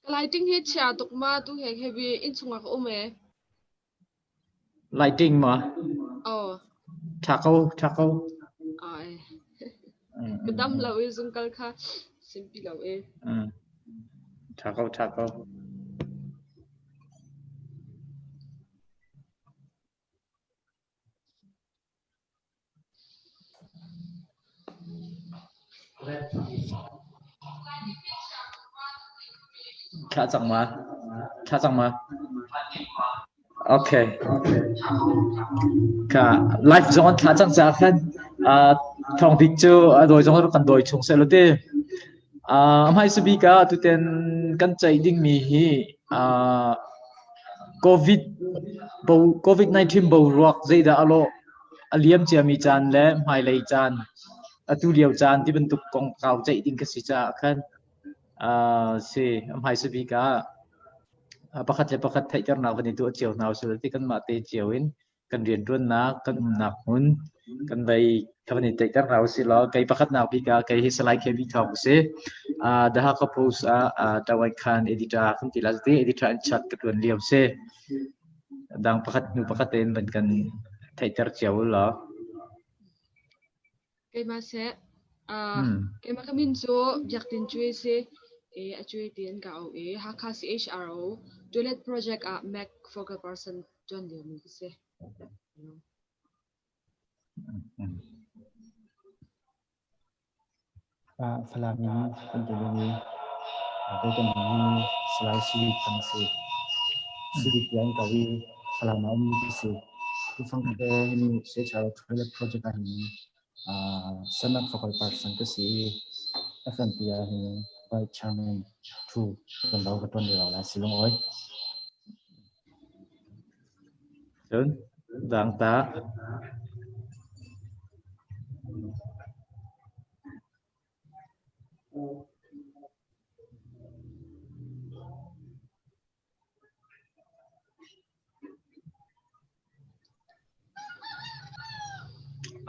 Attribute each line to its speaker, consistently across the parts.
Speaker 1: Ka lighting hi chia tuk ma tu he heavy innchung ah ka um ee.
Speaker 2: Lighting ma?
Speaker 1: Aw.
Speaker 2: Tha ko, tha ko.
Speaker 1: Ai. Ka dam lo i zungkal kha simpi lo e.
Speaker 2: Tha ko, tha ko. Thlah cang ma? Thlah cang ma? Okay. Ka live zong an thlah cang caah khan thawng bik cu a dawi zong kan dawi chung seh lo ti. Hmaisa bik ah tuten kan ceih dingmi hi COVID COVID-19 boruak zeidah a lawh a liam ciami caan le hmailei caan atu lio caan ti bantuk kongkau ceih ding ka si caah khan si hmaisa bik ah pakhat le pakhat theihternak van i tuah cio hna usih ti kanmah te cio in kan rianṭuannak kan umnak hmun kan vei ka van i theihter hna usih law kei pakhatnak bik ah kei hi Salai KB Thawng ka si. The Hakha Post ah Tawai Khan editor kan ti la ti editor in chat ka ṭuan lio si. Dang pakhat hnu pakhat tein van kan theihter cio u law.
Speaker 1: Keimah seh. Keimah ka min cu Biak Tin Cui si. E a cui tiin ka au i Hakha CHRO toilet project ah Mac focal person ṭuan liomi ka si.
Speaker 3: Falam in kan ṭuanmi kei kan min hi Salai Sui Thang a si. Sui tiah an ko i Falam ah a ummi ka si. Tufang te hi CHRO Toilet Project ah hin Senate Focal Person ka si i FMP ah hin Vice Chairman ṭhu ṭuanvo ka ṭuan rih lo lai si lungawi.
Speaker 2: Cun dang ta.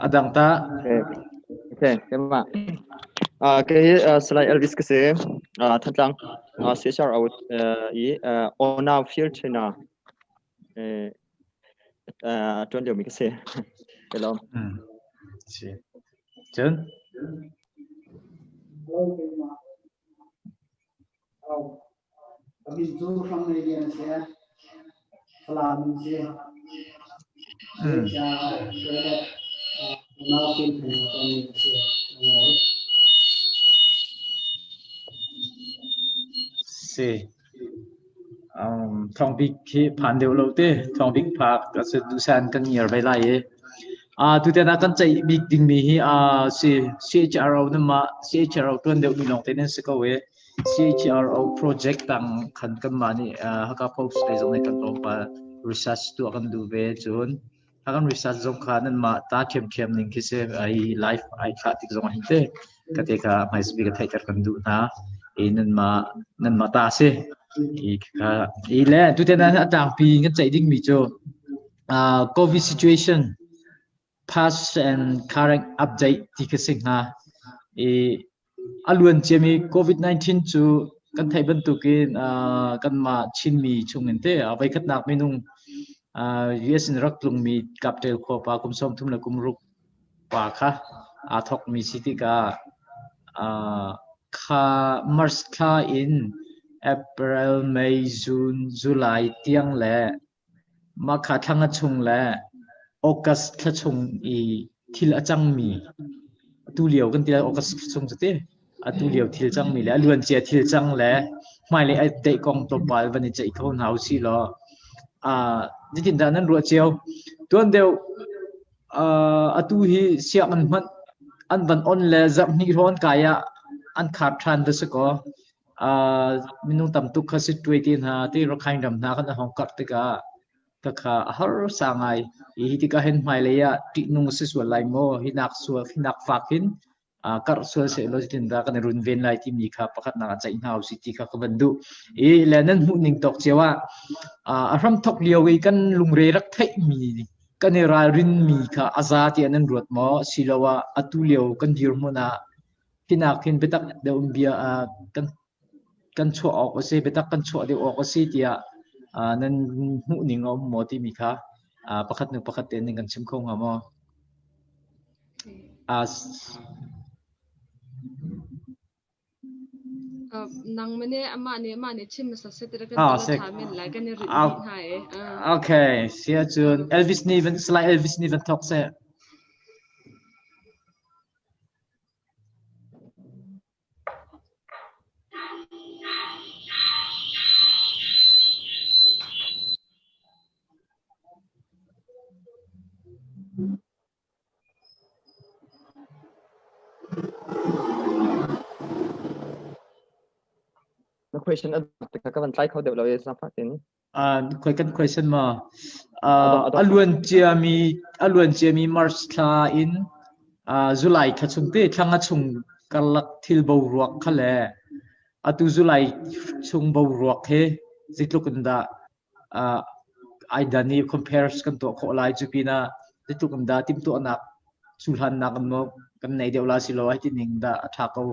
Speaker 2: A dang ta.
Speaker 4: Okay. Okay, keimah. Kei hi Salai Elvis ka si. Thantlang CHRO i Onau Field Trainer ṭuan liomi ka si. Ka lawm.
Speaker 2: Si. Cun?
Speaker 5: Hello, keimah. Ka min cu Hrang Nei Lian a si. Falam in si. Toilet unau fim theng a tonmi a si. Ngawi.
Speaker 2: Si. Thawng Bik khi phan deuh lo te. Thawng Bik phak a si duhsan kan ngiar ve lai i. Tutan ah kan ceih bik dingmi hi si CHRO nama CHRO tuan deuh mi lawng te nan si ko i CHRO project tang khan kanmah nih Hakha Post lei zong nih kan tlawmpal research tuah kan duh ve cun kan research zong kha nanmah ta ṭhiamṭhiam ning khi si ai live ai thlah tik zong hin te ka te kha hmaisa bik ka theihter kan duh hna i nanmah nanmah ta si i kha i le tutan ah a tlangpi kan ceih dingmi cu COVID situation past and current update ti ka si hnga i A luan ciami COVID-19 cu kan theih bantukin kanmah Chinmi chungin te a voikhatnak minung US in rak tlungmi Kapṭel khua pa kum 33 le kum ruk pa kha aa thawkmi si tikah kha March thla in April, May, June, July tiang le Mah kha thla nga chung le August thla chung i thil a cangmi atu lio kan ti lai August thla chung cu ti atu lio thil cangmi le a luancia thil cang le hmailei a deih kong tlawmpal van i ceih kho hna usih law zeitindah nan ruah cio? Tuan deuh atu hi sianginn hmanh an van on le zarh hnih hrawng an kai ah an khar ṭhan va si kaw Minung tam tuk kha Sittwe te hna, ti Rakhine ram hna khan a hong karh tikah khakha a harsa ngai. Hi tikah hin hmailei ah ṭihnung a si sual lai maw? Hi nak sual, hi nak fak hin karh sual sehlaw zeitindah kan i runven lai timi kha pakhatnak ah ceih hna usih ti kha ka van duh. I le nan hmuh ning tawk cio ah a hramthok lio i kan lungre rak theihmi kan i ralrinmi kha a za tiah nan ruat maw? Asiloah atu lio kan dirhmun ah Hinak hin biatak deuh in bia kan kan chuah awk a si, biatak kan chuah deuh awk a si tiah nan hmuh ning a um maw timi kha pakhat hnu pakhat tein nan kan chim kho hnga maw?
Speaker 1: Nang mane amah nih amah nih chim hmasa seh ti kan
Speaker 2: Ah,
Speaker 1: ti
Speaker 2: sek.
Speaker 1: tha men lai kan i rit
Speaker 2: Ah,
Speaker 1: dih hna e.
Speaker 2: Okay, sia cun Elvis nih van Salai Elvis nih van thawk seh.
Speaker 4: Na question a dok ka van tlai kho deuh lo e zaangfah tein.
Speaker 2: Khoi kan question ma?
Speaker 4: Adong adong.
Speaker 2: A luan ciami a luan ciami March thla in July thla chung te thla nga chung karlak thil boruak kha le atu July chung boruak he zeitluk in dah ai dan i compares kan tuah khawh lai. Cu pinah zeitluk in dah timhtuahnak cuhlannak in maw kan nei deuh la si lo ai ti ning dah a ṭha ko.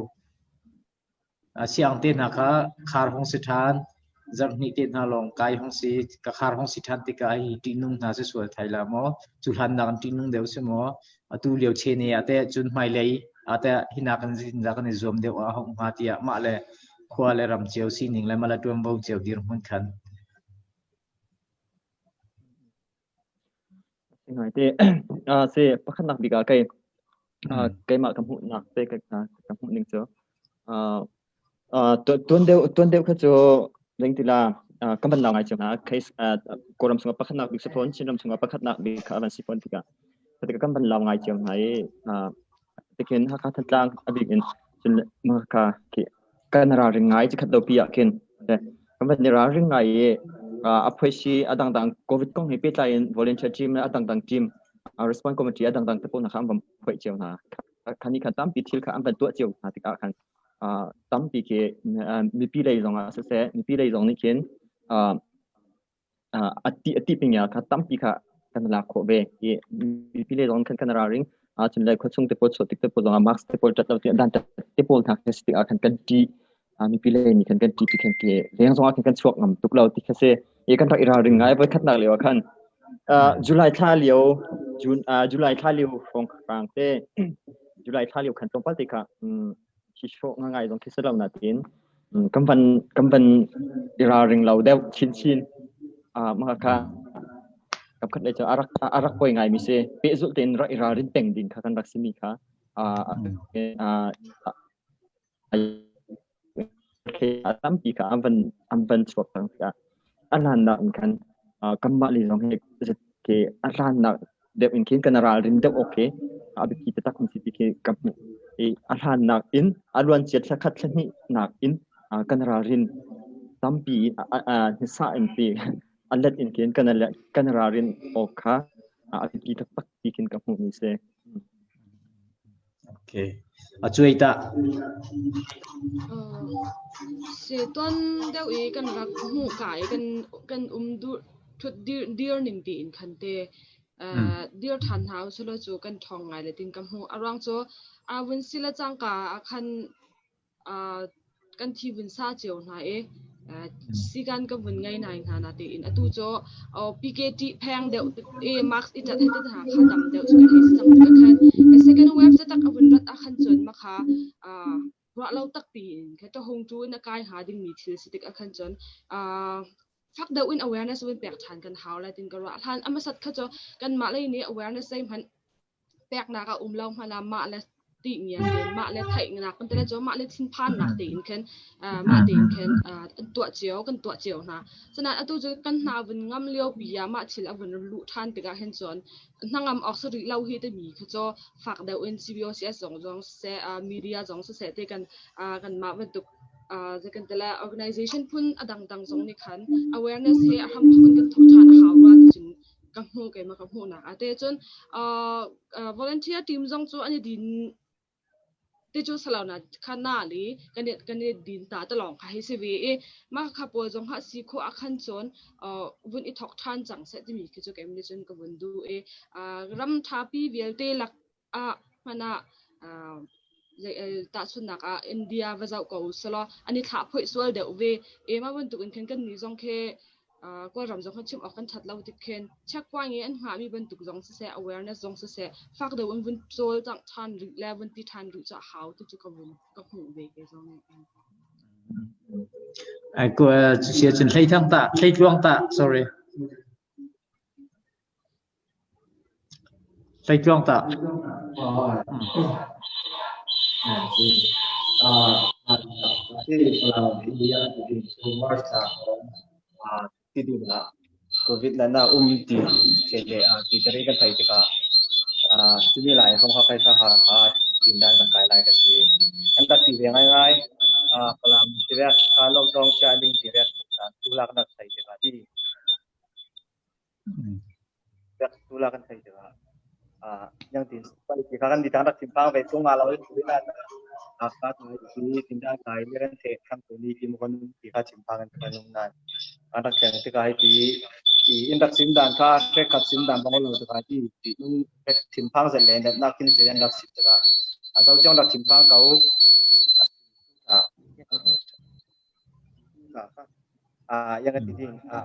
Speaker 2: Siang te hna kha khar hong si ṭhan, zarhhnih te hna lawng kai hong si, ka khar hong si ṭhan tikah hi ṭihnung hna si sual thai la maw, cuhlannak in ṭihnung deuh si maw, atu lio chene ah teh cun hmailei ah teh hinak in zeitindah kan i zuam deuh a hong hnga tiah mah le khua le ram cio sining le mah le ṭuanvo cio dirhmun khan.
Speaker 4: Ngai te se pakhatnak bik ah kei keimah ka hmuhnak te ka ka hmuh ning cu tuan deuh tuan deuh kha cu ding tila ka ban ngai chung ha case Kawlram chungah pakhatnak bik si fawn Chinram chungah pakhatnak bik kha van si fawn tikah tikah kan ban lau ngai chiam hna i tikhin Hakha Thantlang a bik in cun ka kan ralring ngai chi khat lo pi ah khin kan van i ralring ngai i a phoisi a dangdang COVID kong he pehtlai in volunteer team le a dangdang team response committee a dangdang te pawl hna kha an van phoih cio hna. Khani khan tampi thil kha an van tuah cio hna tikah khan tampi khi mipi lei zong ah siseh mipi lei zong nih khin a ti ping kha tampi kha kan lak khawh ve i mipi lei zong khan kan ralring cun le khuachung te pawl chuah tik te pawl zong ah mask te pawl tat lo ti dan tat te pawl hna kha si tikah khan kan ṭih mipi lei nih khan kan ṭih ti khan ke leng zong ah khan kan chuak ngam tuk lo ti kha si i kan rak i ralring ngai. Voi khatnak lio ah khan July thla lio June July thla lio hrawng hrang te July thla lio khan tlawmpal te kha khi hrawh ngai zong khi si lo na tiin kan van i ralring lo deuh chinchin. Mah kha kapkhat lei cu a rak poi ngai mi si. Pehzulh tein rak i ralrin peng ding kha kan rak si mi kha tampi kha an van chuak cang tikah a hlannak in khan kanmah lei zong hi ke a hlannak deuh in khin kan ralrin deuh awk khi a biapi taktak mi si ti khi ka hmuh i a hlannak in a luancia thla khat thla hnih nak in kan ralrin tampi hmasa in ti a let in khin kan ralrin awk kha a biapi taktak ti khin ka hmuh mi si.
Speaker 2: Okay. A cuai tah.
Speaker 1: Se tuan deuh i kan rak hmuh ka i kan kan um dur thut dir dir ning tiin khan te dir than hna usulaw cu kan ṭhawng ngai le tin ka hmuh. A ruang cu a vun si le cangka ah khan kan thi vun sa cio hna i sikan ka vun ngei nai hna na tiin atu cu PKT pheng deuh i mask i tat hete hna kha tam deuh cu kan hei si cang tikah khan second wave cu tak a vun rat ah khan cun ma kha ruah lo tak piin kha ṭahung tu in a kai hnga dingmi thil si tik ah khan cun fak deuh in awareness vun pek ṭhan kan hau lai tin ka ruah. Hlan a hmasat kha cu kanmah lei nih awareness zeihmanh peknak a um lo hmanh ah mah le ti ngian tein mah le theihnak kan tele cu mah le thinphannak tein khin mah tein khin an tuah cio kan tuah cio hna. Cunain atu cu kan hna vun ngam lio pi ah mah thil a vun luh ṭhan tikah hin cun hnangam awk si rih lo hi timi kha cu fak deuh in CBOCS zong zong siseh, media zong siseh te kan kanmah bantuk zeikan tele organization phun a dangdang zong nih khan awareness he a hramthok in kan thok ṭhan a hau rua ti cun ka hmuh keimah ka hmuhnak ah te cun volunteer team zong cu an i din te cu salo na kha na li kan i din ta te lawng kha hei si ve i mah kha pawl zong ha si khawh ah khan cun vun i thok ṭhan cang seh timi khi cu keimah nih cun ka vun duh i ram ṭhapi vialte lak ah hmanh ah. Tahchunhnak ah India va zoh ko usih an i thlah phoih sual deuh ve. Mah bantuk in khin kannih zong khi Kawlram zong kha chim awk kan ṭhat lo tik khin checkpoint i an hngahmi bantuk zong siseh, awareness zong siseh, fak deuh in vun cawlcangh ṭhan rih le vun ti ṭhan rih cu a hau ti cu ka vun ka hmuh ve kei zong nih.
Speaker 2: Ai ko sia cun hlei thang ta, hlei tluang ta, sorry. Hlei tluang ta.
Speaker 6: Covid na na um ti le ti tari kan thei tikah cumi lai hong ha kai kha ha kha tin dan kan kai lai ka si. Kan rak ti ve ngai ngai. Falam tirek kha lockdown chia ding tirek tu lak nak thei tikah ti. Tu la kan thei tikah yang tin pai ti kha kan di tang rak thim pang ve tung nga lo i na a kha tu ti tin da kai le kan the kham tu ni ti mo kan ti kha chim pang kan kan nan an rak cheng tikah hi ti ti in rak sim dan kha hrek khat sim dan bang lo tikah ti ti nung hrek thim phang zel le net nak kin zel an rak sim tikah a zo chong rak thim phang ko a yang ti ding a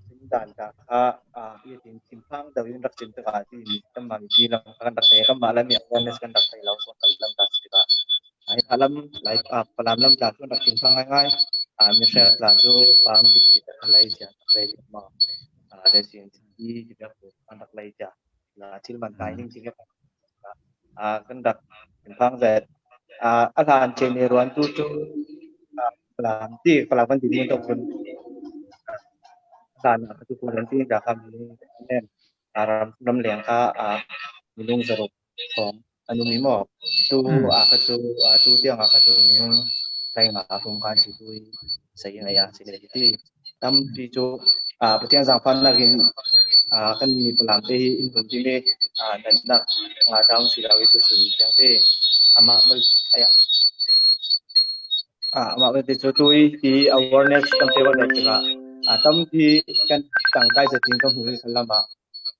Speaker 6: sim dan ka kha a hi tin thim phang do in rak sim tikah ti kan ma ti lam kan rak thei kan ma lam awareness kan rak thei lo so kan lam ta tikah ai lam lai a palam lam tla chu rak thim phang ngai ngai a mi hre tla chu pang tik ti ka lai cha lai ma a de sin ti ti ka an rak lai cha la thil man tai ning ti ka a kan rak thim phang zet a a hlan che ne ruan tu chu palam ti palam kan ti mun to kun dan a tu kun ti ka kham ni nen ram ram leng kha a minung zaruk thong anu mi mo tu a kha chu a tu tiang a kha chu minung lai nga hum khan si tu sai ngai a si le ti tampi chu a Pathian zangfan nakin a kan mi palam te hi in hum ti me a nan nak nga taung si rawi tu sun tiang te ama bal aya a ama bal te chu tu i ti awareness kan pe wa tikah a tampi kan tangkai zatin ka hmu lama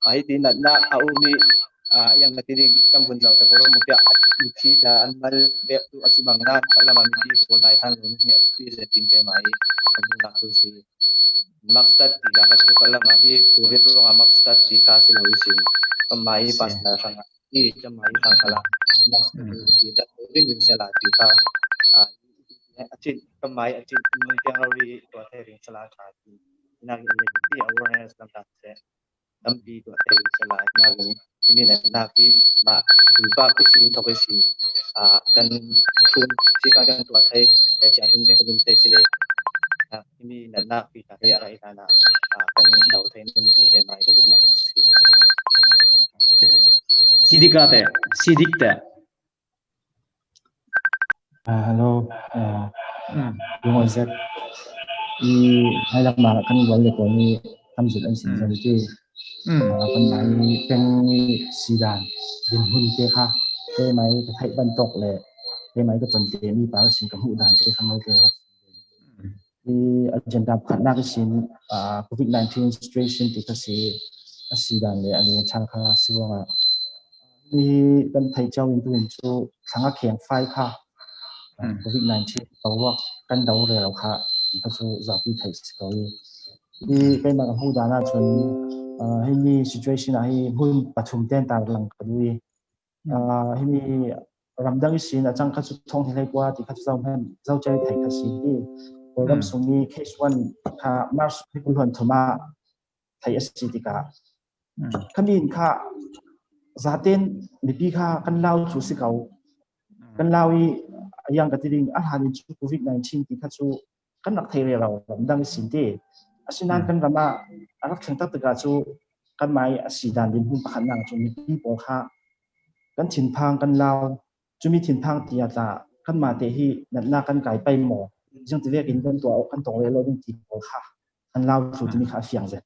Speaker 6: a hi ti natnak a um i yang na ti ding kan vun zoh te ko mu pia mithi ta an mal vek tu asi bang nan kalama mipi pawl dai than lo ni pi ze tin ke mai kan nak tu si max tat ti la ka chu kalama hi covid ro nga max tat ti kha si lo sin kamai pas na rang i kamai rang kala max ti ta ring ring sela ti kha achin kamai achin mung tiang ri to the ring sala tha ti nak in le ti awareness lam ta se tampi tuah thei sala nakin imi nak hi mah pumpak i sin thok i sin kan thun si ka kan tuah thei le chiang hrim kan dum thei si le imi natnak pi ta hi a rai na kan do thei nan ti ke mai ka zum nak si.
Speaker 2: Sidika te sidik te.
Speaker 3: Hello, lung zet i hmailak ma kan wal le pawl nih tamzut an sin zong ti kan mai peng sidan dinhmun te kha te mai ka theih bantuk le te mai ka ton te mi pa sin ka hmuh dan te kha ngol te i agenda pakhatnak sin COVID-19 situation ti kha si a si dan le a le chang kha si ruangah ni kan thei cio in tuin cu thlang a kheng fai kha COVID-19 boruak kan do rel kha ka cu zapi thei si ko i i keimah ka hmuh dan ahcun hi mi situation ah hi hmun pathum ten tar lang ka du i hi mi ramdang i sin a cang kha cu thong hlei kwa ti kha cu zau hman zau chai thei kha si ti Kawlram sung i case 1 kha March ni kul huan thum ah thei a si tikah khamin kha zaten mipi kha kan lau chu si ko kan lau i ayang ka ti ding a hlan in cu COVID-19 ti kha cu kan rak thei re lo ramdang i sin te asinain kan ram ah a rak thleng tak tikah cu kan mai a si dan din hmun pakhat nak cu mipi pawl kha kan thinphang kan lau cumi thinphang ti ah tla kan mah te hi natnak kan kai pai maw jing ti vek in kan tuah kan tong re lo ding ti pawl kha kan lau cu timi kha a fiang zet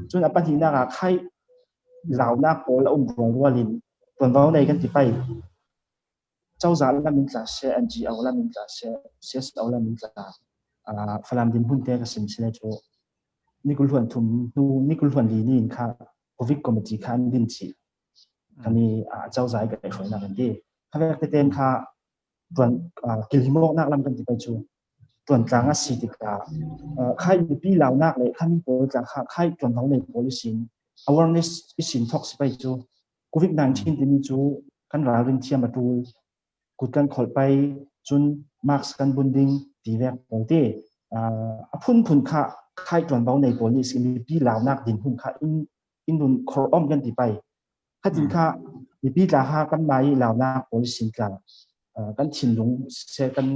Speaker 3: cun a pahnihnak ah khai launak pawl a um rual rual in tuanvo nei kan ti pai cozah lam in tla seh NGO lam in tla seh CSO lam in tla Falam din hun te ka sim sile cu ni kul huan thum hnu ni kul huan li ni in kha COVID committee kha an din chih. Kami cozah i kan hruainak kan ti. Khavek teten kha tuan kilhimawknak lam kan ti pai cu tuantlang a si tikah khai mipi launak le khami pawl tla kha khai tuanvo nei pawl isin awareness isin thok si pai cu COVID-19 timi cu kan ralrin thiam a tul kut kan kholh pai cun mask kan bun ding ti vek pawl te a phunphun kha khai tuanvo nei pawl nih si mipi launak din hun kha in in run khor om kan ti pai khatin kha mipi tla kha kan mai launak pawl sin tla kan thinlung se kan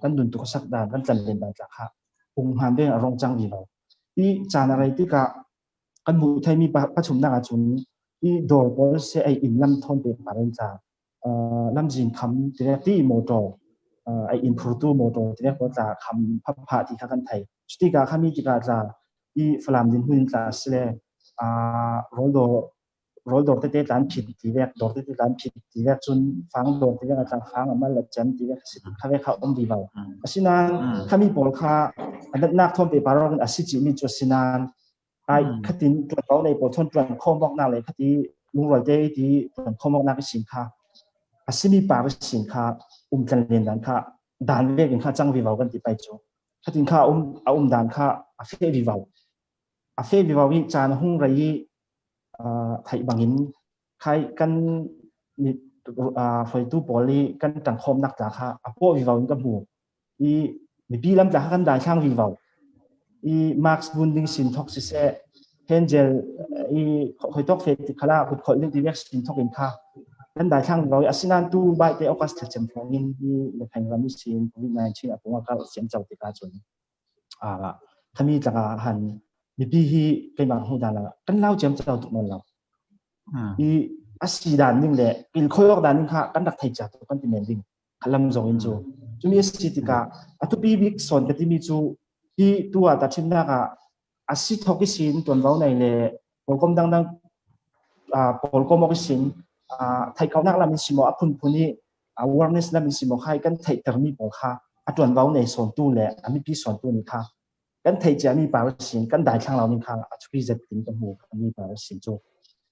Speaker 3: kan nun tu sak dan kan tlan len dan tla kha hung han deng a rong chang vi lo i chan a rei tikah kan hmuh thaimi pachumnak ahcun i dawr pawl se ei inn lam thon te paren tla lamzin kham tirek ti motor ai inn phurtu motor tirek pawl tla kham phapha ti kha kan thei cutikah khami tikah tla i Falam din hmun tla sile roldor roldor tete tlan phit ti vek dor tete tlan phit ti vek cun fang dor ti vek tla fang amal la cem ti vek si kha ve kha um vi lo asinain khami pawl kha anatnak thom te parok in asi chi mi chu sinan ai khatin tuan ko nei pawl thon tuan khom bok na le khati lungrual te ti tuan khom bok na ka sin kha asimi pa ka sin kha um tlan len dan kha dan vek in kha chang vi vau kan ti pai chu khatin kha um a um dan kha a fe vi vau a fe vi vau i chan hung rai thai bangin khai kan ni hruaitu pawl i kan tangkhawm nak tla kha a paw vi vau in ka hmu i mipi lam tla kha kan dai thlang vi vau i mask bun ding sin thok si se hand gel i khoi tok fe ti khala kut khol ding ti vek sin thok in kha kan dai thlang vi vau asinan tu bai te August thla chem thong in hi le pheng ram sin covid 19 a punga kal siam chau te ka chun a khami tlaka han mipi hi keimah hmu dan la kan lau chem chau tuk non lo i asi dan ning le pil khoi ok dan ning kha kan rak thei cha tu kan ti men ding khalam zong in cu cumi asi tikah atupi bik son ka timi cu hi tu ah tachimnak ah asi thok i sin tuanvo nei le pawlkom dangdang pawlkom ok sin theih kaunak lam in simo a phunphun i awareness lam in simo khai kan theihtermi pawl kha a tuanvo nei sawntu le a mipi sawntu nih kha kan theih ciami pa sin kan daithlang lo ning kha a thupi zet tin ka hmu mi pa sin cu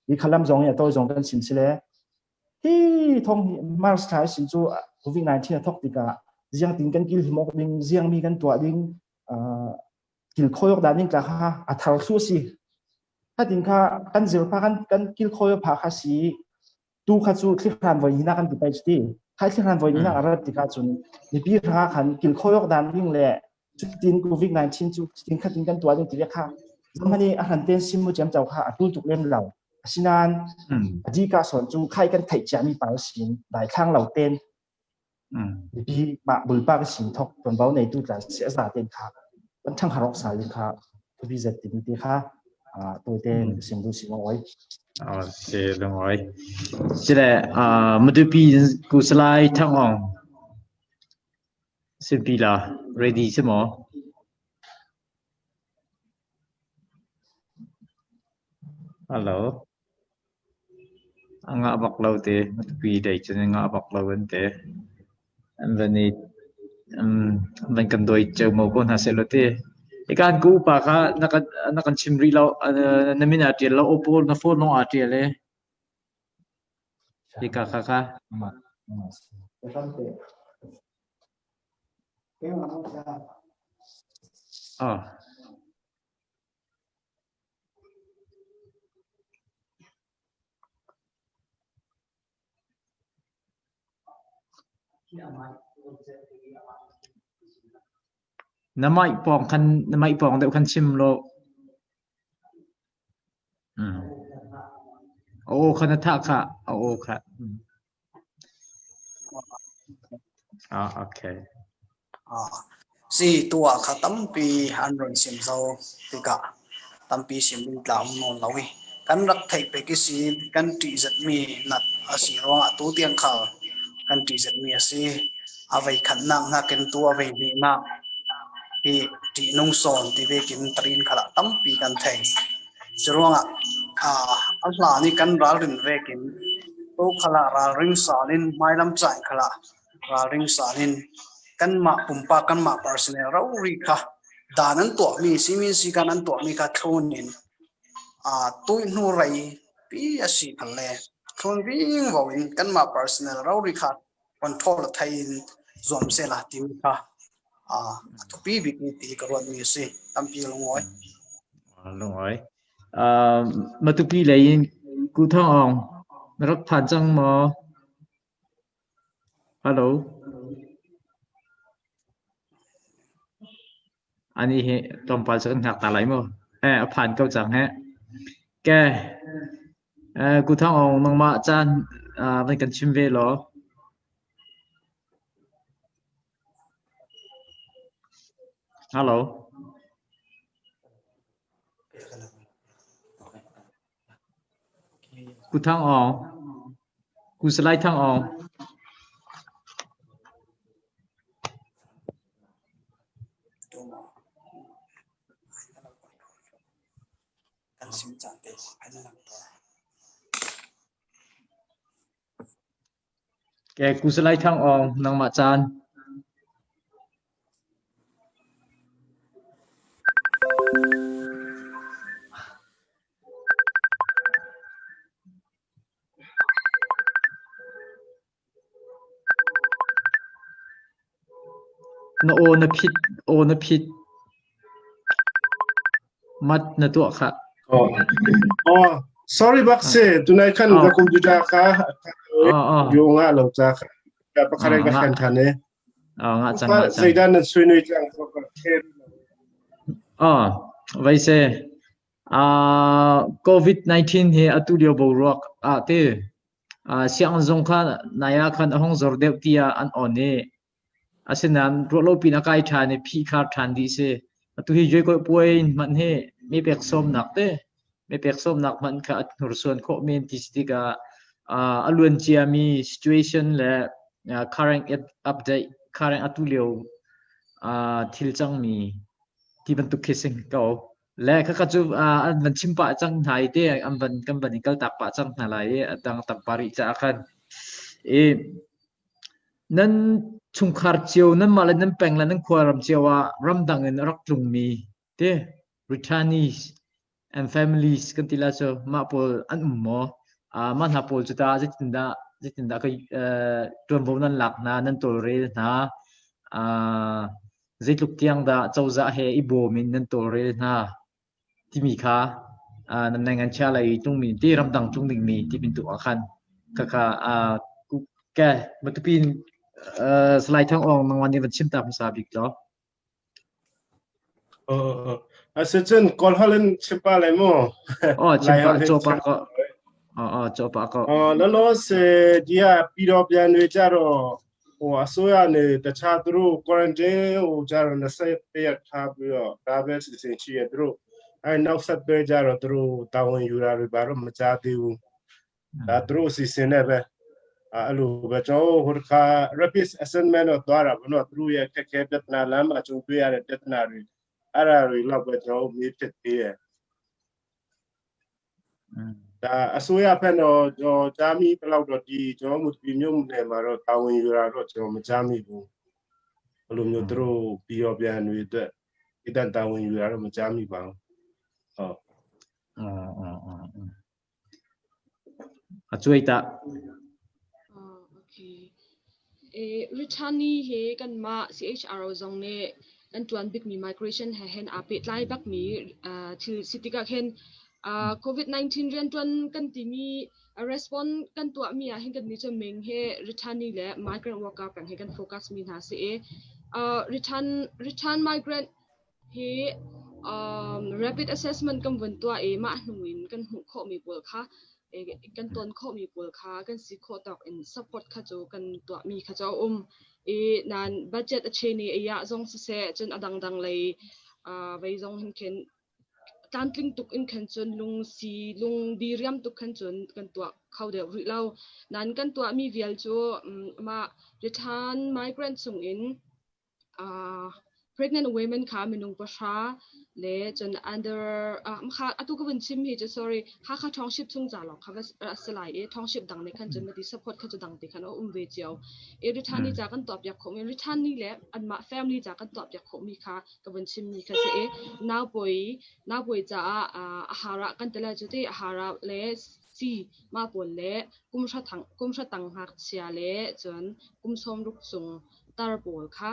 Speaker 3: hi khalam zong i a tawi zong kan sim sile hi thong hi Mars thla sin cu COVID-19 a thok tikah ziang tin kan kil him ok ding ziang mi kan tuah ding kil khoi ok dan ding tla kha a thar su si khatin kha kan zir pha kan kan kil khoi pha kha si tu kha cu thlihran voi hina kan ti pai ti khai thlihran voi hina arat tikah cun mipi hra khan kil khoi ok dan ding le cutin covid-19 cu tin khatin kan tuah ding ti kha zamani a hran ten sim mu chem chau kha a tul tuk lem lo asinan adi ka son cu khai kan theih ciami pa sin dai thlang lo ten mipi mah bulpa ka sin thok tuanvo nei tu tlan si za ten kha kan thang harok sal ding kha thubi zet timi te kha to ten sim du si oi
Speaker 2: Si lungoi sile Matupi ku Salai Thang Aung Simpi la ready si maw? Hello. A ngah bak lo te. Matupi lei cun a ngah bak lo an ti. An van i an van kan dawi ceomo ko hna sehlaw ti. Hika an ka upa kha na kan chim rih lo. Na min aa ṭial lo. Aw pawl na phone lawng aa ṭial i. Hika kha kha. Oh. Na mic pawng khan na mic pawng deuh khan chim law. A aw kha na thah khah. A aw kha. Ah, okay.
Speaker 7: Si tuah kha tampi an run sim zo tikah tampi sim ding tla um nawn lo i kan rak theih pek i si kan ṭihzatmi nat a si ruangah tu tiang khal kan ṭihzatmi a si. A vei khatnak nakin tu a vei hnihnak hi ṭihnung sawn ti vekin tarin khalah tampi kan thei. Curuangah a hlan i kan ralrin vekin tu khalah ralring sal in hmailam cain khalah ralring sal in kanmah pumpak kanmah personnel rori kha dan an tuahmi simin sikan an tuahmi kha thlun in tuihnu rei pi a si phal le. Thlun vingvo in kanmah personal rori kha control a thei in zuam sehla timi kha a thupi bikmi ti ka ruatmi a si. Tampi lungawi.
Speaker 2: Lungawi. Matupi lei in Ku Thawng Aung na rak phan cang maw? Hello. Ani hi tlawmpal cu kan hngak ta lai mu. Eh, a phan ko cang he. Ke, eh, Ku Thawng Aung nangmah caan van kan chim ve law. Hello. Ku Thang Aung. Ku Salai Thang Aung.
Speaker 7: Kan sim caan te an langhter.
Speaker 2: Ke Ku Salai Thang Aung nangmah caan. Na aw na phit, aw na phit. Mat na tuah khah.
Speaker 8: Oh, oh sorry bak se tunai khan ka computer kha yo nga lo cha kha pakharai ka khan than e.
Speaker 2: Nga cang nga cang.
Speaker 8: Zeidan nan sui nui cang ka kher.
Speaker 2: Oh, vai se. COVID-19 hi atu lio boruak ah te sianginn zung kha nai ah khan a hung zor deuh tiah an on i asinain ruahlopi in a kai ṭhan i phihkhar ṭhan dih si. Atu hi Joykawi puai hmanh hi mi pek sawmnak te mi pek sawmnak hmanh kha a hnursuan khawh men ti si tikah a luan ciami situation le current update current atu lio thil cangmi ti bantuk khi si ko. Le khakha cu an van chim pah cang hna i te an van kan van i kaltak pah cang hna lai i a dang tam pa rih caah khan i nan chungkhar cio nanmah le nan peng le nan khuaram cio ah ramdang in a rak tlungmi te returnees and families kan ti la cu mah pawl an um maw? Mah hna pawl cu ta zeitindah zeitindah ka ṭuanvo nan lak hna nan tawlrel hna Zeitluk tiang dah cozah he i bawm in nan tawlrel hna timi kha nan nai ngan chia lai i tlungmi ti ramdang tlung dingmi ti bantuk ah khan khakha ke Matupi in Salai Thang Aung nangmah nih van chim ta hmasa bik law.
Speaker 8: Asicun Kawl holh in chim pa lai mu.
Speaker 2: Oh chim pa cho pa ko. Oh cho pa ko.
Speaker 8: လောလောဆယ်ဒီကပြီးတော့ပြန်တွေကြတော့ ဟိုအစိုးရနေတခြားသူတို့ quarantine ဟိုကြတော့21ရက်ထားပြီးတော့ဒါပဲစီစဉ်ရှိရသူတို့အဲနောက်ဆက်တွဲကြတော့သူတို့တာဝန်ယူတာတွေဘာတော့မကြားသေးဘူးဒါသူတို့စီစဉ်နေပဲအဲ့လိုပဲကျွန်တော်ဟိုတခါ rapid assessment တော့သွားတာဘောနော်သူတို့ရဲ့ခက်ခဲပြဿနာလမ်းမှာကြုံတွေ့ရတဲ့ပြဿနာတွေအဲ့ဒါတွေတော့ပဲကျွန်တော်မေးဖြစ်သေးတယ် ဒါအစိုးရဖက်တော့ကျွန်တော်ကြားမိဘယ်လောက်တော့ဒီကျွန်တော်တို့ဒီမြို့နယ်မှာတော့တာဝန်ယူတာတော့ကျွန်တော်မကြားမိဘူးဘယ်လိုမျိုးသူတို့ပြီးတော့ပြန်တွေအတွက်ဒီတန်တာဝန်ယူတာတော့မကြားမိပါဘူးဟုတ်
Speaker 2: အော်အော်အော်အကျွေးတာ
Speaker 1: Okay e returnee he kan mah CHRO zong nih kan ṭuan bikmi migration he hen aa pehtlai bakmi thil si tikah khin COVID-19 rianṭuan kan timi response kan tuahmi ah hin kan nih cu ming he returnee le migrant worker peng he kan focus mi hna si i return return migrant hi rapid assessment kan vun tuah i mah hnu in kan hmuh khawhmi pawl kha kan ton khawhmi pawl kha kan si khawh tawk in support kha cu kan tuahmi kha cu a um i nan budget a chen i a zong siseh cun a dangdang lei vei zong hin khin tlamtling tuk in khan cun lung si lung diriam tuk khan cun kan tuah kho deuh rih lo nan kan tuahmi vial cu mah return migrant chung in Pregnant women kha minung pahra le cun under kha atu ka vun chim hi cu sorry Hakha Township chung ca lawng kha va a si lai i township dang nih khan cun mati support kha cu dang te khan a um ve cio. I return ca kan tuah piak khawhmi return ni le anmah family ca kan tuah piak khawhmi kha ka vun chimmi kha si i naupawi naupawi caah ahara kan ti lai cu ti ahara le si mah pawl le kum hra tang ngakchia le cun kum 60 cung tar pawl kha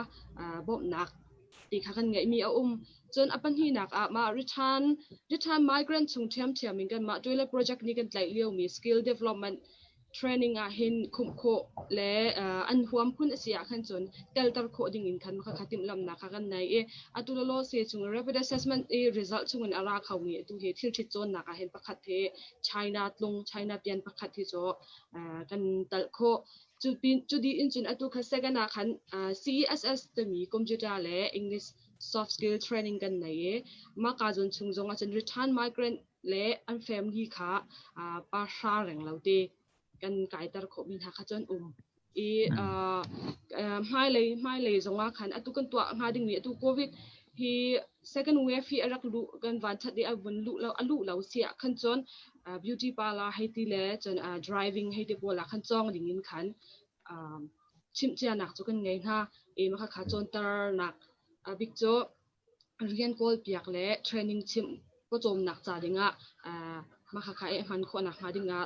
Speaker 1: bawmhnak ti kha kan ngeihmi a um. Cun a pahnihnak ah mah return migrant chung ṭhiamṭhiam in kanmah toilet project nih kan tlaih liomi skill development training ah hin khumh khawh le an huam phun a si ah khan cun telter khawh ding in khan kha timhlamhnak kha kan nei i atu lawlaw se chung rapid assessment i result chung in a ra khomi atu hi thil ṭhit cawnnak ah hin pakhat hi China tlung China pian pakhat hi cu kan talh khawh. Cu di in cun atu kha second ah khan CESS timi computer le English soft skill training kan nei i mah ka zon chung zong ah cun return migrant le an family kha pa hra reng lo te kan kaiter khawh mi hna kha cun um i hmailei zong ah khan atu kan tuah hnga ding mi atu COVID hi second wave hi a rak luh kan van that i a vun luh lo a luh lo si ah khan cun beauty parlor hei ti le cun driving hei ti pawl ah khan cawng ding in khan chimh cia nak cu kan ngei hna i mah kha cawnter nak bik cu rian kawl piak le training chimh pawcawmnak ca dingah mah kha i hman khawhnak hnga dingah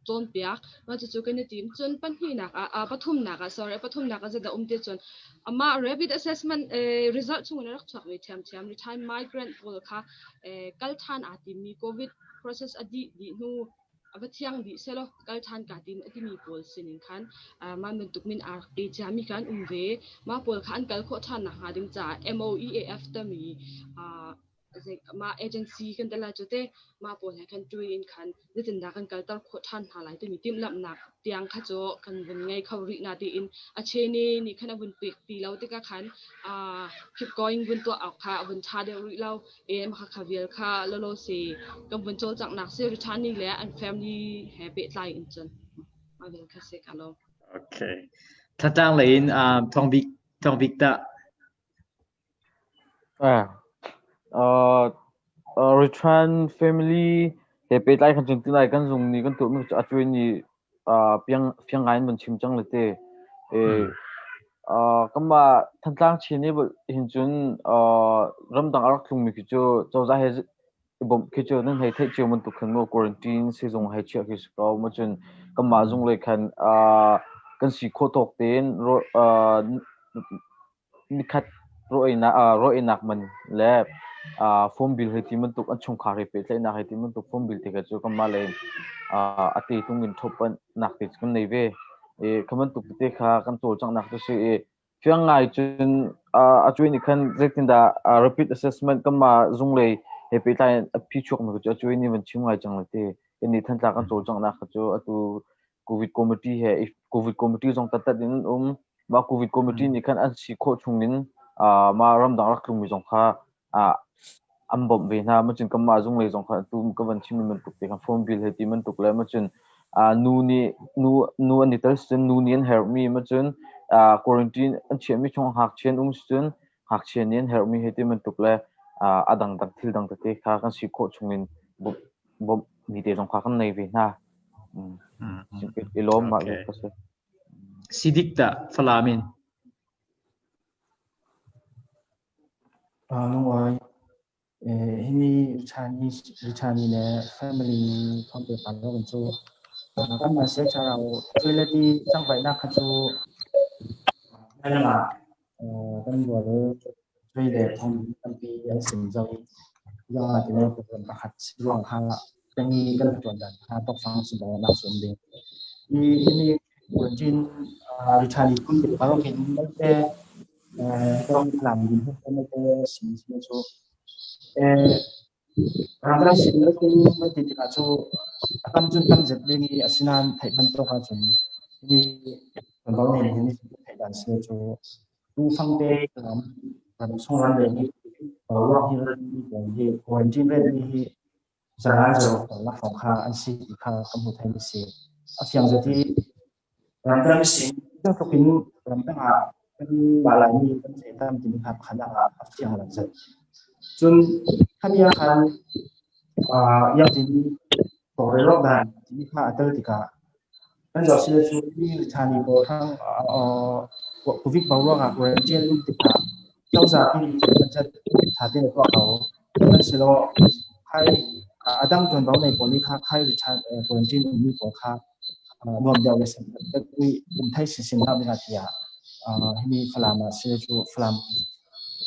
Speaker 1: cawnpiak. Mah cucu kan i tim. Cun pahnihnak ah pathumnak ah sorry pathumnak ah zeidah um ti cun amah rapid assessment result chung in a rak chuakmi ṭhiamṭhiam return migrant pawl kha kal ṭhan aa timmi COVID process a dih dih hnu a va thiang dih selaw kal ṭhan ka tim a timi pawl sinin khan mah bantuk min aa rak pe ciami kha an um ve. Mah pawl kha an kal khawh ṭhan nakhnga ding caah MOEAF timi mah agency kan tel lai cu te mah pawl he khan ṭui in khan zeitindah kan kalter khawh ṭhan hna lai timi timhlamhnak tiang kha cu kan vun ngei kho rih na tiin a chene nih khan a vun pek ti lo tikah khan keep going vun tuah awk kha a vun ṭha deuh rih lo e mah kha vial kha lolo si kan vun cawlcanghnak si returning le an family he pehtlai in cun mah vial kha si ka lo.
Speaker 2: Okay. Tlatlang lei in Thawng Bik Thawng Bik tah.
Speaker 9: Return family he pehtlai khan cun tunai kan zung nih kan tuahmi cu a cuai nih fiang ngai in van chim cang le te. Kanmah Thantlang Chin nih hin cun ramdang a rak tlungmi khi cu cozah he i bawmh khi cu nan hei theih cio bantuk khan mu quarantine sizung hei chiah khi si ko. Ma cun kanmah zung lei khan kan si khawh tawk tein Nikhat rawl-einak man le phone bill hei ti bantuk an chungkhar he pehtlaihnak hei ti bantuk phone bill te kha cu kanmah lei a te tung in ṭhawpnak te cu kan nei ve. I kha bantuk tete kha kan cawlcanghnak cu si i fiang ngai cun a cuai nih khan zeitindah rapid assessment kanmah zunglei he pehtlai in a phichuakmi cu a cuai nih van chim ngai cang lai ti. Kannih Thantlang kan cawlcanghnak kha cu atu COVID committee he COVID committee zong tattat in an um. Mah COVID committee nih khan an si khawh chung in mah ramdang rak tlungmi zong kha an bawmh ve hna. Macun kanmah zung lei zong kha atu ka van chimmi bantuk te khan phone bill he ti bantuk le macun nu nih nu nu an i tel sicun nu nih an herhmi macun quarantine an chiahmi chung ngakchia an um sicun ngakchia nih an herhmi he ti bantuk le a dangdang thil dang tete kha kan si khawh chung in bawmh mi te zong kha kan nei ve hna. I lawm mah ka si.
Speaker 2: Sidik tah Falam in.
Speaker 3: Lungawi himi Richani le family thawng pe pa lo kan cu kan mah se charau toilet i cangvaihnak kha cu ah kan rual cui le thawng tampi an sim zo i ya ti le program pakhat ruang kha pengi kan tuan dan kha tokfang si lo nak sum ding i himi quarantine Richani kun pe pa hin malte tong lam din hu malte sim sim chu ramdang sin tin ti tikah cu tam cun tam zet ding i asinain theih bantuk ahcun himi tuanvo ning hin theih dan si cu tu fangte ram ram chung ram le hi boruak hi hi quarantine rate mi hi zangan zo lakhong kha an si ti kha ka hmu thei mi si. A fiang zati ramdang sin tluk in ramdang ah kan mah Laimi kan thei tam timi kha pakhat ah a fiang lang zat. Cun khami ah khan iangtin tawlrel awk dan timi kha a tel tikah kan zoh sile cu Thani pawl hrang Covid boruak ah quarantine um tikah cozah pi nih budget ṭha tein a tuah ko. Sihmanhsehlaw khai Adang tuanvo nei pawl nih kha khai richan quarantine ummi pawl kha nuam deuh le sem deuh um thai sinsin nak dingah tiah himi Falam ah sile cu Falam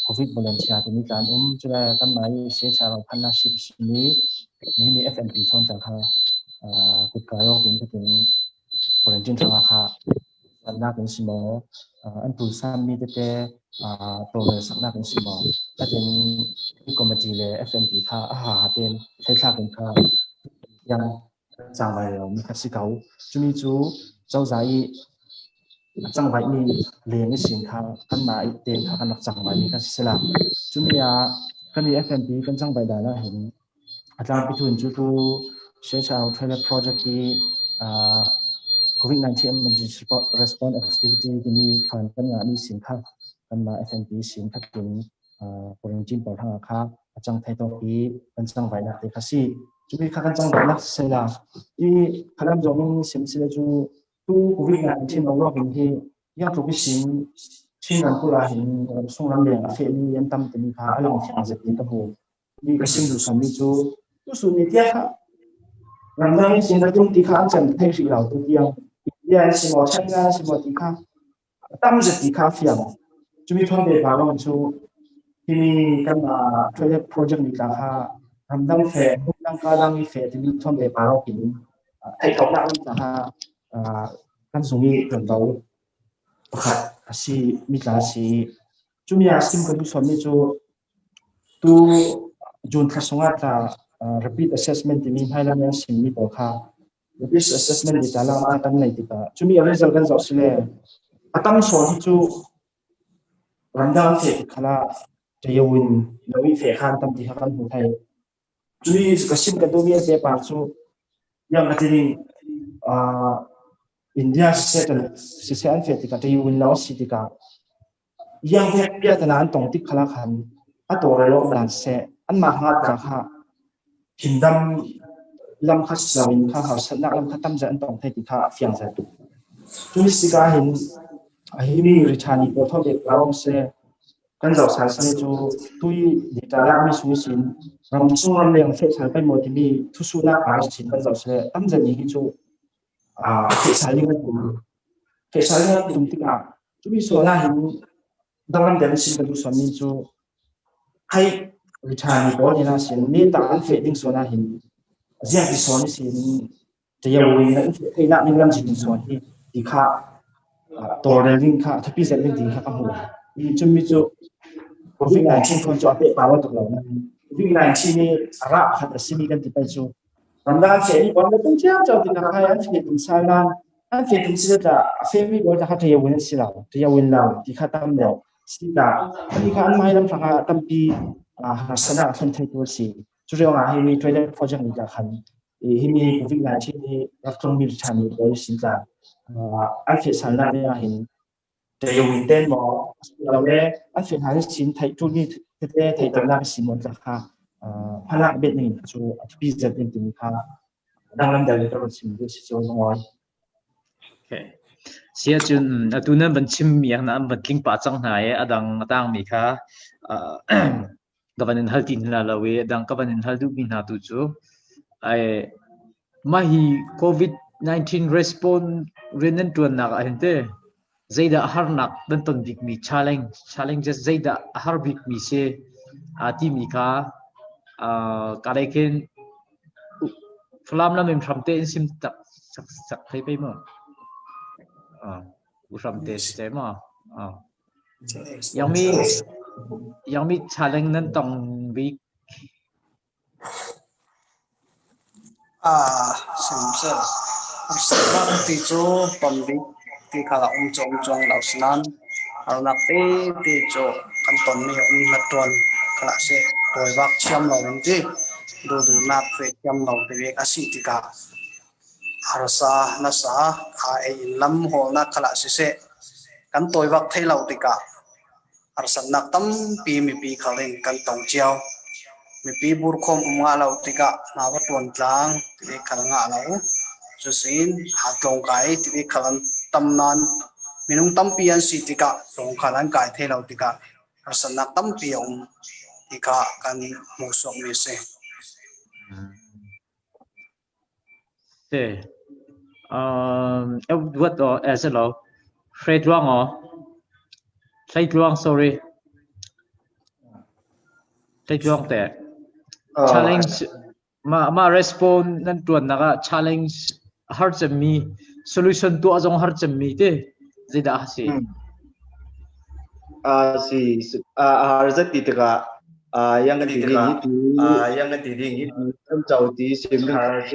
Speaker 3: COVID volunteer timi tlan um cule kan mah i CHR phanna ship simi himi FNP thon tla kha kutka yok in tin quarantine thanga kha nak in simo an tul sam mi tete tawlrel saknak in simo atin committee le FNP kha a ha ha ten thlak in kha yang cangvai lo mi kha si ko. Cumi cu cozah i a cangvai mi leng i sin kha kanmah i ten kha kan rak cangvai mi kha si sela. Cumi ah kan i FNP kan cangvai dan ah hin a tlangpi thun cu tu CHR Trailer Project i COVID-19 emergency response activity timi fund kan ngah mi sin kha kanmah FNP sin kha tin quarantine pawl hrangah kha a cang thai tawk i kan cangvai nak te kha si. Cumi kha kan cangvai nak sela i khalam zong in sim sile cu tu COVID-19 boruak in hi yang tluk i sin Chin ramkulh ah hin ramsung ramleng a fehmi an tam timi kha a lang fiang zet in ka hmu. Mi ka sim duh sammi cu tusun ni tiah kha ramdang in sin a tlung ti kha an chan thei hrih lo tu tiang India in si maw China in si maw ti kha tam zet ti kha fiang. Cumi thon ve pa lawng cu himi kan toilet project ni tla kha ramdang fe dang ka dang i fe timi thon ve pa lawng in theih thoknak lam tla kha kan zung i tuanvo pakhat a si mi tla si. Cumi ah sim ka duh sawmmi cu tu June thla sungah tla rapid assessment timi hmailam an simmi pawl kha Risk assessment data lak kan nei tikah cumi a result kan zoh sile a tam sawn hi cu ramdang fe khala tayawin lowi fe khan tam ti kha kan hmu thai. Cumi ka sim ka duhmi a paper cu yang ka tining India siseh siseh an fe tikah tayawin lo si tikah yang he piatana an tong tik khala khan a tawrel awk dan seh anmah hngat ka kha himdam lam kha siloin kha harsatnak lam kha tam zat an tong thai ti kha a fiang zat. Cu sika hin hi mi rithani pawl tho dek rawng se kan zoh sal se cu tui data la mi sung sin ram chung ram leng fe sal pai mo timi thusu nak ar chin kan zoh se tam zat ni hi cu a fe sal ning an tum fe sal ning an tum tikah cumi sual ah hin danglam den sin kan duh suan mi cu hai rithani pawl hin sin mi tak an fe ding suan ah hin ziang ti sawn sin tayawin na in thei nak ning lam jin sawn hi ti kha tawlrel ding kha thapi zet ding ti kha ka hmu i chumi cu COVID-19 phone cu a pe pa tuk lo na COVID-19 ni ra khat a simi kan ti pai cu ramdang fe ni bon tung chiao chao ti ka khai an fe tum sai lan an fe tum si ta a fe mi bol ta kha tayawin si lo tayawin lo ti kha tam lo si ta ani kha an mai lam thanga tampi harsana thlen thei tu si. Cu ruang ah hi toilet project ni ta khan hi mi COVID-19 hi rak tlung mi than mi pawl sin tla an fe sal na ne hin tayawin ten mo lo le an fe hna sin thai tu mi tete thai to na si mon tla kha phalak bet ning cu a pi zat in timi kha danglam dal ka ron sim du si chu ngoi.
Speaker 2: Okay. Sia cun atu nan van chim mi na an van tling pa cang hna e adang atang mi kha ka van in hal ti hna lo i adang ka van in hal duh mi hna tu cu ai mah hi COVID-19 response rian nan tuannak ah hin te zeidah harnak nan ton bik mi challenge challenges zeidah a har bik mi si a ti mi kha ka lei khin Falam lam in hram te in sim tak sak sak thei pe mo u hram te si te mo yang mi yang mi challenge nan tong bik.
Speaker 7: Sim seh. Harsatnak ti cu ton bik ti kha um cawng cawng lo sinan harnak tete cu kan tonmi um hlat ṭuan khala seh tawivak thiam lo in ti duhduhnak fe thiam lo ti bik a si tikah harsa nasa kha ei in lam hawlnak khala siseh kan tawivak thei lo tikah harsatnak tampi mipi khal in kan tong cio. Mipi burkhawm um ngah lo tikah hna va ṭuan tlang timi khal ngah lo. Cusin aa tlawngkai timi khal an tam nain minung tampi an si tikah tlawngkhal an kai thai lo tikah harsatnak tampi a um ti kha kan hmuhsuakmi a si.
Speaker 2: Te. Edward o as lo. Hre tluang o. Hlei tluang sorry. Hlei tluang te. Challenge ma ma respond nan tuan nak ah challenge har cemmi solution tuah zong har cemmi te zeidah a si?
Speaker 6: A si a har zat ti tikah yang kan ti ding hi tu
Speaker 10: yang kan ti ding hi
Speaker 6: cam chau ti sim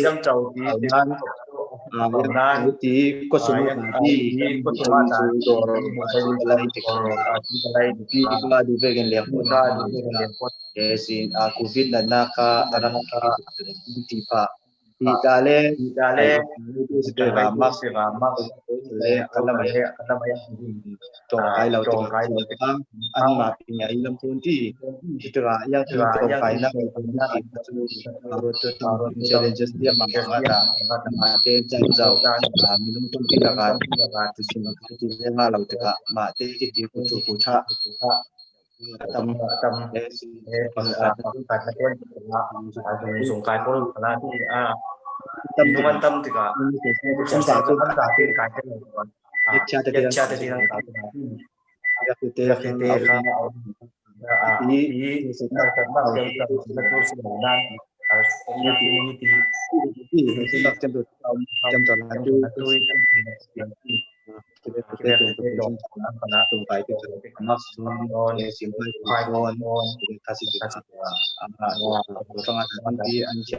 Speaker 10: cam chau ti
Speaker 6: nan nan ti ko sum ti
Speaker 10: ko sum
Speaker 6: ta dor lai ti
Speaker 10: lai
Speaker 6: ti ka du ve gen leng
Speaker 10: ka du ve gen leng
Speaker 6: sin a covid na na ka arak ti pha ti ta le
Speaker 10: ti ta le
Speaker 6: si te ga mak
Speaker 10: se ga mak
Speaker 6: le alam
Speaker 10: le alam ai
Speaker 6: tong kai lo
Speaker 10: tong kai lo
Speaker 6: an ma pi ai lam phun ti ti ta yang ti tong kai na challenges dia ma ma ta ma te chan zau minung tum ti la ka ti sim ka ti le nga lo te ka ma te ki ti ku chu ku tha
Speaker 10: tam
Speaker 6: tam
Speaker 10: sung kai pol la ti a
Speaker 6: tam
Speaker 10: nungan tam tikah
Speaker 6: sung ta
Speaker 10: tu an ta te kai te
Speaker 6: cha te
Speaker 10: cha te ti ka
Speaker 6: te
Speaker 10: te te kha
Speaker 6: ni
Speaker 10: na ta ma te ta na tu si na na ti ti
Speaker 6: ti si nak cham tu cham ta la tu
Speaker 10: tu
Speaker 6: te te tu tu tu kai te mak son sim pai phone ka si ka a tanga an ti an che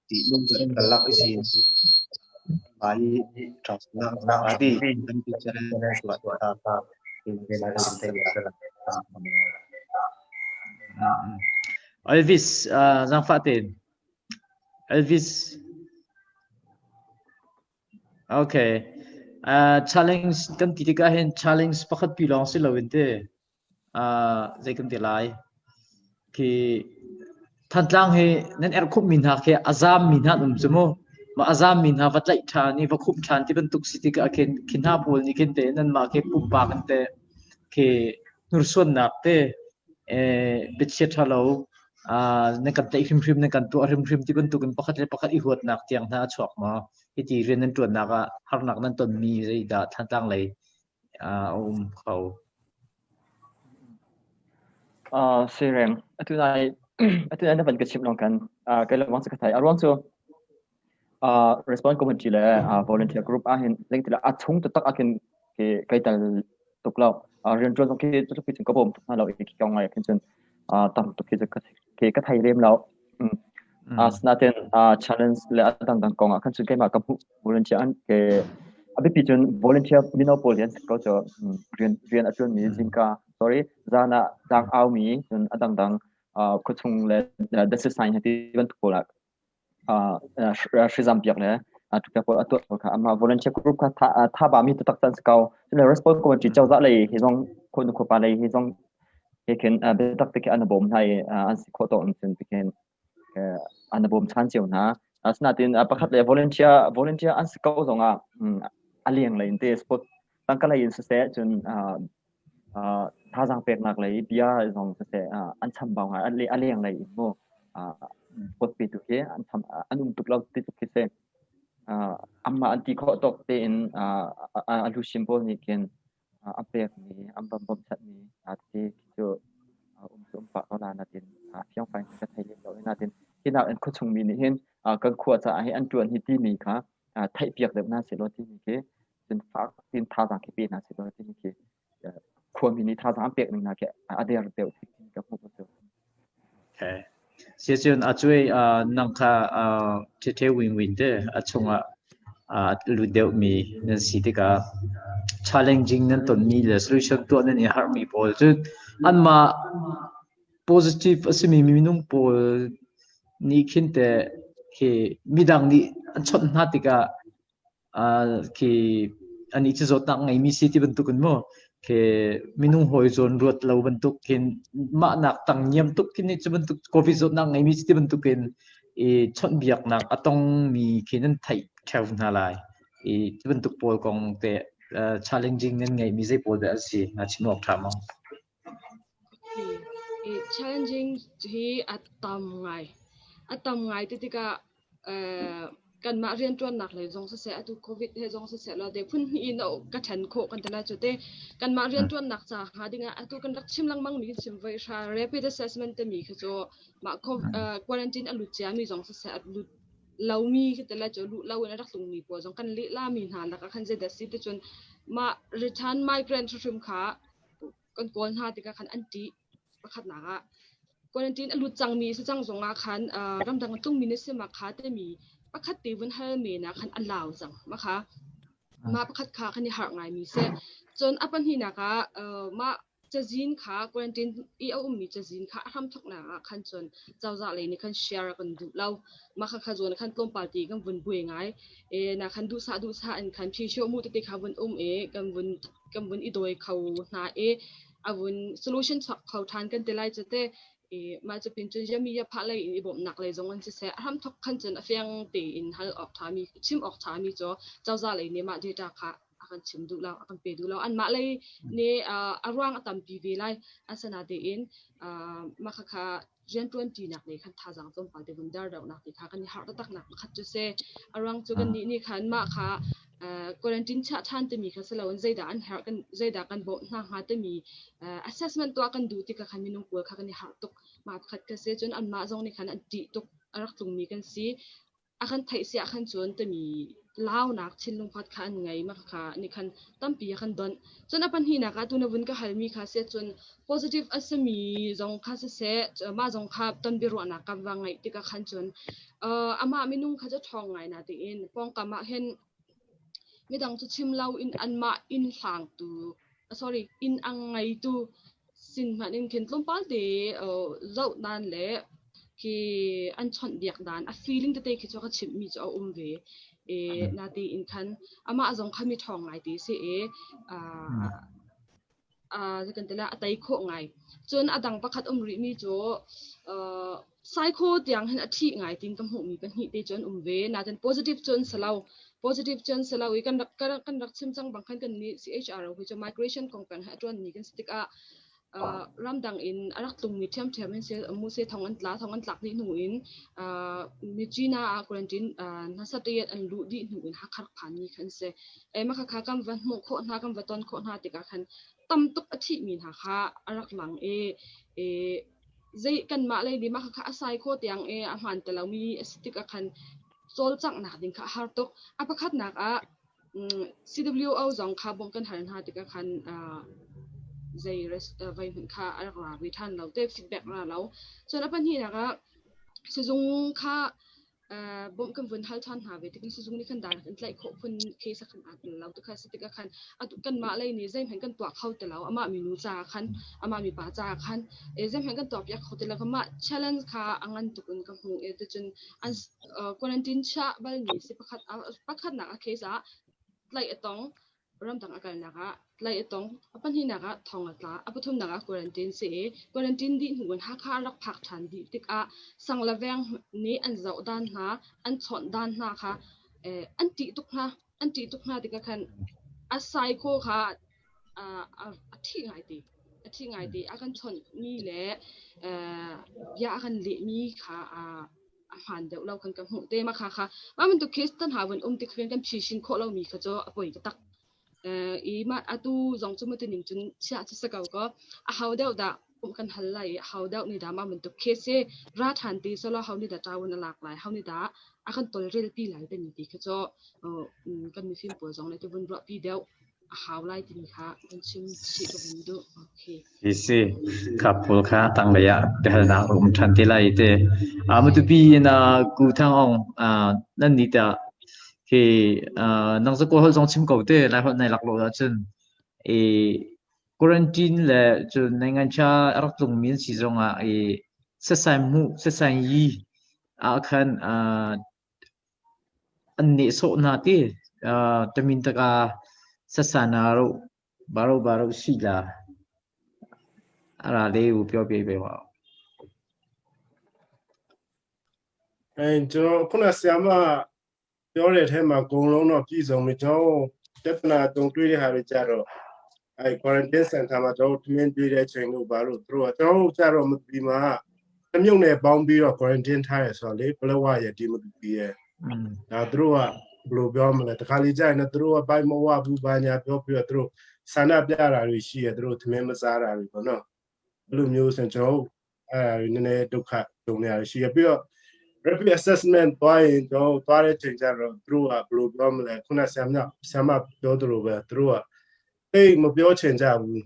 Speaker 6: ti nung zat kalak isi bai trust na adi an ti challenge wa ta ta
Speaker 2: Elvis zangfah tein Elvis Okay. Challenge kan ti tikah hin challenge pakhat pi lawng si loin te zei kan ti lai. Khi Thantlang hi nan erh khumh mi hna khi a zaam mi hna an um cu mu. Mah a zaam mi hna va tlaih ṭhan i va khumh ṭhan ti bantuk si tikah khin khi hna pawl nih khin te nanmah khi pumpak in te khi hnursuannak te biachia ṭha lo nan kan tlaih hrimhrim nan kan tuah hrimhrim ti bantukin pakhat le pakhat i huatnak tiang hna a chuak maw? Hiti rian nan ṭuannak ah harnak nan tonmi zeidah Thantlang lei a um kho?
Speaker 4: Sireng, atu nai atu nai na van ka chimh lawng khan kai lawng cu ka thai. A ruang cu response committee le volunteer group ah hin lengtila a chung taktak ah khin kai tel tuk lo. Rian ṭuan zong khi cu cun ka bawm tuk hna lo i khi kong ngai khin cun tam tuk khi cu ka thei lem lo. Asinain challenge le a dangdang kong ah khan cun keimah ka hmuh volunteer an ke a biapi cun volunteer mino pawl hi an si ko cu rian rian a ṭuanmi zingka sorry zan ah tlang aumi cun a dangdang khuachung le the sign hi ti bantuk pawl ah hrizam piak le tukpiak pawl a tuah pawl kha amah volunteer group kha tha ba mi taktak an si ko cun response committee cozah lei hi zong khua nu khuapa lei hi zong he khin biatak te khi an bawm hna i an si khawh tawk in cun tikhin an bawm chan cio hna. Asinain pakhat le volunteer volunteer an si ko zongah a leng lei in te sport tangka lei in siseh cun thazaang peknak lei bia zong siseh an chambau ngai a leng lei in mu sport petu khi an cham an um tuk lo ti tuk khi si. Amah an ti khawh tawk tein a lusim pawl nih khin a pekmi, an van bawmhchanhmi tete khi cu um cu um pah ko la natin fiangfai in ka thei lem lo. Natin hi nakin khuachung mi nih hin kan khua caah hi an ṭuan hi timi kha theihpiak deuh hna sehlaw timi khi cun fak tin thazaang khi pe hna sehlaw timi khi khuami nih thazaang an pek ning hna khi a der deuh ti ka hmuh cu.
Speaker 2: Okay. Siacun a cuai nang kha ṭhethe wingwin te a chungah lut deuhmi nan si tikah challenging nan tonmi le solution tuah nan i harhmi pawl cu anmah positive a simi minung pawl nih khin teh khi midang nih an chawnh hna tikah Khi anih cu zawtnak ngeimi si ti bantukin mu khi minung hawi zawn ruat lo bantuk khin mahnak tang niam tuk khin cu bantuk COVID zawtnak ngeimi si ti bantukin i chawnhbiaknak a tongmi khi nan theih ṭheo hna lai. I cu bantuk pawl kong te challenging nan ngeihmi zei pawl dah a si? Na chim awk ṭha maw?
Speaker 1: I challenging hi a tam ngai. A tam ngai ti tikah. Kanmah rianṭuannak lei zong siseh, atu COVID he zong siseh law te phun hnih in ka ṭhen khawh kan ti lai cu te. Kanmah rianṭuannak ca hnga dingah atu kan rak chim lengmang mi chim voi hra rapid assessment timi khi cu mah quarantine a lut ciami zong siseh, a lut lomi khi ti lai cu luh lo in a rak tlungmi pawl zong kan lehla mi hna lakah khan zeidah si ti cun mah return migrant hrimhrim kha kan kawl hna tikah khan an ṭih. Pakhatnak ah quarantine a lut cangmi si cang zongah khan ramdang a tlungmi na si ma kha timi pakhat te vun hal men ah khan a lau cang. Mah kha mah pakhat kha kan i harh ngaimi si. Cun a pahnihnak ah mah cazin kha quarantine i a ummi cazin kha a hramthawknak ah khan cun cozah lei nih khan share a kan duh lo. Mah kha kha zawn khan tlawmpal ti kan vun buai ngai. E na khan duhsah duhsah in khan phi sio mu tete kha vun um i kan vun i dawi kho hna i a vun solution chuak kho ṭhan kan ti lai cu te. I mah cu pin cun yami ya phah lei in i bawmhnak lei zong an siseh, a hramthawk khan cun a fiang tein hal awk ṭhami, chim awk ṭhami cu cozah lei nih mah data kha a kan chim duh lo, a kan pe duh lo. Anmah lei nih a ruang a tampi ve lai. Asinain mah khakha rianṭuan ṭinak lei khan thazaang tlawmpal te vun dar deuhnak ti kha kan i harh taktaknak pakhat cu si. A ruang cu kannih nih khan mah kha quarantine chiah ṭhan timi kha si loin zeidah an herh, kan zeidah kan bawmh hna hnga timi assessment tuah kan duh tikah khan minung pawl kha kan i harh tuk. Mah pakhat kha si. Cun anmah zong nih khan an ṭih tuk. A rak tlungmi kan si. A kan theih siah khan cun timi launak thinlung pakhat kha an ngei. Mah kha nih khan tampi a kan donh. Cun a pahnihnak ah tu na vun ka halmi kha si cun positive a simi zong kha siseh, mah zong kha ton biaruahnak kan va ngeih tikah khan cun amah minung kha cu ṭhawng ngai na tiin pawngkam ah hin midang cu chim lo in anmah inn hlangtu, sorry, inn ang ngeitu sin hmanh in khin tlawmpal te zoh dan le khi an chawnhbiak dan a feeling tete khi cu ka chimhmi cu a um ve. E natein khan amah zong kha mi ṭhawng ngai te si i kan ti lai, a tei khawh ngai. Cun a dang pakhat um rihmi cu psycho tiang hin a thih ngai tin ka hmuhmi pahnih te cu an um ve. Nain positive cu an si lo. Positive cu an si lo i kan rak chim cang bang khan kan nih CHRO hi cu migration kong peng he a ṭuanmi kan si tikah ramdang in a rak tlungmi ṭhiamṭhiam in mu se thong an tla, thong an tlak dih hnu in Myitkyina ah quarantine hnasatayat an luh dih hnu in Hakha rak phanmi khan si. E mah khakha kan va hmuh khawh hna, kan va ton khawh hna tikah khan tam tuk a thihmi hna kha a rak lang i e zei kanmah lei nih mah khakha a sai kho tiang i a hmaan te lomi a si tikah khan cawlcanghnak ding kha a har tuk. A pakhatnak ah CWO zong kha bawmh kan hal hna tikah khan zei voi hmanh kha a rak ra ve ṭhan lo te, feedback ra lo. Cun a pahnihnak ah sizung kha bawmh kan vun hal ṭhan hna ve tik in sizung nih khan direct in tlaih khawh phun case a khan aa tel lo. Tikha si tikah khan atu kanmah lei nih zeihmanh kan tuah kho ti lo. Amah minu caah khan, amah mipa caah khan zeihmanh kan tuah piak kho ti lo. Mah challenge kha a ngan tuk in ka hmuh i ticun an quarantine chiah balmi si pakhat pakhatnak a case ah tlaih a tong, ramdang a kalnak ah tlaih a tong, a pahnihnak ah thong a tla, a pathumnak ah quarantine si i quarantine dih hnu in Hakha a rak phak ṭhan dih tikah sang le veng nih an zoh dan hna, an chawnh dan hna kha an ṭih tuk hna. An ṭih tuk hna tikah khan a psycho kha a ṭhih ngai te, a ṭhih ngai te. A kan chawnhmi le bia a kan lehmi kha a hmaan deuh lo kan ka hmuh te. Mah kha kha mah bantuk case tan ha vun um tik khin kan phi khawh lomi kha cu a poi taktak. I mah atu zong cu matining cun chiah cu si ko kaw a ho deuh dah kan hal lai i ho deuh nih dah mah bantuk case hi ra ṭhan ti selaw ho nih dah ṭawun a lak lai, ho nih dah a kan tawlrel pi lai timi ti kha cu kan mifim pawl zong nih ti vun ruahpi deuh a hau lai timi kha kan chim chih ka vun duh. Okay.
Speaker 2: Si si kha pawl kha tanglei ah biahalnak a um ṭhan te lai te. Matupi in Ku Thang Aung nan ni tah khi nang cu Kawl holh zong chim ko te, Lai holh nai lak lo ahcun i quarantine le cun nai ngancha a rak tlungmi an si zongah i sasai hmuh sasai yi ah khan an nehsawh hna ti tamin taka sasana ro baro baro si la ara le u pyo pe pe wa.
Speaker 8: အဲကျွန်တော်ခုနဆရာမပြောတဲ့အထဲမှာအကုန်လုံးတော့ပြည့်စုံပြီကျွန်တော်ပြဿနာတုံတွေ့တဲ့ဟာတွေကြတော့အဲ quarantine center မှာကျွန်တော်ထမင်းတွေ့တဲ့အချိန်တို့ဘာလို့သူတို့ကကျွန်တော်တို့ကြတော့မပြီးမှာတမြုပ်နဲ့ပေါင်းပြီးတော့ quarantine ထားရဆိုတော့လေပလောဝရဒီမပြီးရဲ့ ဒါသူတို့ကဘယ်လိုပြောမလဲတခါလေကြာရင်တော့သူတို့ကဘိုက်မဝဘူးဘာညာပြောပြီးတော့သူတို့ဆန္ဒပြတာတွေရှိရသူတို့သမင်းမစားတာတွေပေါ့နော်အဲ့လိုမျိုးဆိုကျွန်တော်အဲ့ဒါတွေနည်းနည်းဒုက္ခကြုံနေရရှိရပြီးတော့ rapid assessment သွားရင်ကျွန်တော်သွားတဲ့ချိန်ကျတော့သူတို့ကဘယ်လိုပြောမလဲခုနဆရာမဆရာမပြောသလိုပဲသူတို့ကတိတ်မပြောချင်ကြဘူး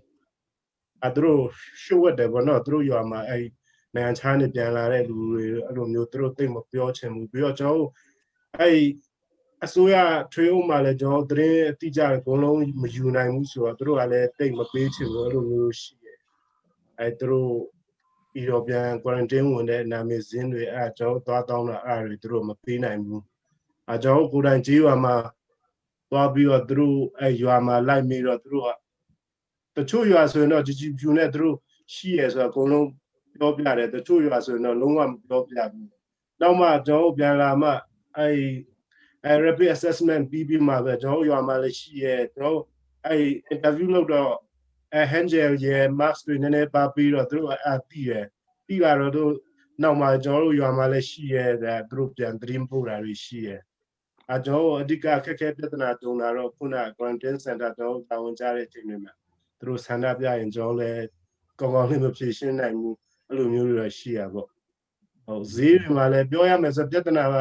Speaker 8: အဲသူတို့ရှုပ်ဝက်တယ်ပေါ့နော်သူတို့ရွာမှာအဲနိုင်ငံခြားနေပြန်လာတဲ့လူတွေအဲ့လိုမျိုးသူတို့တိတ်မပြောချင်ဘူးပြီးတော့ကျွန်တော်အဲ့အစိုးရထွေးအုပ်မှလည်းကျွန်တော်သတင်းအတိအကျအကုန်လုံးမယူနိုင်ဘူးဆိုတော့သူတို့ကလည်းတိတ်မပေးချင်ဘူးအဲ့လိုမျိုးရှိတယ်အဲသူတို့ပြီးတော့ပြန် quarantine ဝင်တဲ့နာမည်စင်းတွေအဲကျွန်တော်သွားတောင်းတာအဲ့တွေသူတို့မပေးနိုင်ဘူးအဲကျွန်တော်ကိုယ်တိုင်ကြေးရွာမှာသွားပြီးတော့သူတို့အဲရွာမှာလိုက်ပြီးတော့သူတို့ကတချို့ရွာဆိုရင်တော့ជីជីဖြူနဲ့သူတို့ရှိရဆိုတော့အကုန်လုံးပြောပြတယ်တချို့ရွာဆိုရင်တော့လုံးဝမပြောပြဘူးနောက်မှကျွန်တော်ပြန်လာမှအဲအဲ rapid assessment ပြီးပြီးမှပဲကျွန်တော်ရွာမှာလည်းရှိရဲကျွန်တော်အဲ interview လုပ်တော့အဲ hand gel ရယ် mask တွေနည်းနည်းပါပြီးတော့သူတို့အတီးရယ်တီးလာတော့သူနောက်မှကျွန်တော်တို့ရွာမှာလည်းရှိရဲတဲ့သူတို့ပြန်သတင်းပို့တာတွေရှိရဲအကျွန်တော်အဓိကခက်ခဲပြဿနာကြုံတာတော့ခုန quarantine center ကျွန်တော်တာဝန်ကျတဲ့အချိန်တွေမှာသူတို့ဆန္ဒပြရင်ကျွန်တော်လည်းကောင်းကောင်းလေးမဖြေရှင်းနိုင်ဘူးအဲ့လိုမျိုးတွေတော့ရှိရပေါ့ဟုတ်ဈေးတွေမှာလည်းပြောရမယ်ဆိုပြဿနာက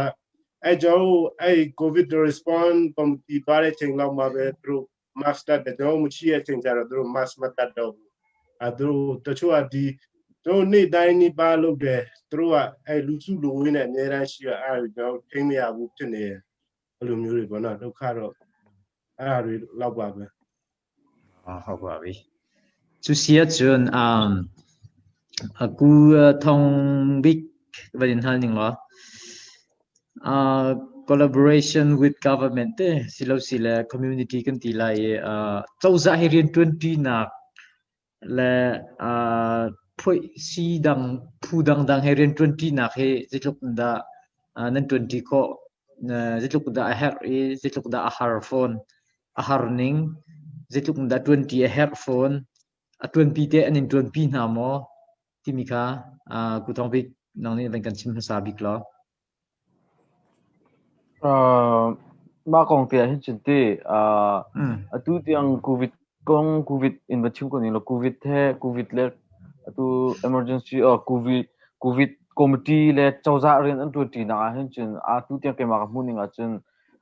Speaker 8: အဲကျွန်တော်အဲ covid response committee ပါတဲ့ချိန်လောက်မှာပဲသူတို့ mask တပ်တယ်ကျွန်တော်မရှိတဲ့ချိန်ကျတော့သူတို့ mask မတပ်တော့ဘူးအဲသူတို့တချို့ကဒီတို့နေ့တိုင်းနေ့ပါလုပ်တယ်သူတို့ကအဲလူစုလူဝေးနဲ့အများတန်းရှိရအဲကျွန်တော်ထိမ့်မရဘူးဖြစ်နေတယ်အဲ့လိုမျိုးတွေပေါ့နော်ဒုက္ခတော့အဲ့ဒါတွေလောက်ပါပဲ
Speaker 2: ဟုတ်ပါပြီသူစီရချွန်အမ်အခုထုံဘစ်ဗရင်ဟန်နင်းလားအာ collaboration with government တဲ့စီလို့စီလေ community ကန်တီလာရေအာကျောဇာဟီရင်20နာလဲအာဖွိစီဒန်းဖူဒန်းဒန်းဟီရင်20နာခေဇိလုကဒါနန်20ကိုဇိလုကဒါအဟရဇိလုကဒါအဟာဖွန်အဟာနင်းဇိလုကဒါ20အဟရဖွန်အ20တဲ့အနေ20နာမောတိမိခာအာကုတောင်ဘိနောင်နေဘင်ကန်ချင်မစာဘိကလော
Speaker 9: Ma kong te hin chin te atu tiang covid kong covid in va chim ko ni lo covid he covid le atu emergency or covid covid committee le chawza rian an tuan ti na ah hin chin atu tiang keima ka hmu ning ah cun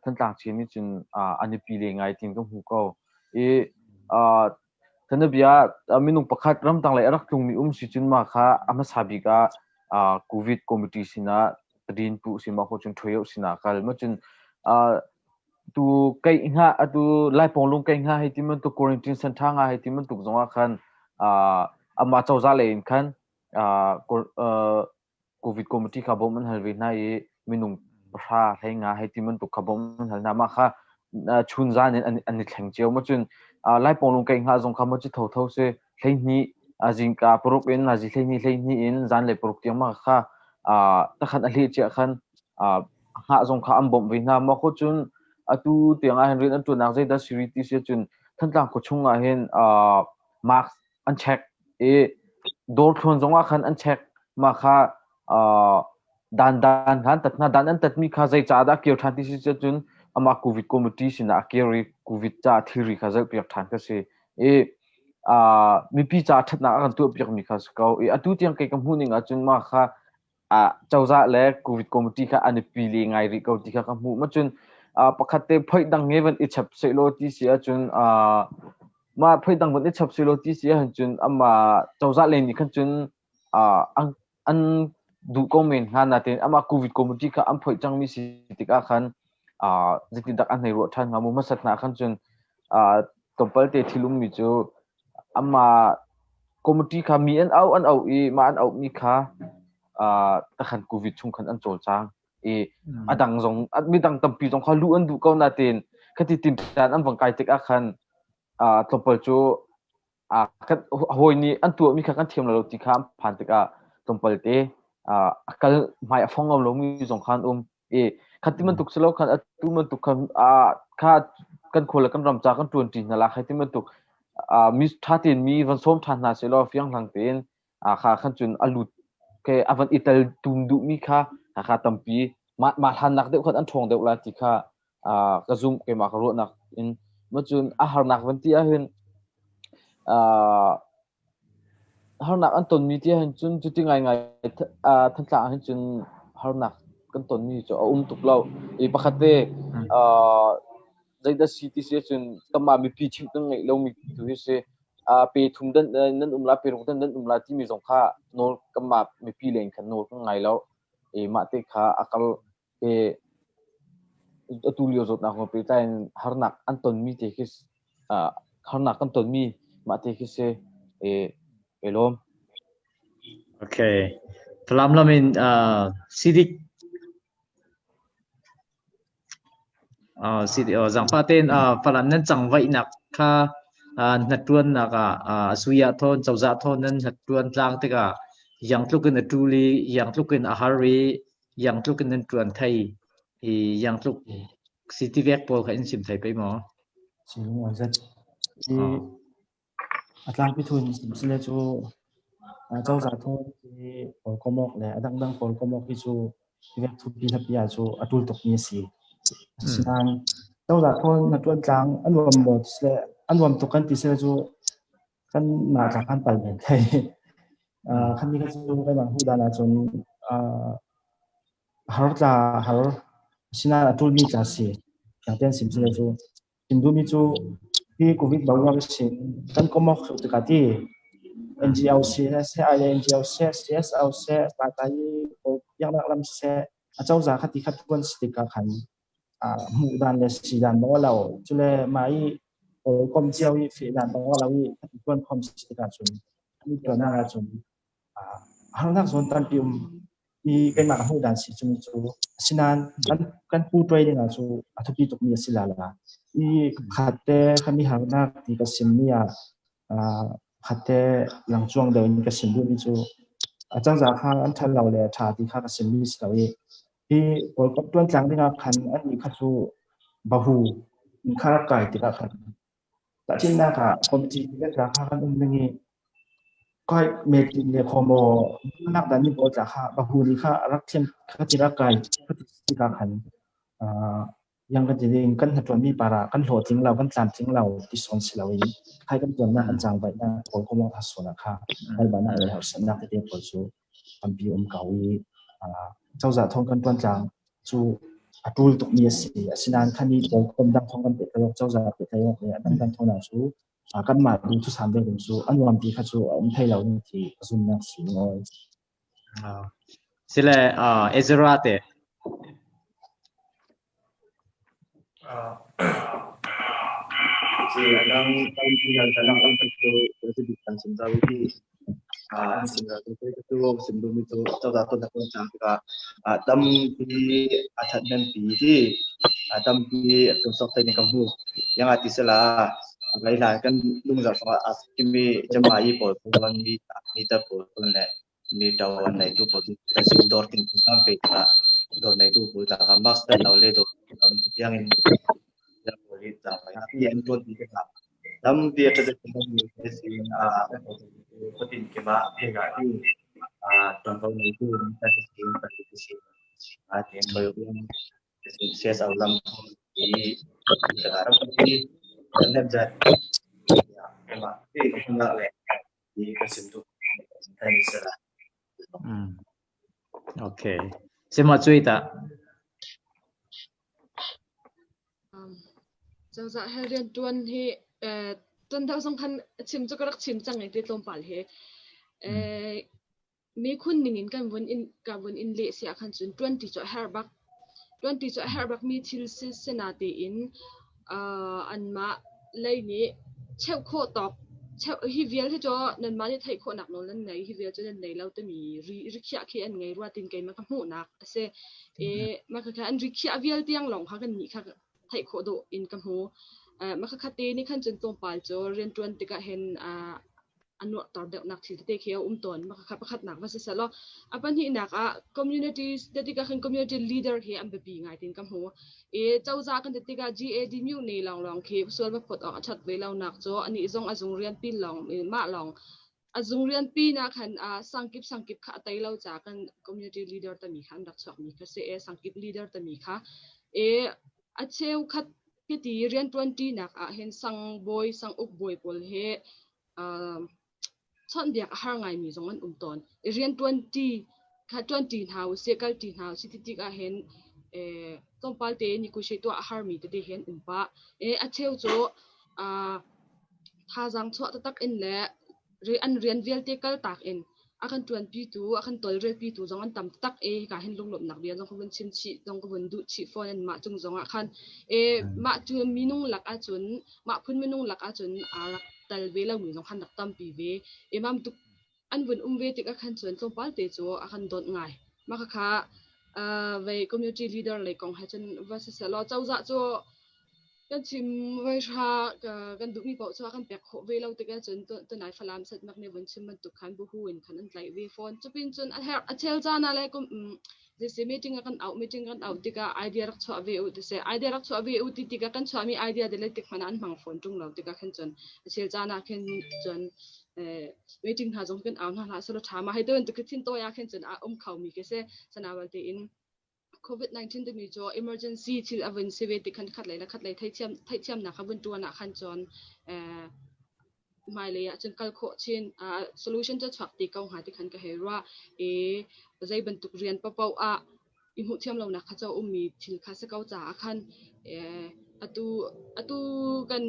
Speaker 9: Thantlang chin ni cun an i pi le ngai tin ka hmu ko i thanabia minung pakhat ramtang lei a rak tlungmi um si cun ma kha a hmasa bik ah covid committee sinah tadin pu si ma ko cun ṭhuyo sinah kal ma cun tu kai nga atu lai pong lung kai nga hei ti man tu quarantine center nga hei ti man tuk zongah khan ama chawza le in khan covid committee kha bawm an hal ve hna i minung pahra hlei nga hei ti bantuk kha bawm an hal hna. Mah kha chun zan in an i thleng cio. Ma cun Lai pong lung kai hnga zong kha ma cu thotho si 12 zingka paruk in nazi 12 12 in zanlei paruk tiang ma kha takhan a hleh cia khan hngah zong kha an bawmh ve hna. Ma khu cun atu tiang ah hin rian an ṭuannak zeidah siri ti si cun Thantlang khua chung ah hin mask an check i dawr thluan zong ah khan an check mah kha dan dan han tat hna dan an tatmi kha zei ca dah kir ṭhan ti si cun amah covid committee sinah a kir i covid ca thilri kha zohpiak ṭhan ka si i mipi ca ṭhatnak a kan tuahpiakmi kha si ko i atu tiang kei ka hmuh ning ahcun mah kha cozah le covid committee kha an i pi le ngai rih ko ti kha ka hmuh ma cun pakhat te phoih dang nge van i chap sehlaw ti si ahcun mah phoih dang van i chap sehlaw ti si ahcun ama cozah le nih khan cun an duh ko men hnga natin amah covid committee kha an phoih cangmi si tikah khan zeitindah an hei ruah ṭhan hnga mu hmasat hna khan cun tlawmpal te thil ummi cu Amah committee kha mi an auh an auh i mah an auhmi kha takhan covid chung khan an cawlcang i a dang zong midang tampi zong kha luh an duh ko natin khati tin tan an vang kai tikah khan tlawmpal cu kan hawi nih an tuahmi kha kan thiam lo ti kha an phan tikah tlawmpal te a kal hmai a fong ngam lomi zong khan um i khati bantuk si lo khan atu bantuk khan kha kan khua le kan ram ca kan ṭuanṭi hna la khai ti bantuk mi ṭha tein mi van sawm ṭhan hna seh law fiang hlang tein kha khan cun a lut ke a van i tel tum duhmi kha kha tampi. Mah mah hlannak deuh khan an ṭhawng deuh lai ti kha ka zumh keimah ka ruahnak in. Macun a harnak van ti ahhin harnak an tonmi ti ahhin cun cuti ngaingai Thantlang ahhin cun harnak kan tonmi cu a um tuk lo. I pakhat te zeidah si ti si ahcun kanmah mipi chimh kan ngeih lomi tu hi si. Pe thum dan nan um la, pe ruk dan nan um la timi zong kha nawl kanmah mipi leng khan nawl kan ngai lo. I mah te kha a kal i atu lio zawtnak kong pehtlai in harnak an tonmi te khi harnak kan tonmi mah te khi si i i lawm.
Speaker 2: Okay. Falam lam in Sidik Sidik zangfah tein Falam nan cangvaihnak kha hnattuannak ah suya thawn cozah thawn nan hnattuan tlang tikah yang tluk in a ṭul i yang tluk in a har i yang tluk in nan ṭuan thei i yang tluk city vek pawl kha in sim thei pei maw?
Speaker 3: Silung oi zat. I a tlangpi thun sile cu cozah thawng hi pawl komok le a dangdang pawl komok hi cu vek thupi hlapi ah cu a ṭul tukmi a si. Asinain cozah thawn na ṭuan tlang a nuam maw ti sile a nuam tuk kan ti sile cu kan mah tla kan pal men thei. Khan ni kha cu keimah hmuh dan ahcun har tla har asinain a ṭulmi tla si. Fiang tein sim sile cu chim duhmi cu hi COVID boruak sin kan komok tikah ti NGO seh, INGO seh, CSO seh, taitai biaknak lam seh, acozah kha ti kha tuan si tikah khan hmuh dan le si dan bang lo cule mah i kom cio i feh dan bang lo i tuan khom si tikah cun an tuan ahcun harnak zawn tampi um i keimah ka hmuh dan si cumi cu asinain kan kan pu tuai ding ah cu a thupi tukmi a si la la i khat te kami harnak ti ka sim mi ah khat te lang chuang deuh in ka sim duhmi cu a cangza kha an ṭhan lo le ṭha ti kha ka sim mi si lo i hi World Cup tuan tlang ding ah khan annih kha cu bahu in kha rak kai tikah khan tahchunhnak ah committee ti tla kha kan um ding i kai meeting le khomo nak dan ni pawl tla kha bahu ni kha rak thiam kha ti rak kai kha ti tikah khan yang kan ti ding kan hnaṭuanmi para kan hlawhtling lo kan tlamtling lo ti sawn si loin khai kan tuannak kan cangvaih na pawl khomo tha sual kha halbanak le harsatnak tete pawl cu tampi um ko i cozah thawng kan ṭuan tlang cu a ṭul tukmi a si. Asinain khani pawl dang thawng kan pehtlai awk cozah pehtlai awk le a dangdang thawng hna cu kanmah duhthusam ve ding cu a nuam ti kha cu a um thai lo ding ti ka zumnak si ngawi.
Speaker 2: Sile Ezra te.
Speaker 6: Si adang kadang cu kan sim zau i sim zau cu sim duhmi cu cozah tuannak kan cang tikah tampi a ṭhathnempi ti tampi kan sok thei ning ka hmu. Yang ah ti sila lai kan lungzarh chungah aa kimi Jamai pawl mi mi ta pawl le mi ṭo an neitu pawl cu sin dawr tin tam pe tikah dawr neitu pawl ta kha mask tel lo le dawr tiang in pawl hi cang ti an tuan ti tikah tampi a ṭha mi sin a khuatin kima hega ti a ṭuanvo neitu ta sin pa ti si a tin koyo CSO lam i ram ti kan nem zat kima ti ka le
Speaker 2: Okay. Sima cui ta.
Speaker 1: Cozah he rian tuan hi tuan deuh zong khan chim cu ka rak chim cang i ti tlawmpal hi. Mikhun ning in kan vun in ka vun in leh si ahkhan cun ṭuanṭi cu a herh bak. Ṭuanṭi cu a herh bakmi thil si sina tiin anmah lei nih cheuh khawh tawk cheuh hi vial hi cu nanmah nih theih khawhnak nawl nan ngei hi vial cu nan nei lo timi ri rikhiah khi an ngei rua tin keimah ka hmuhnak a si. I mah khakha an rikhiah vial tiang lawng kha kannih kha theih khawh dawh in ka hmu. Mah khakha te nih khan cun tlawmpal cu rianṭuan tikah hin a nuarhter deuhnak thil tete khi a um tawn. Mah kha pakhatnak va si selaw a pahnihnak ah communities te tikah khin community leader hi an biapi ngai tin ka hmu. I cozah kan ti tikah GAD myu ne lawnglawng khi sual va phawt awk a ṭhat ve lonak cu anih zong a zung rian pin lawng mah lawng A zung rian pi na khan sangkip sangkip kha a tei lo ca kan community leader tami kha an rak chuak mi kha si e sangkip leader tami kha e a cheu khat hiti rian tuan ṭi nak ah hin sang bawi sang uk bawi pawl he chawnhbiak a har ngaimi zong an um tawn. I rianṭuan ṭi kha ṭuanṭi hna usih, kalṭi hna usih ti tikah hin tlawmpal te negotiate tuah a harmi tete hi an um pah. A cheu cu thazaang chuah taktak in le an rian vialte kaltak in a kan ṭuanpitu, a kan tawlrelpitu zong an tam taktak i hika hin lunglawmhnak bia zong ka vun chim chih zong ka vun duh chih fawn anmah cung zong ah khan. Mah cu minung lak ahcun mah phun minung lak ahcun aa rak tal ve lomi zong khan rak tampi ve. Imam tuk an vun um ve tikah khan cun tlawmpal te cu a kan dawt ngai. Mah khakha vei community leader lei kong he cun va siseh law cozah cu kan chim voi hra kan duhmi paoh cu a kan pek khawh ve lo tikah cun tunai Falam setnak nih vun chim bantuk khan buhu in khan an tlaih ve fawn. Cupin cun a herh a chel caan ah le Zeisi meeting ah kan auh meeting kan auh tikah idea rak chuah ve u ti si. Idea rak chuah ve u ti tikah kan chuahmi idea te le tik hmanh ah an hmang fawn ṭung lo tikah khin cun a chel caan ah khin cun meeting hna zong kan au hna hlah selaw ṭha ma hei tu khi thin tawi ah khin cun a um kho mi khi si. Sanawal tein COVID-19 timi cu emergency thil a vun si ve ti khan khat lei le khat lei theithiam theihthiamnak kha vun ṭuan ah khan cun hmailei ah cun kal khawh chin solution cu chuak ti ko hnga ti khan ka hei ruah i zei bantuk rian paohpaoh ah i hmuh thiam lonak kha cu ummi thil kha si ko caah khan atu atu kan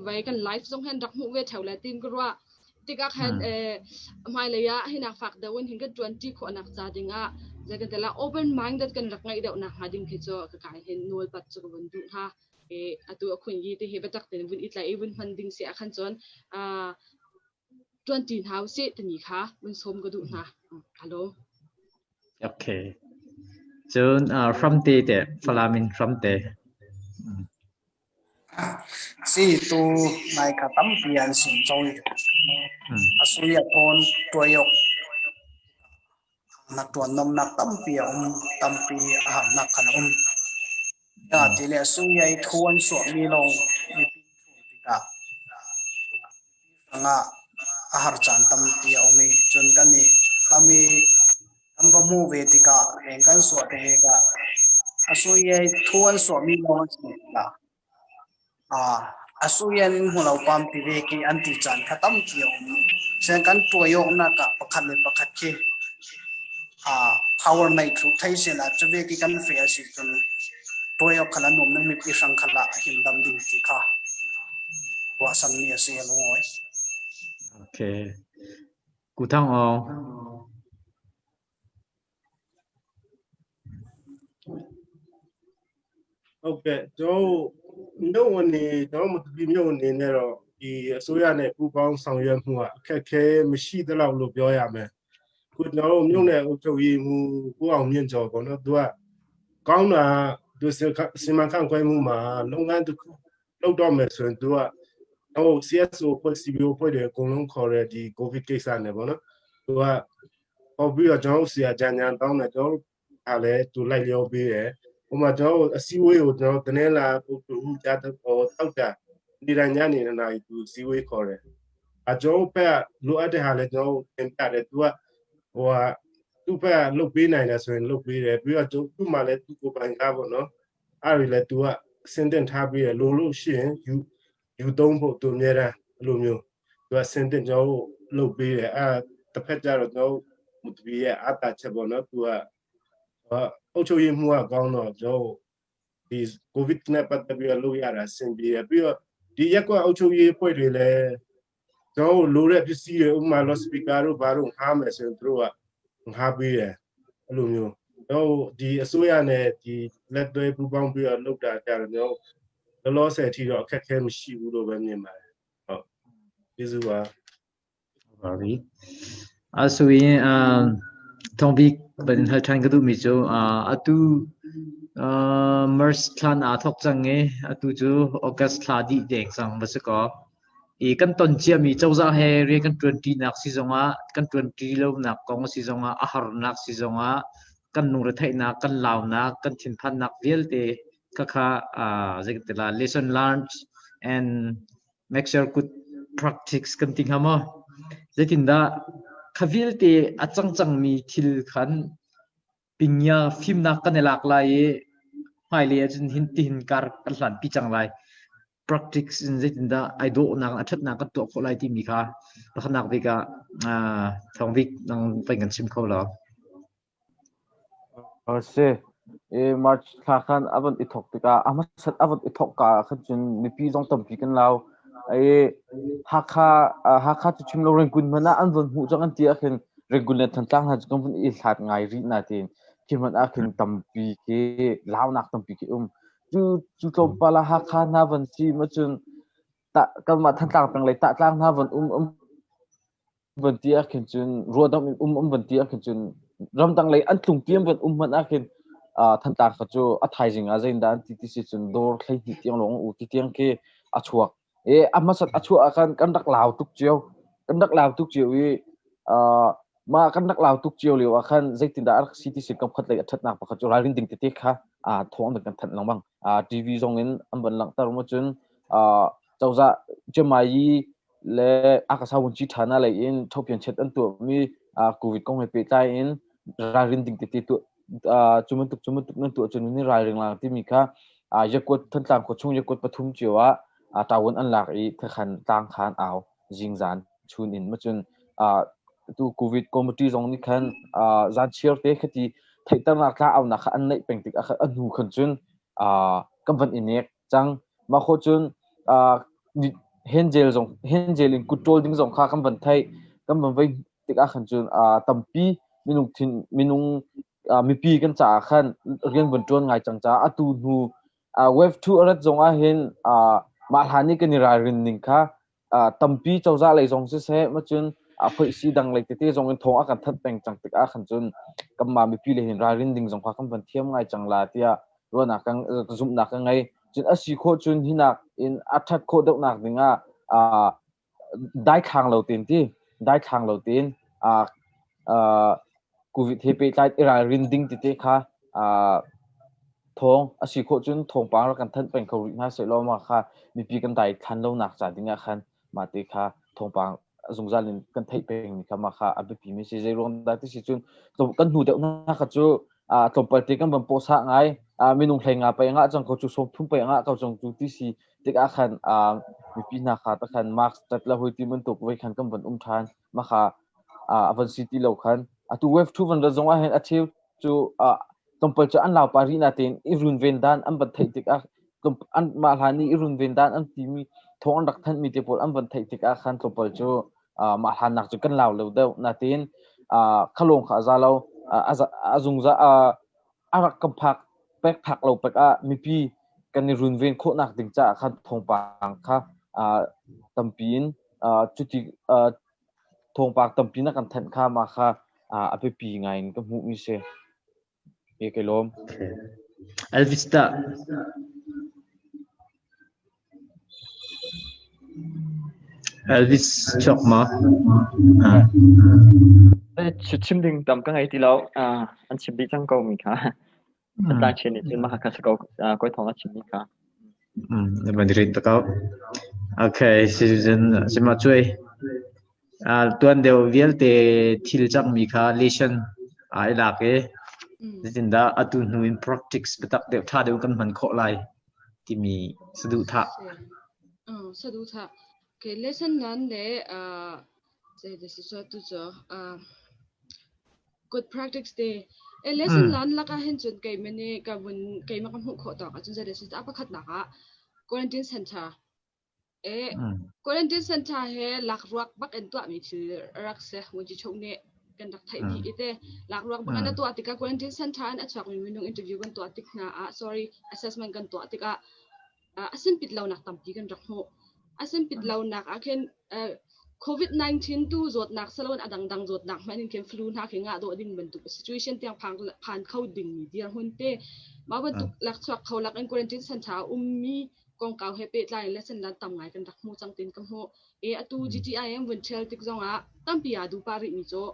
Speaker 1: vai kan life zong hin rak hmuh ve theo le tin ka ruah tikah khan hmailei ah hinak fak deuh in hin kan tuan ti khawhnak ca ding ah zei kan tela open minded kan rak ngeih deuh nak hnga ding khi cu ka kai hin nawl pat cu ka vun duh hna. Atu a khun yi te hi biatak tein vun i tlaih i vun hman ding si ah khan cun ṭuanṭi hna usih timi kha vun sawm ka duh hna. Alo.
Speaker 2: Okay. Cun hramte te Falam in hramte.
Speaker 7: Si tu nai kha tampi an sim choi. Asui a thawn tuayok Na ṭuannomnak tampi a um, tampi a harnak khan a um. Ti le sui thu an suahmi lawng mipi thuh tikah hrangah a har caan tampi a um i cun kan i lam i kan va hmuh ve tikah leng kan suah te tikah a sui thu an suahmi lawng an si tikah A suian in hmu lo pam ti ve khi an ti caan kha tampi a um. Sian kan tuai awknak ah pakhat le pakhat khi power nei thlu thei sela cu ve ki kan fe a si cun tuai awk khala nuam nang mipi hrang khala a him dam ding ti kha ruahsan mi a si lungawi.
Speaker 2: Okay. Kuthang ong.
Speaker 8: ဟုတ်ကဲ့ကျွန်တော်မြို့အနေကျွန်တော်မတူမြို့အနေနဲ့တော့ဒီအစိုးရနဲ့ပူးပေါင်းဆောင်ရွက်မှုကအခက်အခဲမရှိသလောက်လို့ပြောရမယ်ခုကျွန်တော်တို့မြို့နယ်အုပ်ချုပ်ရေးမှူးကိုအောင်မြင့်ကျော်ပေါ့နော်သူကကောင်းတာသူစီမံခန့်ခွဲမှုမှာလုပ်ငန်းတစ်ခုလုပ်တော့မယ်ဆိုရင်သူကဟို CSO ဖွဲ့ CBO ဖွဲ့တယ်အကုန်လုံးခေါ်တဲ့ဒီ COVID ကိစ္စနဲ့ပေါ့နော်သူက ဟောပြီးတော့ကျွန်တော်တို့ဆရာကြံကြံတောင်းတယ်ကျွန်တော်တို့အားလည်းသူလိုက်လျောပေးတယ်ဟိုမှာကျွန်တော်တို့အစည်းအဝေးကိုကျွန်တော်တနင်္လာပုတ်တူကြတော့တောက်တာနေတိုင်းညနေနေနိုင်သူစည်းဝေးခေါ်တယ်အကျွန်တော်ဘက်ကလိုအပ်တဲ့ဟာလည်းကျွန်တော်တင်ပြတယ်သူကဟိုဟာသူ့ဘက်ကလုတ်ပေးနိုင်တယ်ဆိုရင်လုတ်ပေးတယ်ပြီးတော့သူ့မှာလည်းသူ့ကိုယ်ပိုင်ကားပေါ့နော်အဲ့ဒီလည်းသူကအစင်းတင်ထားပြီးရလိုလို့ရှိရင်ယူယူသုံးဖို့သူအများတန်းအဲ့လိုမျိုး သူကစင်တင်ကျွန်တော်တို့လုပ်ပေးတယ်အဲတစ်ဖက်ကျတော့ကျွန်တော်မူတပီရဲ့အတာချက်ပေါ့နော်သူကအုတ်ချုပ်ရေးမှုကကောင်းတော့ကျွန်တော်ဒီကိုဗစ်နဲ့ပတ်သက်ပြီးတော့လုပ်ရတာအဆင်ပြေတယ်ပြီးတော့ဒီရက်ကွက်အုပ်ချုပ်ရေးဖွဲ့တွေလည်းကျွန်တော်လိုတဲ့ပစ္စည်းတွေဥပမာလော့စပီကာတို့ဘာတို့ငှားမယ်ဆိုရင်တို့ကငှားပေးတယ်အဲ့လိုမျိုးတော့ဒီအစိုးရနဲ့ဒီလက်တွဲပူးပေါင်းပြီးတော့လုပ်တာကြတော့ကျွန်တော်လောလောဆယ်အထိတော့အခက်အခဲမရှိဘူးလို့ပဲမြင်ပါတယ် ဟုတ်ကျေးဇူးပါ
Speaker 2: ပါပြီအဆိုရင်အာထုံပြီးဘယ်ဟထိုင်ကတူမီချိုအာအတူအာ March thlan a thok chang e atu cu August thla di deng sang va si ko i kan ton cia mi cozah he rian kan tuan ti nak si zongah kan tuan ti lo nak kong si zongah a harnak si zongah kan lungretheihnak kan launak kan thinphannak vialte khakha zeikatila lesson learned and make sure good practice kan ti hnga maw? Zeitindah kha vialte a cang cangmi thil khan pinya fimnak kan i lak lai i hmailei ahcun hin tihin kar kan hlanpi cang lai. Practice in zeitindah ai dawhnak a ṭhatnak kan tuah khawh lai timi kha pakhatnak bik ah Thawng Bik nang pei kan chim kho lo.
Speaker 9: Si. I March thla khan a van i thawk tikah a hmasat a van i thawk ka ah khan cun mipi zong tampi kan lau. I Hakha Hakha cu chim lo Rangoon hmanh ah an von hmuh cang an ti ah khin Rangoon le Thantlang hna cu kan vun i hlat ngai rih na tiin khi hmanh ah khin tampi khi launak tampi khi um. Cu cu tlawmpal ah Hakha hna van si ma cun tah kanmah Thantlang peng lei tahtlang hna van um um van ti ah khin cun ruahdamh in um um van ti ah khin cun ramdang lei an tlung ti an van um hmanh ah khin Thantlang kha cu a thaizing ah zeidah an ti ti si cun dawr 12 tiang lawng u ti tiang khi a chuak. E a hmasat a chuah ah khan kan rak lau tuk cio. Kan rak lau tuk cio i mah kan rak lau tuk cio lio ah khan zeitindah a rak si ti si kam khat lei a ṭhatnak pakhat cu ralrin ding tete kha thawng an kan thanh lengmang. TV zong in an van langhter mu cun cozah Cemayi le Akasa Wunci ṭhana lei in ṭhopian chet an tuahmi COVID kong he pehtlai in ralrin ding tete tuah cu bantuk cu bantuk nan tuah cun ni ralring lang timi kha Yakuat Thantlang khua chung Yakuat pathum cio ah tawun an lak i thakhan tlang khan au zingzan chun in macun tu COVID committee zong nih khan zan chiar te khati theihternak tla aunak kha an neih peng tik a hnu khan cun kan van i nek cang mah khawh cun hand gel zong hand gel in kut ṭawl ding zong kha kan van theih kan van vei tikah khan cun tampi minung thin minung mipi kan caah khan rian van ṭuan ngai cang caah atu hnu wave 2 a rat zong ah hin mah hlan i kan i ralrin ning kha tampi cozah lei zong siseh macun phoihsi dang lei tete zong in thawng a kan thanh peng cang tikah khan cun kanmah mipi le hin ralrin ding zong kha kan van thiam ngai cang la tiah ruahnak kan zumhnak ka ngei. Cun a si khawh cun hinak in a ṭhat khawh deuhnak ding ah daithlang lo tein ti daithlang lo tein COVID he pehtlai i ralrin ding tete kha thawng a si khawh cun thawngpang rak kan thanh peng kho rih hna sehlaw mah kha mipi kan daithlan lonak ca ding ah khan mah te kha thawngpang zungzal in kan theih peng mi kha mah kha a biapi mi si. Zei ruang dah ti si cun kan hnu deuh hna kha cu tlawmpal te kan van pawhsah ngai minung hlei nga pei ngah cang ko cu 30 pei ngah ko cang cu ti si tikah khan mipi hna kha takhan mask tat la hoi ti bantuk voi khan kan van um ṭhan mah kha a van si ti lo khan atu wave 2 van rat zong ah hin a cheu cu tlawmpal cu an laupa rih na tein i runven dan an van theih tikah an mah hlan i i runven dan an timi thawng an rak thanhmi te pawl an van theih tikah khan tlawmpal cu mah hlan nak cu kan lau lo deuh natein khalawng kha a za lo a zungza a rak kan phak pek phak lo pek ah mipi kan i runven khawhnak ding caah khan thawngpang kha tampi in cuti thawngpang tampi na kan thanh kha mah kha a biapi ngai in ka hmuh mi si. E kai lawm.
Speaker 2: Elvis tah Elvis chuak ma?
Speaker 4: Chim ding tam ka ngei ti lo. An chim dih cang ko mi kha. Tlang chin nih cun mah kha si ko koi thong a chim mi kha.
Speaker 2: Na van rin ta ko. Okay, citizen sima cuai. Tuan deuh vialte thil cangmi kha lesson ai lak i zeitindah atu hnu in practice biatak deuh ṭha deuh kan hman khawh lai timi saduhthah.
Speaker 1: Saduhthah. Okay, lesson nan le tu cu good practice te. E lesson lan lak ah hin cun keimah nih ka vun keimah ka hmuh khawh tawk ahcun zei lesson a pakhatnak ah quarantine center e quarantine center he lakruak bak in tuahmi thil rak si Wunci Chok nih kan rak theih dih i te lakruak bak in a tuah tikah quarantine center in a chuakmi minung interview kan tuah tik hna ah sorry assessment kan tuah tikah a sinpit lonak tampi kan rak hmuh. A sinpit lonak ah khin COVID-19 tu zawtnak saloin a dangdang zawtnak hmanh in khin flu hna khi ngah dawh ding bantuk situation tiang phang phan kho dingmi dirhmun te mah bantuk lakchuak kho lak in quarantine center a ummi kongkau he pehtlai in lesson lan tam ngai kan rak hmu cang tin ka hmu. E atu GTIM vun ṭhial tik zongah tampi aa duh pah rihmi cu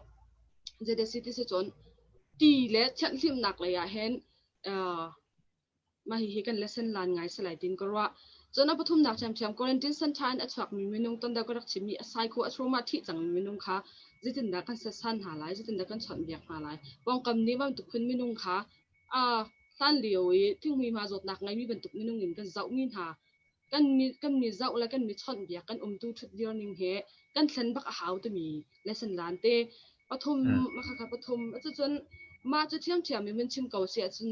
Speaker 1: ZSC ti si cun ti le thianhhlimhnak lei ah hin mah hihi kan lesson lan ngai salai tin ka ruah. Cun a pathumnak ṭhiamṭhiam quarantine center in a chuakmi minung ton deuh ka rak chimmi a psycho a trauma thih cangmi minung kha zeitindah kan setsan hna lai, zeitindah kan chawnhbiak hna lai. Pawngkam nih bantuk phun minung kha a hlan lio i thinghmui hma zawtnak ngeimi bantuk minung in kan zohmi hna kan mi kan mi zoh le kan mi chawnhbiak kan umtu ṭhutdir ning he kan thlen bak a hau timi lesson lan te pathum khakha pathum cucun mah cu ṭhiamṭhiam in min chim ko si ahcun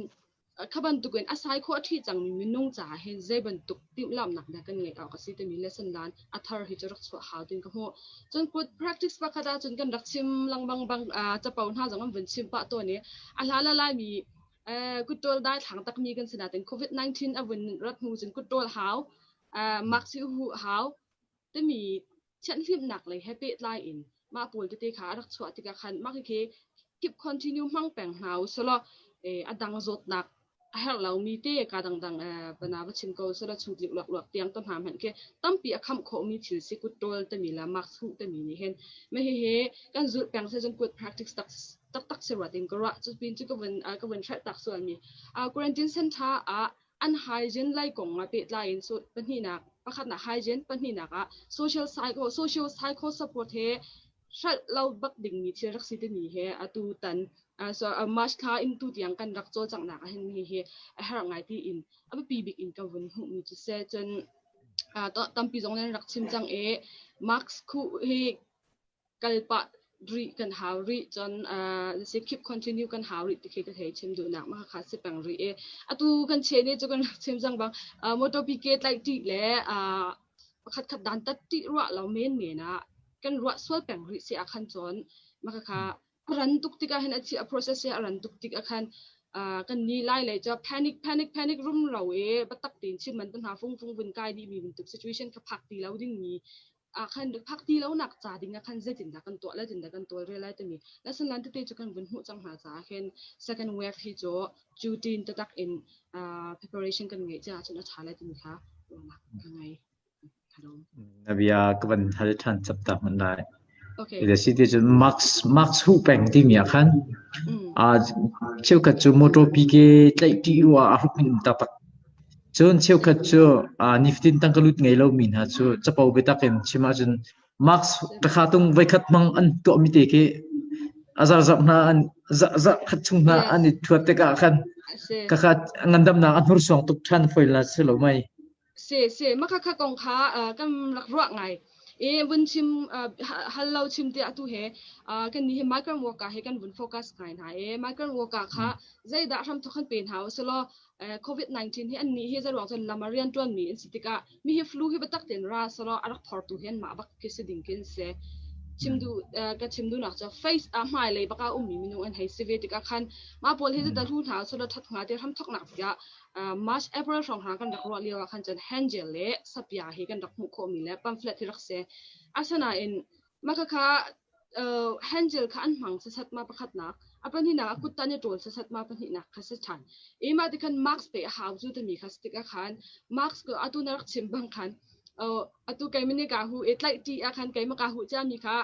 Speaker 1: Kha bantukin a sai khawh a ṭhi cangmi minung caah hin zei bantuk timhlamhnak dah kan ngeih awk a si timi lesson lan a thar hi cu rak chuah hau tin ka hmuh. Cun good practice pakhat ahcun kan rak chim lengmang bang capo hna zong an vun chim pah tawn i a hla la laimi kutṭawl dai thlang takmi kan si nain COVID-19 a vun rat hnu cun kutṭawl hau, mask hi huh hau timi thianhhlimhnak lei he pehtlai in mah pawl tete kha a rak chuah tikah khan mah khi keep continue hmang peng hna u selaw a dang zawtnak a herh lomi te ka dangdang bana va chim ko selaw chungtlik luak luak tiang to hna hmanh khi tampi a khamh khawhmi thil si kut ṭawl timi la mask huh timi nih hin mah hihi kan zulh peng se cun good practice tak taktak si ruat in ka ruah cu pin cu ka vun ka vun hrelh tak sualmi quarantine center ah an hygiene lei kong ah pehtlai in so pahnihnak pakhatnak hygiene pahnihnak ah social psycho social psycho support he hralh lo bak dingmi thil rak si timi he atu tan so March thla in tu tiang kan rak cawlcanghnak ah hin hi hi a herh ngai ti in a biapi bik in ka vun hmuhmi cu se cun tampi zong nan rak chim cang i mask khuh hi kal pah rih kan hau rih cun uh, keep continue kan hau rih ti khi ka thei chim duhnak ma kha si peng rih i atu kan che ne cu kan rak chim cang bang motor PK tlaih ti le pakhat khat dan tat ti ruah lo men men ah kan ruah sual peng rih si ah khan cun ma kha ran tuk tikah hin a chi a process a ran tuk tik ah khan kan ni lai lei cu panic panic panic rum ro e batak tin chim man ta hna fung fung vun kai di mi bantuk situation kha phak ti lo ding mi ah khan phak ti lo nak ca ding ah khan zeitindah kan tuah lai tindah kan tual re lai timi lesson learn tete cu kan vun hmuh cang hna caah khin second wave hi cu cu tin tatak in preparation kan ngeih caah cun a ṭha lai timi kha ruahnak ka ngei.
Speaker 2: Na bia ka van hal ṭhan chap ta hmanh lai.
Speaker 1: Okay.
Speaker 2: Ida si ti cun max max hu peng timi ah khan cheukhat cu motor PK tlaih ṭih ruah a hruk min um taktak. Cun cheukhat cu nifatin tangka lut ngei lomi hna cu capo biatak in chim ahcun mask takha tung voikhat hmang an tuahmi te khi a zarzarh hna an zarh khat chung hna an i thuat tikah khan khakha ngandamnak a hnursuang tuk ṭhan foi la si lo mei.
Speaker 1: Si si mah kha kong kha kan rak ruah ngai. I vun chim hal lo chim tiah atu he kan nih hi migrant worker he kan vun focus ngai hna i migrant worker kha zeidah hramthok kan pe hna usulaw COVID-19 hi annih hi zeiruang cun lam ah rianṭuanmi an si tikah mi hi flu hi biatak tein ra selaw a rak phortu hi anmah bak khi si ding khi an si. Chim duh ka chim duhnak cu face ah hmailei bak ah ummi minung an hei si ve tikah khan mah pawl hi zeidah hlu hna selaw ṭhat hnga ti hramthoknak tikah March April hrawng hna kan rak ruah lio ah khan cun hand gel le sapia hi kan rak hmuh khawhmi le pamphlet hi rak si. Asinain mah khakha hand gel kha an hmang sasat ma pakhatnak a pahnihnak a kut tan i ṭawl sasat ma pahnihnak kha si ṭhan. I mah ti khan mask pe a hau cu timi kha si tikah khan mask atu na rak chim bang khan atu kei mini ka hu i tlaih ṭi ah khan keimah ka huh ciami kha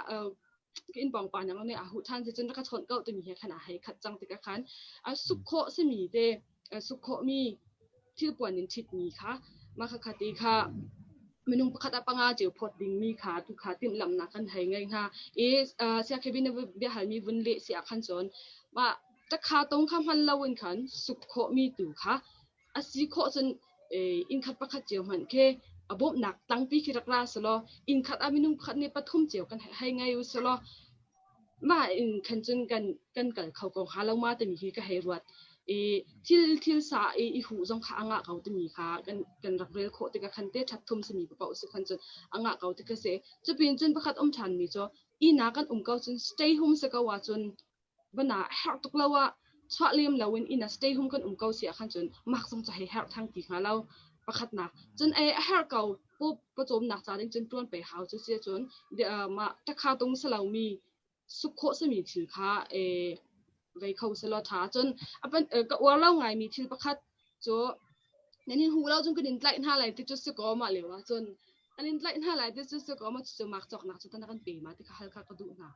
Speaker 1: ka inn pawng pa nang nih a huh ṭhan si cun rak ka chawnh ko timi he khan a hei khat cang tikah khan suk khawh simi te suk khawhmi thilpuan in ṭhitmi kha mah khakha te kha minung pakhat ah panga ceu phawt dingmi kha tu kha timhlamhnak kan hei ngei hna i siakhibi na biahalmi vun leh si ah khan cun mah takha tong kha hman lo in khan suk khawhmi tu kha a si khawh cun inn khat pakhat cio hmanh khi a bawmhnak tangpi khi rak ra selaw inn khat ah minung pakhat nih pathum cio kan hei ngei u selaw mah in khan cun kan kan kal kho ko hnga lo ma timi hi ka hei ruat i thil thil sa i i huh zong kha a ngah ko timi kha kan kan rak rel khawh tikah khan te that thum simi paoh si khan cun a ngah ko ti ka si cupin cun pakhat um ṭhan mi cu inn ah kan um ko cun stay home si ko ahcun bana herh tuk lo ah chuah lem lo in inn ah stay home kan um ko si ah khan cun mak zong cu hei herh thang ti hnga lo pakhatnak cun ei a herh ko pup pawcawmnak ca ding cun ṭuan pe hau cu si cun mah ṭakha tung si lomi suk khawh simi thil kha vei kho selaw ṭha cun ka uar lo ngaimi thil pakhat cu nan in hu lo cun kan in tlaih hna lai ti cu si ko mah lio ah cun an in tlaih hna lai ti cu si ko mah cu mak cawknak cu tan kan pe ma ti kha hal kha ka duh hna.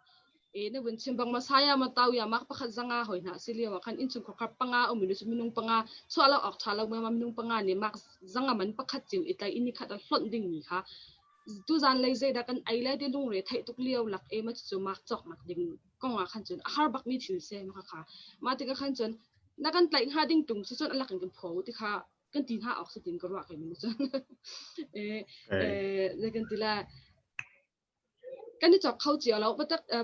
Speaker 1: E na vun chim bang ma saya ma tau ya mak pakhat zanga hoi hna si lio ah khan innchungkhar kha panga um mi cu minung panga chuah lo awk tha lo ma minung panga nih mak zanga man pakhat ciu i tlai in ni khat a hlonh ding mi kha tuzan lei zeidah kan ei lai ti lungre theih tuk lio lak e ma cu mak cawk nak ding kong ah khan cun a har bak mi thil se ma kha ma tikah khan cun na kan tlaih hnga ding tung si cun a lak in kan pho ti kha kan ti hna awk si tin ka ruah kai mi cun e e kan ti la kan i cawk kho cio lo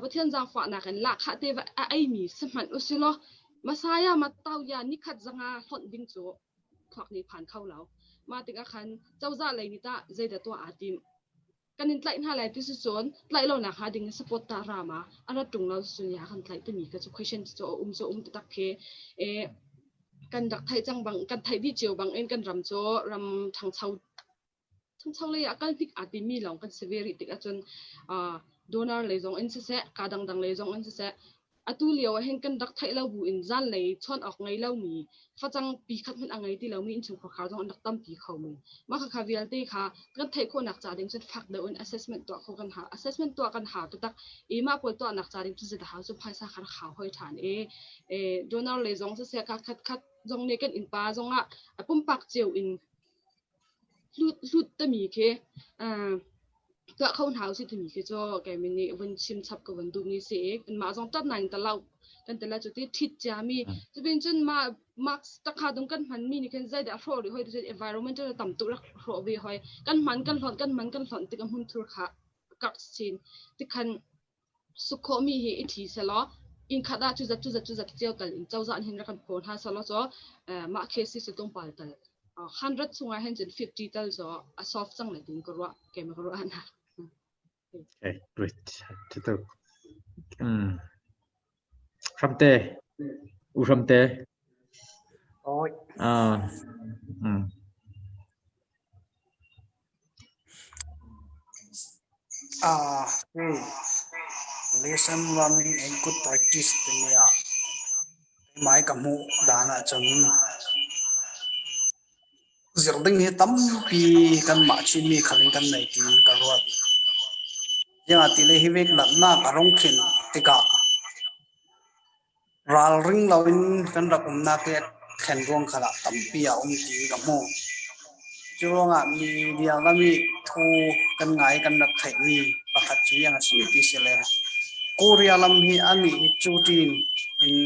Speaker 1: Pathian zaangfahnak in lahkhah te va a eimi si hmanh usilaw Messiah ma tauya nikhat zanga hlonh ding cu thluak nih phan kho lo. Mah tikah khan cozah lei nih tah zeidah tuah aa tim? Kan in tlaih hna lai ti si cun tlaih lo nak hnga ding in support ta ra ma a rat ṭung lo cun ya kan tlaih timi ka cu question cu a um cu um taktak khi e kan rak theih cang bang kan theih dih cio bang in kan ram cu ram ṭhangcho Chungcho lei ah kal hnik aa timi lawng kan si ve rih tik ahcun donor lei zong in siseh, kaa dangdang lei zong in siseh, atu lio ah hin kan rak theih lo bu in zanlei chawnh awk ngei lomi, facang pi khat hmanh a ngei ti lomi innchungkhar khar zong an rak tampi kho men. Mah khakha vialte kha kan theih khawhnak ca ding cun fak deuh in assessment tuah kho kan hau. Assessment tuah kan hau taktak i mah pawl tuahnak ca ding cu zeidah hau cu phaisa kha rak hau hoi ṭhan i donor lei zong siseh, ka khat khat zong nih kan innpa zong ah pumpak cio in Hlut timi khi tuah kho hna usih timi khi cu keimah nih vun chim chap ka vun duhmi si i kanmah zong ṭap nain ta lo kan ti lai cu ti ṭhit ciami cupin cun mah mask takha dung kan hmanmi nih khin zeidah a hrawh rih hoi ti cun environmental tam tuk rak hrawh ve hoi kan hman kan hlonh kan hman kan hlonh tik a hmunthur kha karh chin tikhan Suk khawhmi hi i ṭhi sehlaw inn khat ah cuzat cuzat cuzat cio tal in cozah nih hin rak kan phaw hna sehlaw cu mah case hi cu tlawmpal tal 100 chungah hin cun 50 tal cu a solve cang lai tiin ka ruah keimah ka ruah hna.
Speaker 2: Okay, great. Tutu. Hramte. U Hramte.
Speaker 7: Oi.
Speaker 2: Ah.
Speaker 7: Lesson learning and good practice timi ah keimah ka hmuh dan ahcun zirh ding hi tampi kanmah Chinmi khal in kan nei tiin ka ruat. Ziangah le hi vek natnak a rung khin tikah Ralring loin kan rak umnak hi thlen ruang khal ah tampi a um tiin ka hmuh. Cu ruangah mi biakam i thu kan ngai i kan rak theihmi pakhat cu iang a si ti si le Korea lam hi anih hi cu ṭin in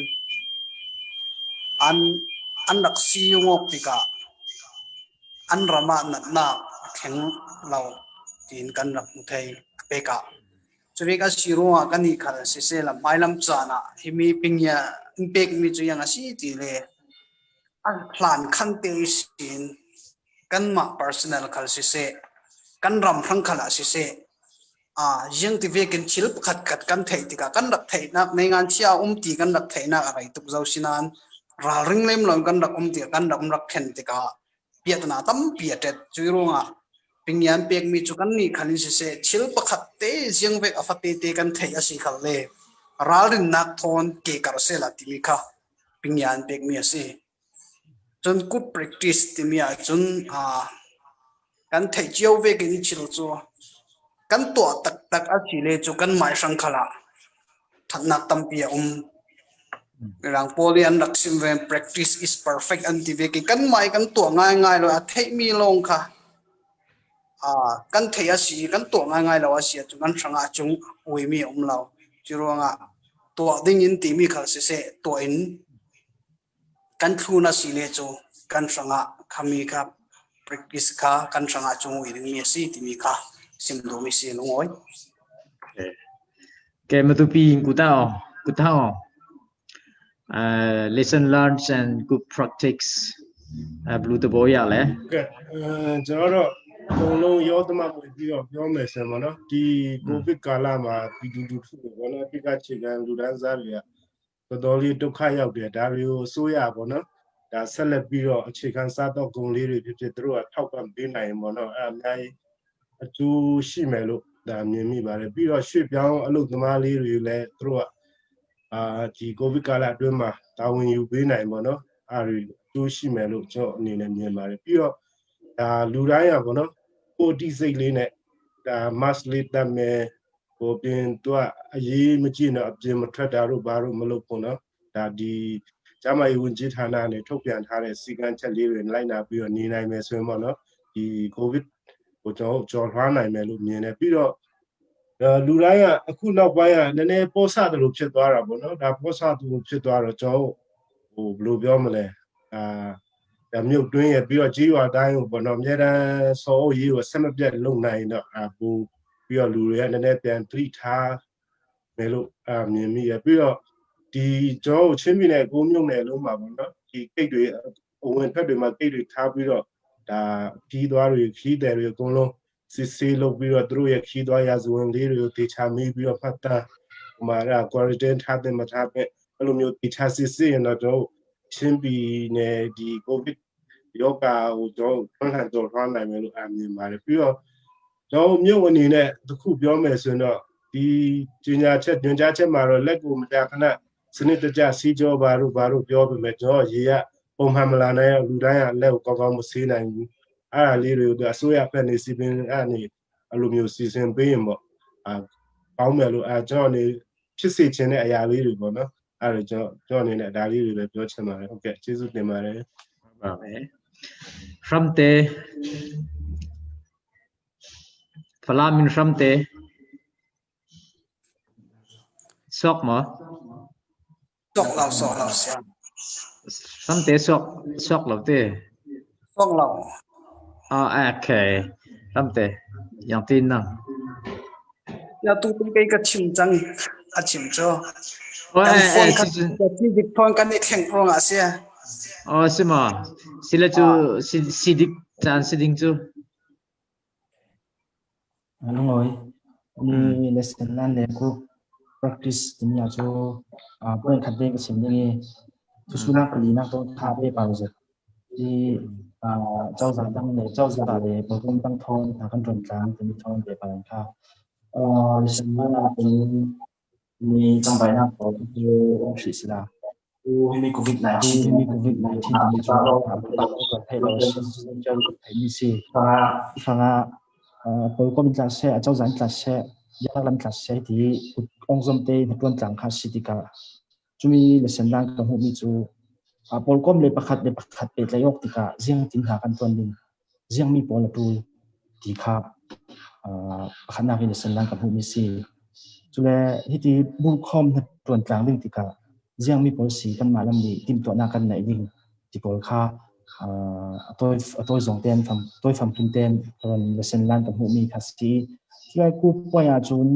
Speaker 7: an rak si ngawk tikah an ram ah natnak a thleng lo tiin kan rak hmu thei a pek ah. Cubik a si ruangah kan i khal siseh la hmailam caan ah himi pingya in pekmi cu yang a si ti le a hlan khan te sin kanmah personal khal siseh kan ram hrang khal ah siseh a yang ti vekin thil pakhat khat kan theih tikah kan rak theihnak nei ngan chia um ti kan rak theihnak a rei tuk zo sinan ralring lem lo kan rak um ti kan rak um rak khen tikah piatna tampi a ṭet. Cui ruangah pingyan pekmi cu kannih khan in siseh thil pakhat te ziangvek a fate te kan theih a si khal le ralrinnak thawn ke kar sela timi kha pingyan pekmi a si. Cun good practice timi ahcun kan theih cio vek in thil cu kan tuah taktak a si le cu kan mai hrang khal ah ṭhatnak tampi a um. Mirang pawl i an rak sim ve practice is perfect an ti ve ki kan mai kan tuah ngaingai lo a theihmi lawng kha kan theih a si kan tuah ngaingai lo a si ahcun kan hrangah cung uimi a um lo. Cu ruangah tuah ding in timi khal siseh tuah in kan thlun a si le cu kan hrangah khami kha practice kha kan hrangah cung ui dingmi a si timi kha sim duhmi si lungawi.
Speaker 2: Okay, matupi in kutao, kutao. Lesson learned and good practice. Blue the boy ရလဲ
Speaker 8: ကဲအဲကျွန်တော်တို့အကုန်လုံးရောသမမွေပြီးတော့ပြောမယ်ဆိုရင်ပေါ့နော်ဒီကိုဗစ်ကာလမှာပြည်သူလူထုတွေပေါ့နော်အဓိကခြေခံလူဒန်းစားတွေက တော်တော်လေးဒုက္ခရောက်တယ်ဒါတွေကိုအစိုးရပေါ့နော်ဒါဆက်လက်ပြီးတော့အခြေခံစားတော့ဂုံလေးတွေဖြစ်ဖြစ်သူတို့ကထောက်ပံ့ပေးနိုင်ရင်ပေါ့နော်အဲ့အများကြီးအကျိုးရှိမယ်လို့ဒါမြင်မိပါတယ်ပြီးတော့ရွှေ့ပြောင်းအလုပ်သမားလေးတွေလည်းသူတို့ကအာဒီကိုဗစ်ကာလအတွင်းမှာတာဝန်ယူပေးနိုင်ပေါ့နော်အဲ့ဒီအကျိုးရှိမယ်လို့ကျွန်တော်အနေနဲ့မြင်ပါတယ်ပြီးတော့ဒါလူတိုင်းอ่ะပေါ့နော်ကိုတိစိတ်လေးနဲ့ဒါ mask လေးတပ်မယ်ဟို ဟိုပြင်သူကအရေးမကြည့်တော့အပြင်မထွက်တာတို့ဘာတို့မလုပ်ဘူးနော်ဒါဒီကျမကြီးဝန်ကြီးဌာနနဲ့ထုတ်ပြန်ထားတဲ့စီကံချက်လေးတွေလိုက်နာပြီးတော့နေနိုင်မယ်ဆိုရင်ပေါ့နော်ဒီကိုဗစ်ဟိုကျွန်တော်ကြော်လွှားနိုင်မယ်လို့မြင်တယ်ပြီးတော့လူတိုင်းကအခုနောက်ပိုင်းကနည်းနည်းပိုးဆတယ်လို့ဖြစ်သွားတာပေါ့နော်ဒါပိုးဆသူလို့ဖြစ်သွားတော့ကျွန်တော်ဟိုဘယ်လိုပြောမလဲအာဒါမြုပ်တွင်းရပြီးတော့ကြေးရွာတိုင်းကိုပေါ့နော်အများတန်းစောအုပ်ရေးကိုဆက်မပြတ်လုံနိုင်တော့အပူပြီးတော့လူတွေကနည်းနည်းပြန်သတိထားမယ်လို့အမြင်မိရပြီးတော့ဒီကျွန်တော်ချင်းပြည်နယ်ကိုမြုပ်နယ်လုံးမှာပေါ့နော်ဒီကိတ်တွေအဝင်ထွက်တွေမှာကိတ်တွေထားပြီးတော့ဒါခီးသွားတွေခီးတယ်တွေအကုန်လုံးစစ်ဆေးလုပ်ပြီးတော့သူတို့ရဲ့ခီးသွားရာဇဝင်လေးတွေကိုတေချာမေးပြီးတော့မှတ်တမ်းဟိုမှာအဲ့ဒါ quarantine ထားတဲ့မထားတဲ့အဲ့လိုမျိုးတေချာစစ်ဆေးရင်တော့ကျွန်တော်ချင်းပြည်နယ်ဒီကိုဗစ်ယောဂါကိုကျွန်တော်ထွန်းလှန်တော်ထွားနိုင်မယ်လို့အမြင်ပါတယ်ပြီးတော့ကျွန်တော်မြို့အနေနဲ့တခုပြောမယ်ဆိုရင်တော့ဒီညညာချက်ညွှန်ကြားချက်မှာတော့လက်ကိုမကြာခဏစနစ်တကျစီးကြောပါတို့ဘာတို့ပြောပေမဲ့ကျွန်တော်ရေကပုံမှန်မလာနိုင်လူတိုင်းကလက်ကိုကောင်းကောင်းမဆေးနိုင်ဘူးအဲ့ဒါလေးတွေကိုအစိုးရဖက်နေစီပင်အဲ့နေအဲ့လိုမျိုးစီစဉ်ပေးရင်ပေါ့အာကောင်းမယ်လို့အဲကျွန်တော်နေဖြစ်စေချင်တဲ့အရာလေးတွေပေါ့နော်အဲ့ဒါကျွန်တော်ကျွန်တော်အနေနဲ့ဒါလေးတွေပဲပြောချင်ပါတယ်ဟုတ်ကဲ့ကျေးဇူးတင်ပါတယ်
Speaker 2: ပါပဲ Ramte Falam in Ramte sok mo
Speaker 7: sok lo sok lo sia
Speaker 2: Ramte sok sok lo te
Speaker 7: sok lo
Speaker 2: Ah okay Ramte yang tin nang
Speaker 7: ya tu tu kai ka chim chang a chim cho kan phone kha sidik phone kan i thleng ruang ah sia
Speaker 2: Oh si ma sila cu sidik caan siding cu
Speaker 3: Lungoi ni lesson lan le ku practice timi ah cu point khat ve ka chim ding i thusunak pali nak to tha ve pa zet i cozah dang le cozah le pawcawm dang thawn hna kan ṭuan tlang timi thawn ve pa kha lesson lan ah cun ni cangvainak pawl cu um hrih sila tu himi COVID-19 himi COVID-19 timi cu kan theih lo kan theihmi si hrangah pawlkom in tla seh acozah in tla seh biaknak lam tla seh ti ongzom te hnaṭuan tlang kha si tikah cumi lesson lang ka hmuhmi cu pawlkom le pakhat le pakhat pehtlaih awk tikah ziang tin hna kan tuan ding ziangmi pawl a ṭul ti kha pakhatnak in lesson lang ka hmuhmi si. Cule hiti burkhawm na ṭuan tlang ding tikah ziangmi pawl si kanmah lam nih timhtuahnak kan neih ding ti pawl kha a tawi zong ten fam tawi fam tum ten ron lesson lan ka hmuhmi kha si. Cule ku puai ahcun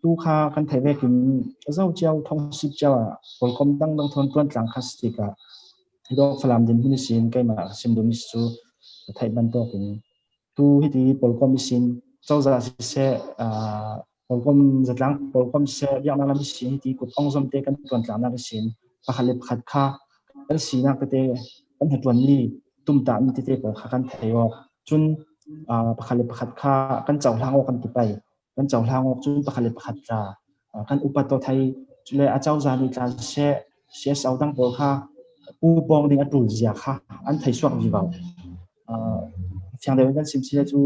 Speaker 3: tu kha kan theih vekin zo cio thong sip cio ah pawlkom dang dang thon tuan tlang kha si tikah Hi Falam dinhmun sin keimah ka sim duhmi cu ka theih bantukin tu hiti pawlkom sin cozah siseh pawlkom zatlang pawlkom siseh biaknak lam sin hiti kut ong zom te kan tuan tlangnak sin pakhat le pakhat kha kan sinak tete kan hnaṭuanmi tumtahmi tete pawl kha kan thei awk cun pakhat le pakhat kha kan cohlang awk kan ti pai kan cohlang awk cun pakhat le pakhat tla kan upat to thai cule a cozah nih tla siseh CSO dang pawl kha pu pawng ding a ṭul zia kha an thei suak vivo. Fiang deuh in kan sim si cu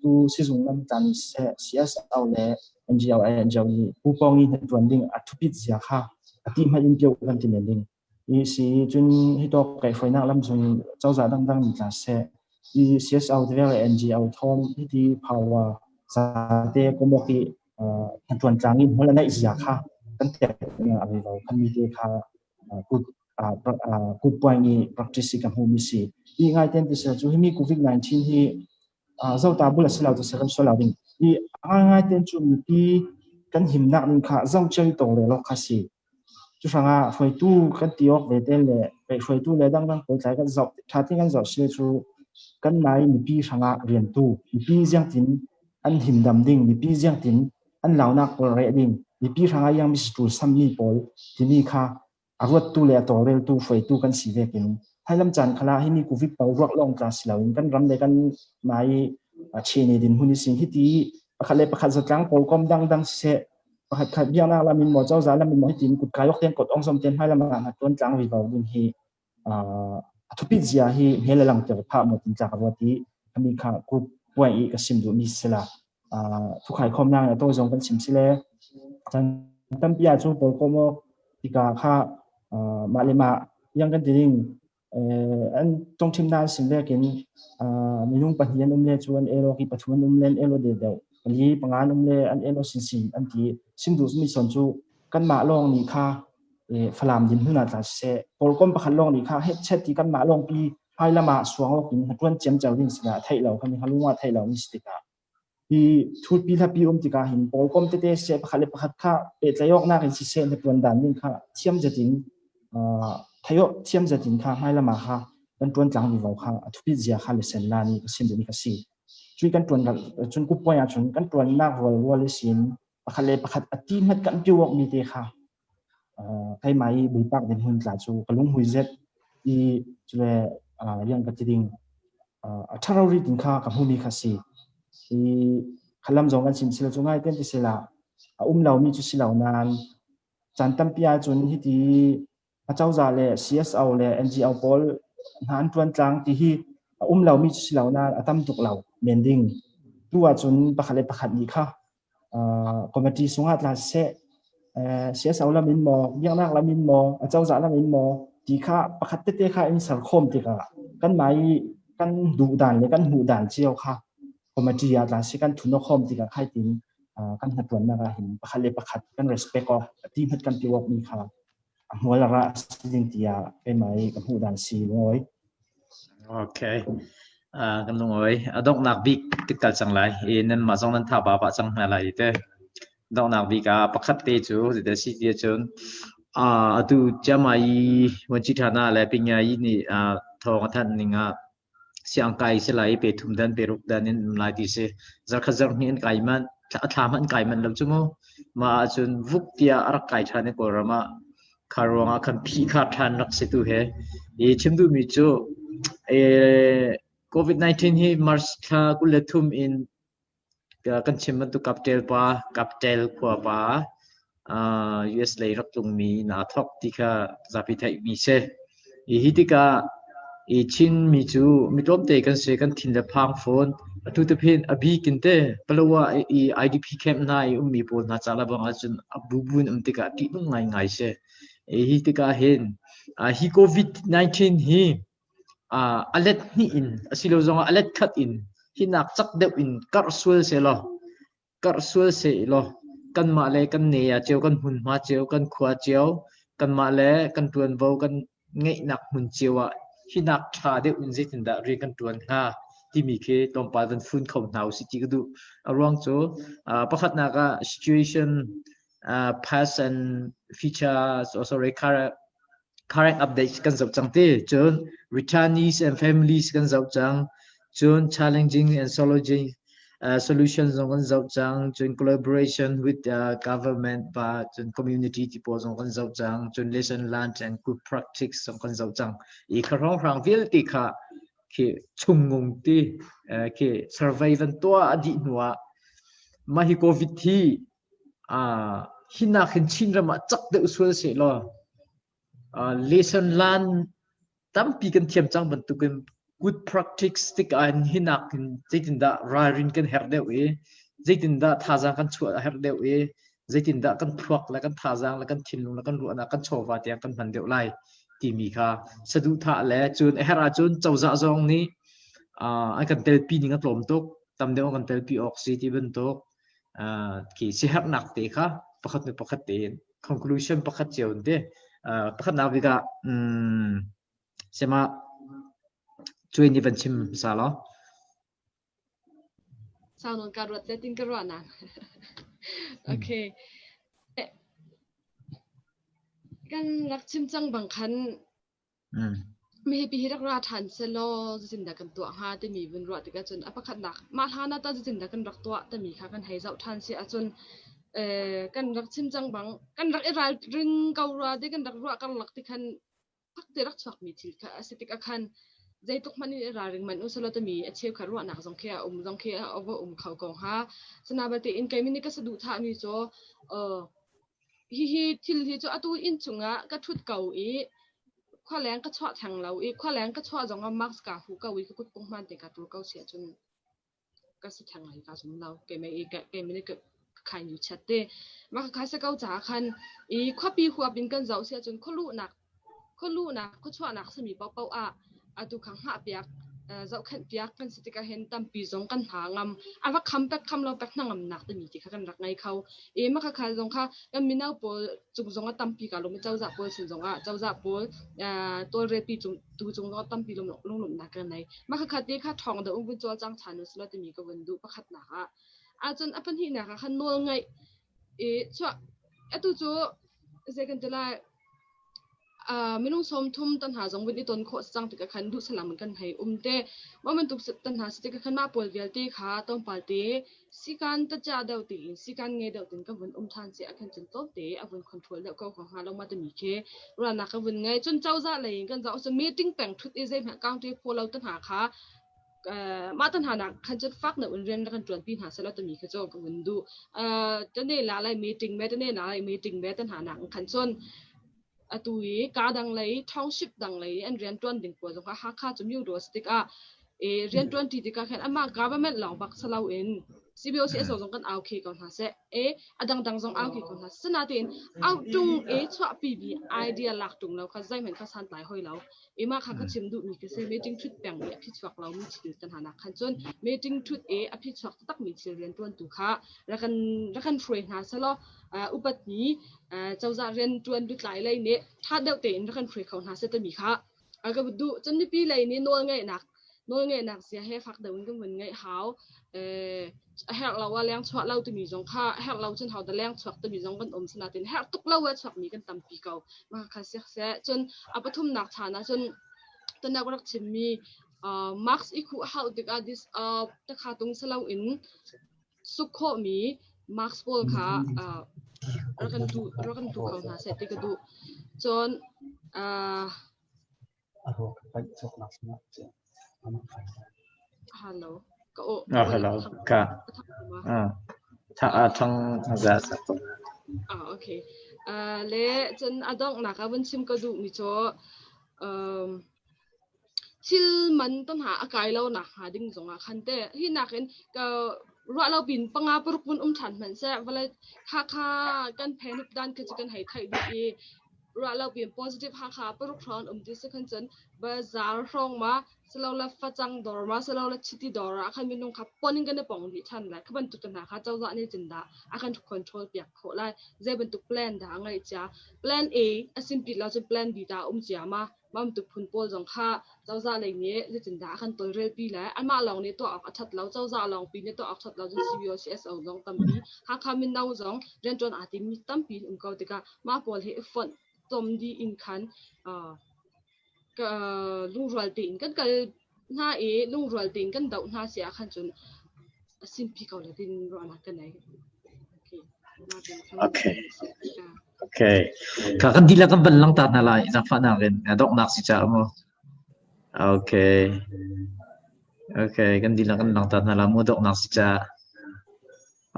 Speaker 3: tu sizung lam tlan siseh CSO le NGO NGO nih pu pawng i hnaṭuan ding a thupit zia kha a ti hmanh in pio kan ti men ding. I si cun hi tawk kaihhruainak lam zung cozah dangdang nih tla seh i CSO te le NGO thawm hiti power zate komok i hnaṭuan tlang i hmual a neih zia kha kan tek a lo kan mi te kha kut kut puai ni practice ka hmu mi si i ngai ten ti se cu himi covid-19 hi zota bul a si lo ti se kan sual lo ding i ngai ten cu mipi kan himnak ning kha zo chei tong le lo kha si Cu hrangah hruaitu kan ti awk ve te le hruaitu le dangdang pawl tlai kan zoh ṭha tein kan zoh si cu kanmah i mipi hrangah riantu, mipi ziangtin an himdam ding, mipi ziangtin an launak pawl reh ding, mipi hrangah iang misṭul sammi pawl timi kha a ruattu le a tawlreltu hruaitu kan si vekin hailam caan khala himi covid pau ruak lawng tla si loin kan ram le kan mah i chene din hun i sing hiti pakhat le pakhat zatlang pawl kom dangdang siseh pakhat khat biaknak lam in maw cozah lam in maw hitin kutkai ok ten kot ong som ten hmai lam ah tuan tlang ri vo ding hi a thupit zia hi hmel lang ter pha mo tin tlak ruat i ami kha group puai i ka sim du mi sila. Thukhai khawmnak in a tawi zong kan chim si le chan tampi ah cu pawl kawm awk tikah kha mah le mah yang kan ti ding an tongthimnak an sim vekin minung pahnih an um le cu an elo ki pathum an um le an elo de deuh pali panga an um le an elo sinsin an ti sim duh mi son cu kanmah lawng nih kha Falam din hmun ah tla siseh pawlkom pakhat lawng nih kha hetchet ti kanmah lawng pi hmailam ah suang awk in hnaṭuan ciamco ding sinah a theih lo kan halung ah theih lo mi si tikah hi thutpi hlapi um tikah hin pawlkom tete siseh pakhat le pakhat kha pehtlaih awknak in siseh hnaṭuan dan ding kha thiam zetin theih awk thiam zetin kha hmailam ah kha kan ṭuan tlang vivo kha a thupit zia kha le sen la ni ka sim duhmi ka si. Cui kan ṭuan cun kupuai ahcun kan ṭuannak rual rual sin pakhat le pakhat a ti hmat kan ti awk mi te kha keimah i bulpak din hun tla cu ka lunghui zet i cule rian ka ti ding a ṭharo ri tin kha ka hmumi kha si i khalam zong kan sim sila cu ngai ten ti sila a um lo mi cu si lo nain caan tampi ahcun hiti acozah le CSO le NGO pawl hna an ṭuan tlang ti hi a um lomi cu si lo nain a tam tuk lo men ding. Tu ahcun pakhat le pakhat nih kha committee sungah tla siseh, CSO lam in maw, biaknak lam in maw, acozah lam in maw ti kha pakhat tete kha in ser khawm tikah kanmah i kan duh dan le kan hmuh dan cio kha committee ah tla si kan thun khawm tikah khai tin kan hnaṭuannak ah hin pakhat le pakhat kan respect awk ti hmat kan ti awk mi kha a hmual a rah si ding tiah keimah i ka hmuh dan si lungawi.
Speaker 2: Okay. Kan lungawi. A donghnak bik tikal cang lai. I nan mah zong nan tha ba pah cang hna lai te. Donghnak bik ah pakhat te cu zite si ti cun atu Chiamai Wanchi Thana le Pingai nih thawng a thanh ning ah siang kai si lai pe thum dan pe ruk dan in um lai ti si zarkhat zarh hnih an kai man a thla hmanh kai man lo cu mu mah ahcun vuk tiah a rak kai ṭhan i Kawlram ah kha ruangah khan phih kha ṭhan rak si tu he i chim duhmi cu COVID-19 hi March thla 23 in kan chim bantuk kaptel pa kaptel khua pa US lei rak tlungmi naa thawk ti kha zapi theihmi si. I hi tikah i Chinmi cu mi tlawmte kan si, kan thin le phang fawn. Atu te phin a bik in te Palawa i IDP camp hna i ummi pawl hna ca lebang ahcun a bubu in um tikah ṭihnung ngaingai si. I hi tikah hin hi COVID-19 hi a let hnih in asilo zongah a let khat in hinak cak deuh in karh sual sehlaw karh sual sehlaw kanmah le kan ne ah cio kan hmunhma cio kan khua cio kanmah le kan ṭuanvo kan ngeihnak hmun cio ah hinak ṭha deuh in zeitindah rian kan ṭuan hnga timi khi tlawmpal van fun kho hna usih ti ka duh. A ruang cu pakhatnak ah situation past and future oh sorry current current updates kan zoh cang ti. Cun returnees and families kan zoh cang. Cun challenging and solution solution zong kan zoh cang. Cun collaboration with the government pa cun community ti pawl zong kan zoh cang. Cun lesson learned and good practice zong kan zoh cang. I kha hrawnghrang vialte kha khi chungngung ti khi survey van tuah a dih hnu ah mah hi COVID hi Hinak hin Chinram ah cak deuh sual sehlaw lesson learn tampi kan thiam cang bantukin good practice tikah hin hinak hin zeitindah ralrin kan herh deuh i zeitindah thazaang kan chuah a herh deuh i zeitindah kan thluak le kan thazaang le kan thinlung le kan ruahnak kan chawva tiang kan hman deuh lai timi kha saduhthah le cun a herh ahcun cozah zong nih an kan telpi ning a tlawm tuk tam deuh an kan telpi awk si ti bantuk Khi siaherhnak te kha pakhat hnu pakhat tein conclusion pakhat cio in ti. Pakhatnak bik ah sema cuai nih van chim hmasa law.
Speaker 1: Sau nawn ka ruat le tin ka ruah na. Okay. Kan rak chim cang bang khan Mipi hi rak ra ṭhan sehlaw zeitindah kan tuah hnga timi vun ruah tikah cun a pakhatnak mah hlan ah tah zeitindah kan rak tuah timi kha kan hei zoh ṭhan si ahcun kan rak chim cang bang kan rak i ralring ko rua ti kan rak ruah karlak ti khan fakte rak chuakmi thil kha a si tikah khan zeitluk hmanh in i ralring manh u selaw timi a cheukhat ruahnak zong khi a um zong khi a va um kho ko hnga. Sana belte in keimah nih ka saduhthahmi cu Hihi thil hi cu atu inn chungah ka ṭhut ko i khualeng ka chuah theng lo i khualeng ka chuah zongah mask kaa huh ko i ka kutpung hmaan te kaa ṭul ko si ahcun. Ka si theng lai ka zum lo. Keimah i keimah nih ka khain yu chat te. Mah kha se ko caah khan i khuapi huap in kan zoh si ahcun khualuhnak khualuhnak khuachuahnak simi paohpaoh ah atu kha hngahpiak zohkhenh piak kan si tikah hin tampi zong kan hna ngam a va kham pek kham lo pek hnangamnak timi ti kha kan rak ngei kho i mah kha zong kha kan mino pawl cung zong a tampi ka lung cozah pawl sin zong ah cozah pawl tawlrelpi cung tu cung zong tampi lunglawmhnak kan nei mah kha te kha ṭhawng deuh in vun cawlcang ṭhan usila timi ka vun duh pakhatnak ah ahcun a pahnihnak ah khan nawl ngaih i chuah atu cu zei kan ti lai minung 30 tan hna zong vun i ton khawh cang tikah khan duh salam in kan hei um te mah bantuk tan hna si tikah khan mah pawl vialte kha tlawmpal te sikan tacha deuh tiin sikan ngei deuh tin kan vun um ṭhan si ahkhan cun tlawmte a vun control deuh ko ko hnga lo ma timi khi ruahnak ka vun ngei. Cun cozah lei in kan zoh cun meeting peng ṭhut i zeihmanh county follow te hna kha mah te hna nak khan cun fak deuh in rian kan ṭuanpi hna seh law timi khi cu ka vun duh. Tane la lai meeting me tane la lai meeting me te hna nak khan cun atu i ka dang lei township dang lei an rian ṭuan ding pawl zong kha Hakha cu myo daw tikah i rian ṭuan ṭi tikah khan amah government lawng bak si loin CBOCSO zong kan au khe ko hna seh e a dangdang zong au khe ko hna seh natein au ṭung e chuahpi mi idea lak ṭung lo kha zeihmanh kha santlai hoi lo e mah kha ka chim duh mi ka si meeting ṭhut peng i a phichuak lo mi thil kan hna nak khan cun meeting ṭhut e a phichuak taktak mi thil rian ṭuantu kha rak kan hruai hna selaw upat mi cozah rian ṭuan lutlai lei nih ṭha deuh tein rak kan hruai kho hna seh timi kha ka duh. Cun mipi lei nih nawlngeihnak zia he fak deuh in kan vun ngeih hau. A herh lo ah leng chuah lo timi zong kha a herh lo cun hau da leng chuak timi zong kan um sinain herh tuk lo ah chuakmi kan tampi ko. Mah kha siak seh. Cun a pathumnak chan ah cun tunak rak chimmi mask i khuh hau tikah this takha tung salo in suk khawhmi mask pawl kha rak kan duh rak kan duh kho hna seh ti ka duh. Cun hello ka aw
Speaker 2: Ah, hello ka ah tha a thang za sa to.
Speaker 1: Ah okay. Le cun a donghnak ah vun chim ka duh mi cu um Thil man te hna a kai lo nakhnga ding zongah khan teh hi nakin ka ruah lo pin panga paruk vun um ṭhan hmanh seh vawlei Hakha kan phenup dan khi cu kan hei theih dih i ruah lo pin positive Hakha paruk hrawng an um ti si khan cun bazaar hrawng ma silole facang dawr ma silole chiti dawr ah khan minung kha pon in kan i pong dih ṭhan lai. Kha bantuk te hna kha cozah nih cun dah a kan control piak khawh lai. Zei bantuk plan dah a ngeih cia. Plan A a simpit lo cun plan B dah a um cia ma. Mamtuk phun pawl zong kha cozah lei nih zeitindah a kan tawlrelpi lai? Amah lawng nih tuah awk a ṭhat lo, cozah lawngpi nih tuah awk ṭhat lo cun CBO, CSO zong tampi, Hakha mino zong rianṭuan aa timmi tampi an um ko tikah mah pawl hi i fonh tom dih in khan lungrual tein kan kal hna i lungrual tein kan doh hna si ahkhan cun a sinpi ko lai tin ruahnak ka nei.
Speaker 2: Okay. Okay. Ka kan dihlak kan van lang ta hna lai zaangfahnak in donghnak si caah mu. Okay. Okay, kan dihlak kan lang ta hna lai mu donghnak si caah.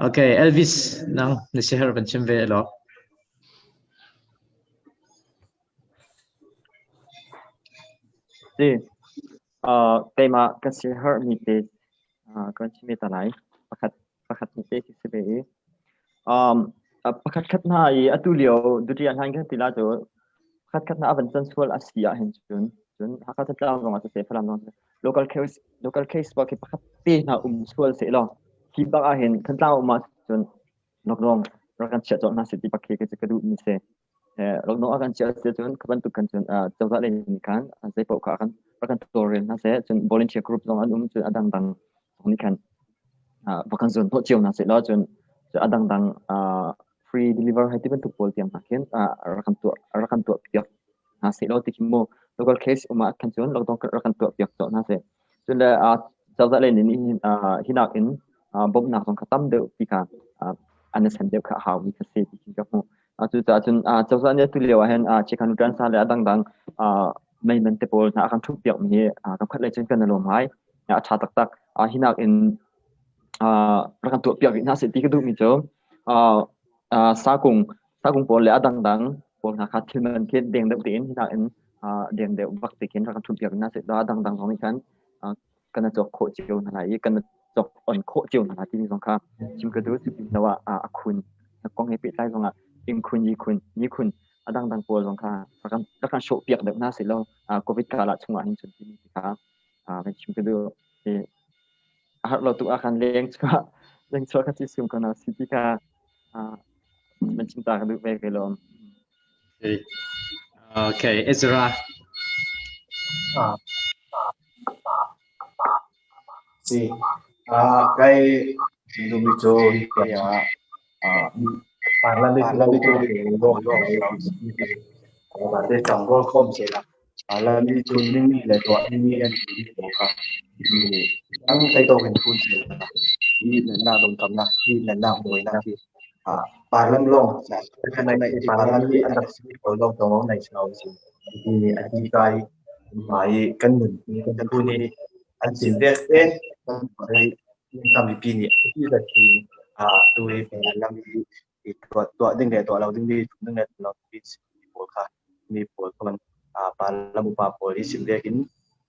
Speaker 2: Okay, Elvis nang na siaherh van chim ve lo.
Speaker 4: Si. Keimah ka siaherhmi te kan chim ve ta lai. Pakhat pakhat ni te khi si ve i pakhat khat hna i atu lio duty ah hlan kan ti la cu pakhat khat hna a van can sual a si ah hin cun cun Hakha Thantlang zong ah siseh Falam zong ah local case bak khi pakhat te hna um sual seh law hi bak ah hin Thantlang um ah cun lockdown rak kan chiah cawk hna seh ti bak khi ka duh mi si. Lockdown a kan chiah si cun kha bantuk kan cun cozah lei nih khan zei paoh kha kan rak kan tawlrel hna seh cun volunteer group zong an um cun a dangdang zong nih khan va kan zuan hnawh cio hna seh law cun a dangdang free deliver hei ti bantuk pawl tiang hna khin rak kan tuah piak hna seh law ti khi mu local case um ah khan cun lockdown rak kan tuah piak cawk hna seh cun le cozah lei nih hinak in bawmhnak zong kha tam deuh ti kha an i sen deuh kha a hau mi kha si ti khin ka hmuh. Cucaah cun cozah nih atu lio ah hin Chikan Gansa le a dangdang meiman te pawl hna a kan ṭhumh piak mi hi kam khat lei cun kan i lawm ngai. A ṭha taktak. Hinak in rak kan tuah piak rih hna seh ti ka duh mi cu sakung sakung pawl le a dangdang pawl hna kha thil man khi deng deuh tein hinak in deng deuh bak te khin rak kan ṭhumh piak hna seh. A dangdang zong nih khan kan i cawk khawh cio hna lai i kan. cawk on khawh cio hna timi zong kha chim ka duh. Cu pin lo ah a khun kong he pehtlai zong ah inn khun, yi khun, ni khun a dangdang pawl zong kha rak kan hrawh piak deuh hna seh law COVID kala chungah hin cun timi kha kan chim ka duh. A har lo tuk ah khan leng chuah leng chuah kha ci sum ko na si ti kha man chim ta ka duh ve ve lawm.
Speaker 2: Okay. Okay, Ezra.
Speaker 10: Si. Kai dumi cu ya parliament cu te tong rol khom se la parliament cu ning le to ning an ti ko kha ang tai to kan phun se la hi na dong kam na hi na na boi na hi parliament long kan nai parliament ni an si ko long tong nai chau si ni a ti kai mai kan nun kan tu ni an sin vek te kan kan mipi nih a ti ti tu hi lam hi tuah tuah ding le tuah lo ding mi ding le lo mi pawl kha mi pawl kha man pa lam upa pawl hi sim vek in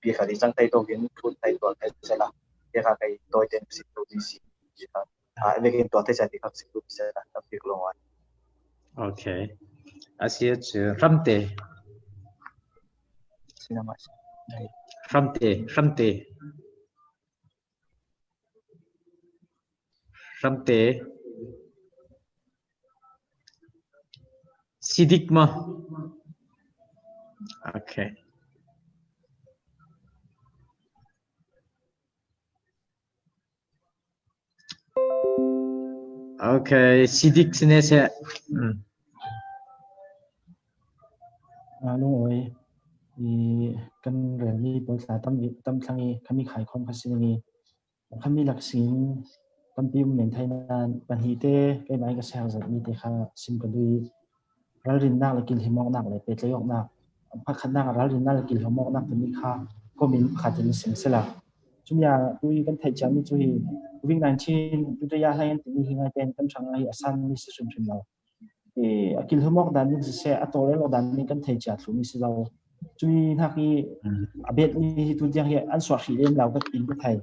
Speaker 10: pi kha di chang tai to in thun tai tuah tai sela te kha kai toy ten si tu ni si vek in tuah tai cha ti kha si tu sela tam pik long an.
Speaker 2: Okay. Asia chu ramte.
Speaker 6: Sinama.
Speaker 2: Ramte, ramte. Ramte. Sidik ma. Okay. Okay, Sidik sine seh.
Speaker 3: Lungawi i kan relmi pawl thla tam tam thlang i khami khaikhom kha si i khami laksin tampi um men thai nain pahnih te keimah in ka ser zatmi te kha sim ka duh i ralrinnak le kilhimawknak le pehtlaihawknak pakhatnak ah ralrinnak le kilhimawknak timi kha kom in pakhat in sim sila. Cumi ah tui kan theih ciami cu hi COVID-19 tutaya hlai an timi hi ngai ten kan hrang hi a san mi si hrimhrim lo. I a kilhimawk dan ning siseh a tawlrel awk dan ning kan thei cia thlu mi si lo. Cumi hnak i a bet mi hi tu tiang hi an suah hrih lem lo ka in ka thei.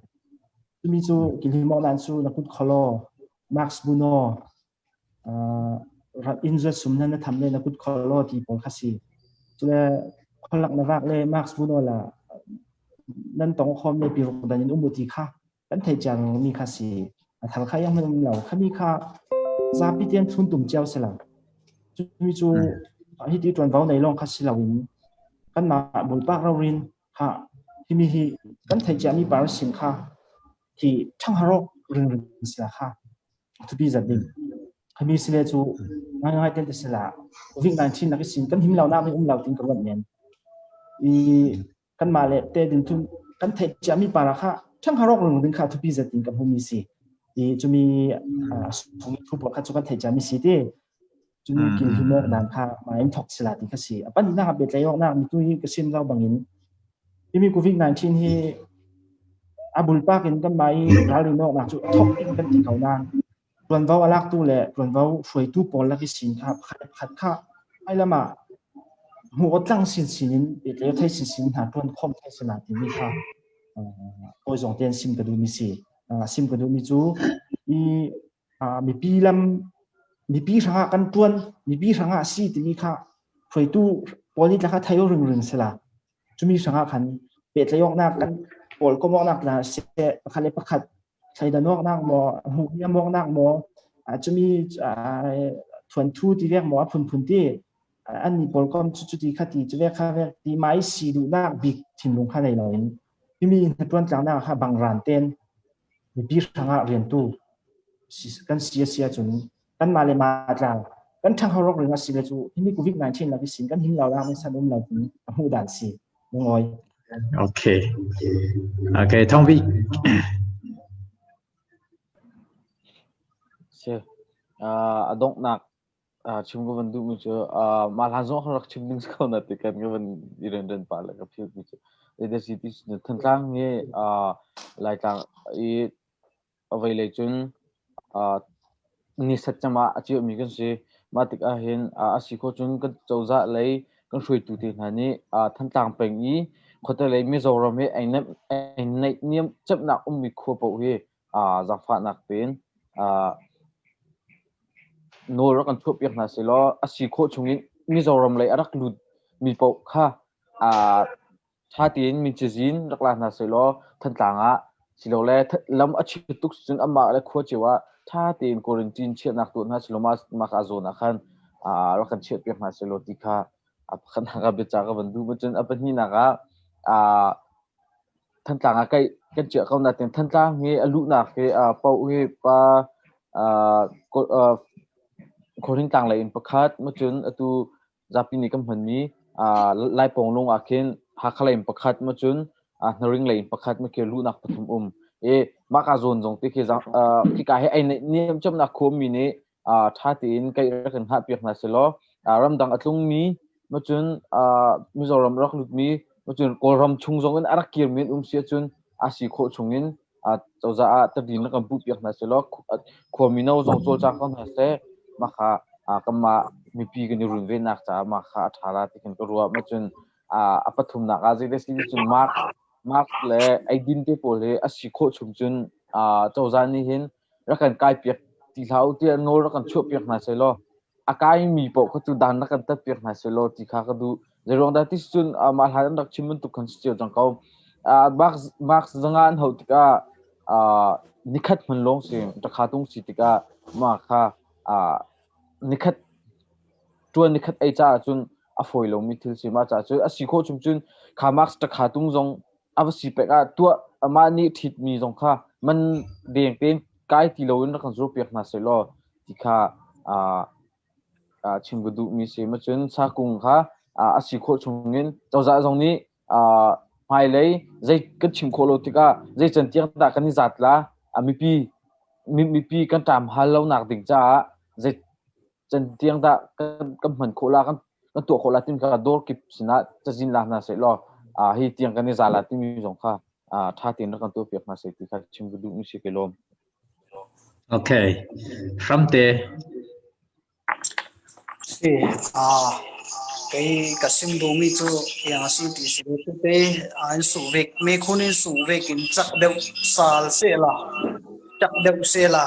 Speaker 3: Cumi cu kilhimawk dan cu na kut kholo, mask buno, inn zuat sum na na tham le na kut kholo ti pawl kha si. Cule kholak na vak le mask buno la nan tong khom le piruk dan in um ti kha kan thei ciang mi kha si. A thal kha yang um lo. Khami kha zapi tian thun tum ciao se la. Cumi cu hi ti tuan vau nei long kha si lo in kan ma bulpak ro rin kha himi hi kan thei cia mi par sin kha hi thang harok ring ring sila kha thupi zat ding. Himi sile cu ngai ngai ten te sila COVID-19 nak sin kan him lo nak ni um lo tin ka ruat men. I kan mah le te din thum kan theih cia mi para kha thang harok ring ding kha thupi zat in kan hmu mi si. I cumi sung thu pawl kha cu kan theih cia mi si ti. Cumi kil hi mok dan kha ma in thok sila ti kha si. Apan na be tlai ok nak mi tu hi ka sim lo bangin imi COVID-19 hi abul pak in kan mai ralrin nok nak cu thok in kan ti ko nan tuanvo alak tu le tuanvo hruaitu pawl lak i sin kha pakhat pakhat kha ai lama hmu tlang sin sin in le thei sin sin hna tuan khom thei sila ti mi kha oi zong ten sim ka du mi si sim ka du mi cu i mipi lam mipi hrangah kan tuan mipi hrangah si timi kha hruaitu pawl nih tla kha thei ring ring sila cumi hrangah khan pehtlaihawknak kan pawl komawknak la se pakhat le pakhat thleidanawknak maw hmuhniamawknak maw cumi thuanthu ti vek maw a phunphun ti an ni pawl kom cu cuti kha ti cu vek kha vek ti mai si duhnak bik thinlung kha nei loin himi hna tuan tlangnak kha bangran ten mipi hrangah riantu kan si a si ahcun kan mah le mah tlang kan ṭhang horok ring a si le cu himi COVID-19 lak i sin kan him lo lang san um lo tin a hmuh dan si lungoi.
Speaker 2: Okay. Okay, Thong Bi.
Speaker 9: Si. A donghnak chim ka van duhmi cu mah hlan zong rak chim ding si ko na ti kan ka van i renren pah le ka philh mi cu zeidah si ti Thantlang hi Laitlang i a veilei cun ni sat cem ah a ciomi kan si. Mah tikah hin a si khawh cun kan cozah lei kan hruaitu te hna nih Thantlang peng i khuate lei Mizoram hi ei naihniam cemnak ummi khua paoh hi Zaangfahnak tein nawl rak kan chuahpiak hna sehlaw a si khawh chungin Mizoram lei a rak lut mi paoh kha ṭha tein min cazin rak la hna sehlaw Thantlang ah silole lam a chiat tuk cun amah le khua cio ah ṭha tein quarantine chiahnak tuah hna sehlaw mah ka zawn ah khan rak kan chiahpiak hna sehlaw ti kha a pakhatnak ah biaca ka van duh. Cun a pahnihnak ah Thantlang ah kai kan chiah ko nain Thantlang hi a luhnak hi paoh hi pa Khualhring lei in pakhat, cun atu zapi nih kan hmanmi Laipawng lung ah khin Hakha lei in pakhat, cun Hnaring lei in pakhat khi luhnak pathum um. I mahka zawn zong ti khi khika hi ei niam cemnak khuami nih ṭha tein kai rak in hngahpiak hna sehlaw ramdang a tlungmi cun Mizoram rak lutmi cun Kawlram chung zong in a rak kirmi an um si ahcun a si khawh chung in cozah ah tadin rak kan puhpiak hna sehlaw khua mino zong cawlcang ko hna seh. Mah kha kanmah mipi kan i runvennak caah mah kha a ṭha la ti khin ka ruah. Cun a pathumnak ah zei si cun mask le eidin te pawl hi a si khawh chung cun cozah nih hin rak kan kaipiak ti hlah u tiah nawl rak kan chuahpiak hna sehlaw a kaimi paoh kha cu dan rak kan tatpiak hna sehlaw ti kha ka duh. Zeiruang dah ti cun mah hlan an rak chim bantuk khan si cio cang ko. Mask zanga an hauh tikah nikhat hman lawng si rakha tung si tikah mah kha nikhat ṭuan nikhat ei caah cun a fawi lomi thil si. Mah caah cun a si khawh chung cun kha mask ṭakha tung zong a va si pek ah tuah amah nih ṭhitmi zong kha man deng tein kai ti loin rak kan zurpiak hna sehlaw ti kha chim ka duhmi si. Ma cun sakung kha a si khawh chungin cozah zong nih hmailei zei kan chim khawh lo tikah zei can tiang dah kan i zat la, mipi mipi kan ṭam hal lonak ding caah zei can tiang dah kan hman khawh la, kan tuah khawh la timi kha dawr kip sinah cazin la hna sehlaw hi tiang kan i za la timi zong kha ṭha tein rak kan tuahpiak hna seh ti kha chim ka duhmi si ke lawm.
Speaker 2: Okay. Hramte.
Speaker 7: Si, kei ka sim duhmi cu iang a si ti si tete an su vek me khun in su vek in chak deuh sal se la chak deuh se la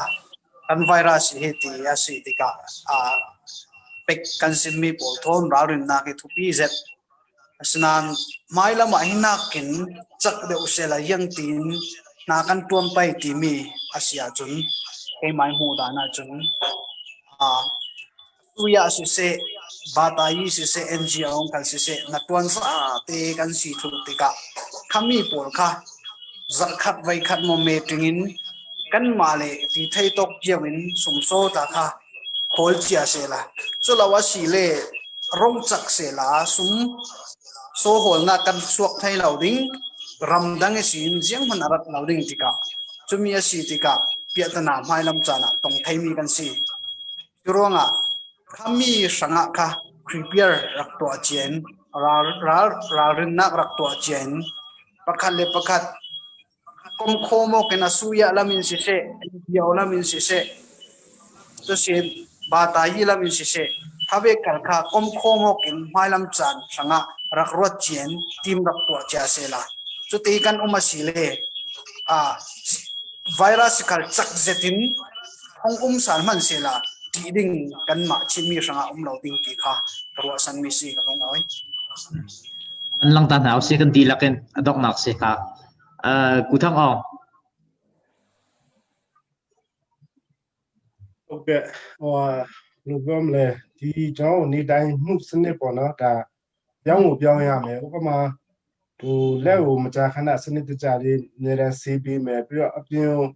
Speaker 7: kan virus hi ti a si tikah pek kan simmi pawl thawn ralrinnak hi thupi zet. Asinain hmailam ah hi nakin cak deuh sehla iang tiin hna kan ṭuan pai timi a si ahcun keimah hmuh dan ahcun Suya siseh, Batayi siseh, NGO kan siseh, na ṭuan zate kan si thlu tikah khami pawl kha zarhkhat voikhat maw meeting in kanmah le ti thei tawk cio in sumsaw ta kha khawl cia sehla. Culo a si le rong cak sehla sum sawhawlnak kan suak thai lo ding ramdang i sin zianghmanh a rat lo ding tikah cumi a si tikah piahtana hmailam caan ah tong theimi kan si. Cu ruangah khami hrangah kha prepare rak tuah cia in ralrinnak rak tuah cia in pakhat le pakhat kom khawm awk in a suya lam in siseh, NGO lam in siseh, cusin batayi lam in siseh, have kal kha kom khawm awk in hmailam caan hrangah rak ruat cia in team rak tuah cia sehla. Cuti kan um a si le virus khal cak zet in hong um sal hmanh sehla ṭih ding kanmah Chinmi hrangah um lo ding ti kha ka ruahsanmi si ka lung awi.
Speaker 2: An lang ta hna usih kan dihlak in a donghnak si hnga. Ku Thang Aung.
Speaker 8: ဟုတ်ကဲ့ဟိုဟာဘယ်လိုပြောမလဲဒီကျွန်တော်တို့နေတိုင်းမှုစနစ်ပေါ့နော်ဒါပြောင်းကိုပြောင်းရမယ်ဥပမာဟိုလက်ကိုမကြာခဏစနစ်တကျလေးအများတန်းဆေးပေးမယ်ပြီးတော့အပြင်ကို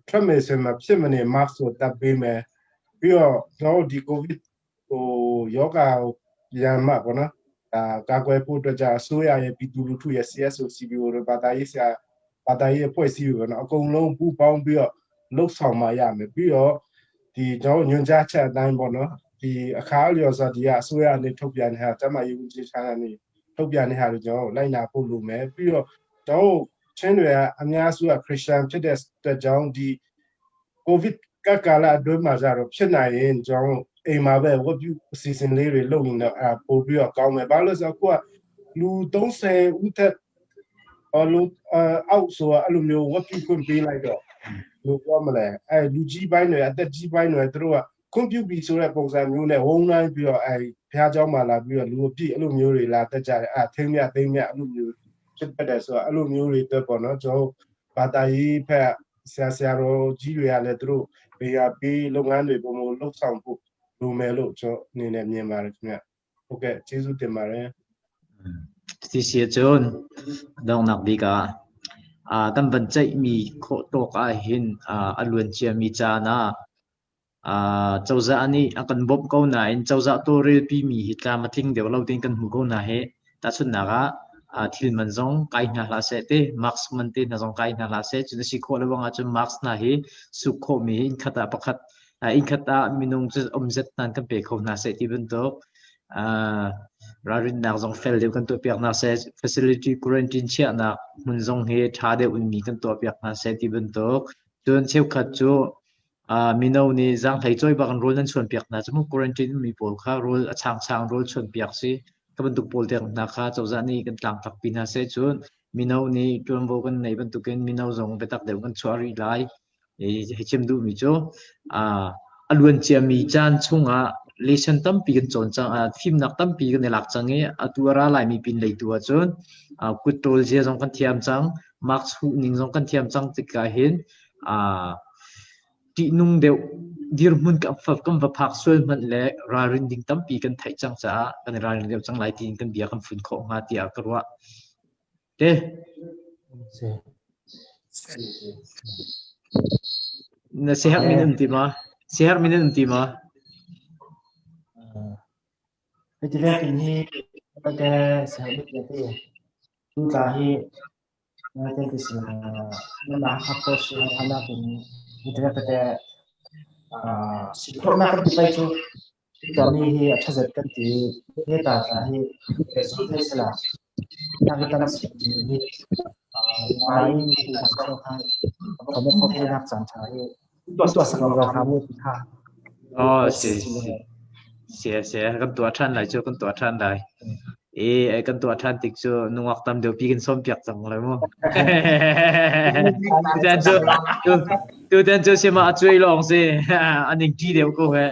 Speaker 8: ထွက်မယ်ဆိုရင်မဖြစ်မနေ mask ကိုတပ်ပေးမယ်ပြီးတော့ကျွန်တော်တို့ဒီ covid ဟိုယောဂါကိုပြန်မှပေါ့နော်ဒါကာကွယ်ဖို့အတွက်ကြာအစိုးရရဲ့ပြည်သူလူထုရဲ့ CSO CBO တို့ဘာသာရေးဆရာဘာသာရေးအဖွဲ့အစည်းတွေပေါ့နော်အကုန်လုံးပူးပေါင်းပြီးတော့လှုပ်ဆောင်မှရမယ်ပြီးတော့ဒီကျွန်တော်ညွှန်ကြားချက်အတိုင်းပေါ့နော်ဒီအခါလျော်စွာဒီကအစိုးရအနေထုတ်ပြန်တဲ့ဟာကျန်းမာရေးဝန်ကြီးဌာနနေထုတ်ပြန်တဲ့ဟာတွေကျွန်တော်လိုက်နာဖို့လိုမယ်ပြီးတော့ကျွန်တော်ချင်းတွေကအများစုကခရစ်ယာန်ဖြစ်တဲ့အတွက်ကြောင့်ဒီ ကိုဗစ်ကပ်ကာလအတွင်းမှာကြတော့ဖြစ်နိုင်ရင်ကျွန်တော်အိမ်မှာပဲဝတ်ပြုအစီအစဉ်လေးတွေလုပ်နေတော့အဲပို့ပြီးတော့ကောင်းမယ်ဘာလို့လဲဆိုတော့ကိုကလူ30ဦးထက်အော်လူအောက်ဆိုအဲ့လိုမျိုးဝတ်ပြုခွင့်ပေးလိုက်တော့ လိုပြောမလဲအဲလူကြီးပိုင်းတွေအသက်ကြီးပိုင်းတွေသူတို့ကခွင့်ပြုပြီးဆိုတဲ့ပုံစံမျိုးနဲ့ဝုန်းတိုင်းပြီးတော့အဲဘုရားကျောင်းမှာလာပြီးတော့လူအပြည့်အဲ့လိုမျိုးတွေလာတက်ကြတယ်အဲသိမ်းမြသိမ်းမြအဲ့လိုမျိုးဖြစ်တတ်တယ်ဆိုတော့အဲ့လိုမျိုးတွေအတွက်ပေါ့နော်ကျွန်တော်ဘာသာရေးဖက်ဆရာဆရာတော်ကြီးတွေကလည်းသူတို့ဘေးကပေးလုပ်ငန်းတွေပုံမလှုပ်ဆောင်ဖို့လိုမယ်လို့ကျွန်တော်အနေနဲ့မြင်ပါတယ်ခင်ဗျဟုတ်ကဲ့ကျေးဇူးတင်ပါတယ်
Speaker 2: Ti si cun donghnak bik ah kan van ceihmi khawh tawk ahhin a luan ciami caan ah cozah nih a kan bawmh ko nain cozah tawlrelpi mi hi tlam a tling deuh lo tiin kan hmu ko hna hih. Tahchunhnak ah thil man zong kai hna hlah seh ti, mask man te hna zong kai hna hlah seh. Cun a si khawh le bang ahcun mask hna hi suk khawhmi innkhat ah pakhat innkhat ah minung cu umzet hna kan pe kho hna seh ti bantuk ralrinnak zong fel deuh kan tuahpiak hna seh, facility quarantine chiahnak hmun zong hi ṭha deuh in mi kan tuahpiak hna seh ti bantuk. Cun cheukhat cu mino nih zaanghlei cawi bak in rawl nan chuanpiak hna cu mu quarantine mi pawl kha rawl a changchang rawl chuanpiak si. Ka bantuk pawl te hna kha cozah nih kan tlangtlakpi hna seh cun mino nih ṭuanvo kan neih bantukin mino zong biatak deuh kan chuah rih lai. Hi chim duhmi cu a luan ciami caan chungah lesson tampi kan cawn cang, fimnak tampi kan i lak cang i atu a ra laimi pin lei tu ahcun kut ṭawl zia zong kan thiam cang, mask huh ning zong kan thiam cang tikah hin ṭihnung deuh dirhmun kan va phak sual hmanh le ralrin ding tampi kan theih cang caah kan i ralring deuh cang lai tiin kan bia kan fun khawh hnga tiah ka ruah. Te. Na siherh min um ti ma? Siherh min um ti ma?
Speaker 3: Hiti vek in hi te siherh bik le ti. Tu tla hi te ti si na ha ko si ha na in hiti vek te si khawh na kan ti pai cu Tuahmi hi a ṭhazet kan ti. Hi ta tla hi zu thei sila. Nak tam si hi ngai in ka mo kho nak caan ṭha hi tuah sak lo ha mu kha.
Speaker 2: Oh, si si. Si si kan tuah ṭhan lai cu kan tuah ṭhan lai. E kan tuah ṭhan tik cu nungak tam deuh pi kan sawm piak cang lai mu. Tutan cu tutan cu sima a cuai lawng si. Aning ṭi deuh ko he.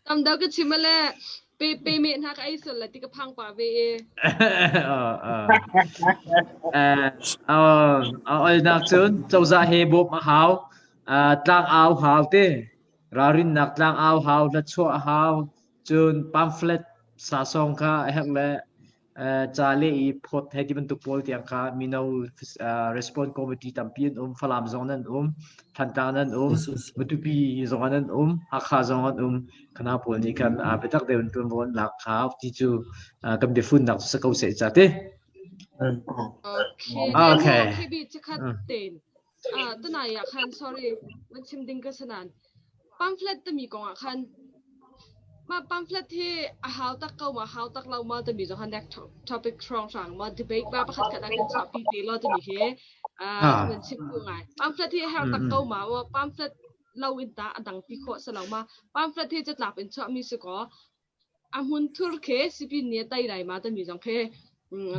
Speaker 1: Tam deuh ka chim le pe pe me hna ka ei sul la ti ka phang pa ve e.
Speaker 2: Ol nak cun cozah he bawm a hau. Tlang au hau te. Ralrinnak tlang au hau, hla chuah hau. Cun pamphlet sasawng kha a herh le ca le i phawt hei ti bantuk pawl tiang kha mino response committee tampi an um. Falam zong nan um, Thantlang nan um, Matupi zong nan um, Hakha zong an um. Khana pawl nih khan biatak deuh in ṭuanvo an lak kha ti cu kan biafunnak cu si ko seh ca ti.
Speaker 1: Okay.
Speaker 2: Okay.
Speaker 1: KB chikhat ten. Tunai ah khan sorry van chim ding ka sanan pamphlet timi kong ah khan mah pamphlet hi a hau tak ko ma hau tak lo ma timi zong khan next topic hrong hrang ma debate ba pakhat khat ah kan chuahpi te lo timi khi van chim ku ngai pamphlet hi har tak ko ma wa pamphlet lo in ta a dang ti khawh sa lo ma pamphlet hi catlap in chuahmi si ko a hmun thur khe sipin nih a tai lai ma timi zong khi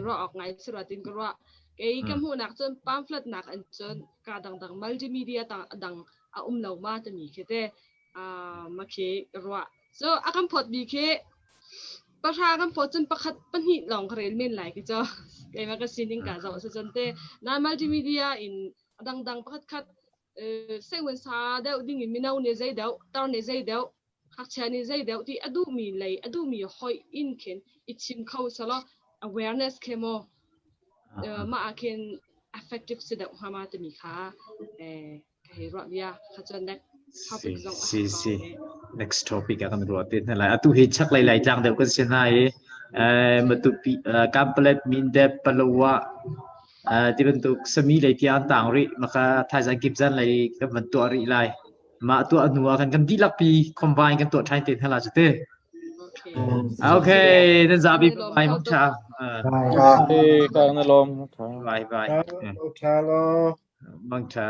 Speaker 1: ruah awk ngai si rua tin ka ruah. Kei ka hmuhnak cun pamphlet nak an cun ka dangdang multimedia dang a um lo ma timi khi te ma khi ka ruah. So a kan phawt mi khi pahra kan phawt cun pakhat pahnih lawng ka rel men lai ki cho. Keimah ka sining ka zoh si cun te na multimedia in dangdang pakhat khat seiwen sa deuh ding in mino nih zei deuh tar nih zei deuh Ngakchia nih zei deuh ti a duhmi lei a duhmi hoih in khin i chim kho selaw awareness khi maw mah ah khin effective si deuh hnga ma timi kha ka hei ruah bia kha cun next topic zong a
Speaker 2: Si si next topic ah kan ruah te hna lai. Atu hi chak lei lai tlang deuh kan si hna i Matupi Kanpalet Mindat Palawa ti bantuk sami lei tiang tang rih maka thaizang kip zan lei kan van tuah rih lai. Mah tuah hnu ah khan kan dihlak pi combine kan tuah ṭhan te hna la cu te. Okay, nan zapi bye mong tha.
Speaker 9: Bye. Ka na lom.
Speaker 2: Bye bye.
Speaker 8: Tha lo.
Speaker 2: Mang tha.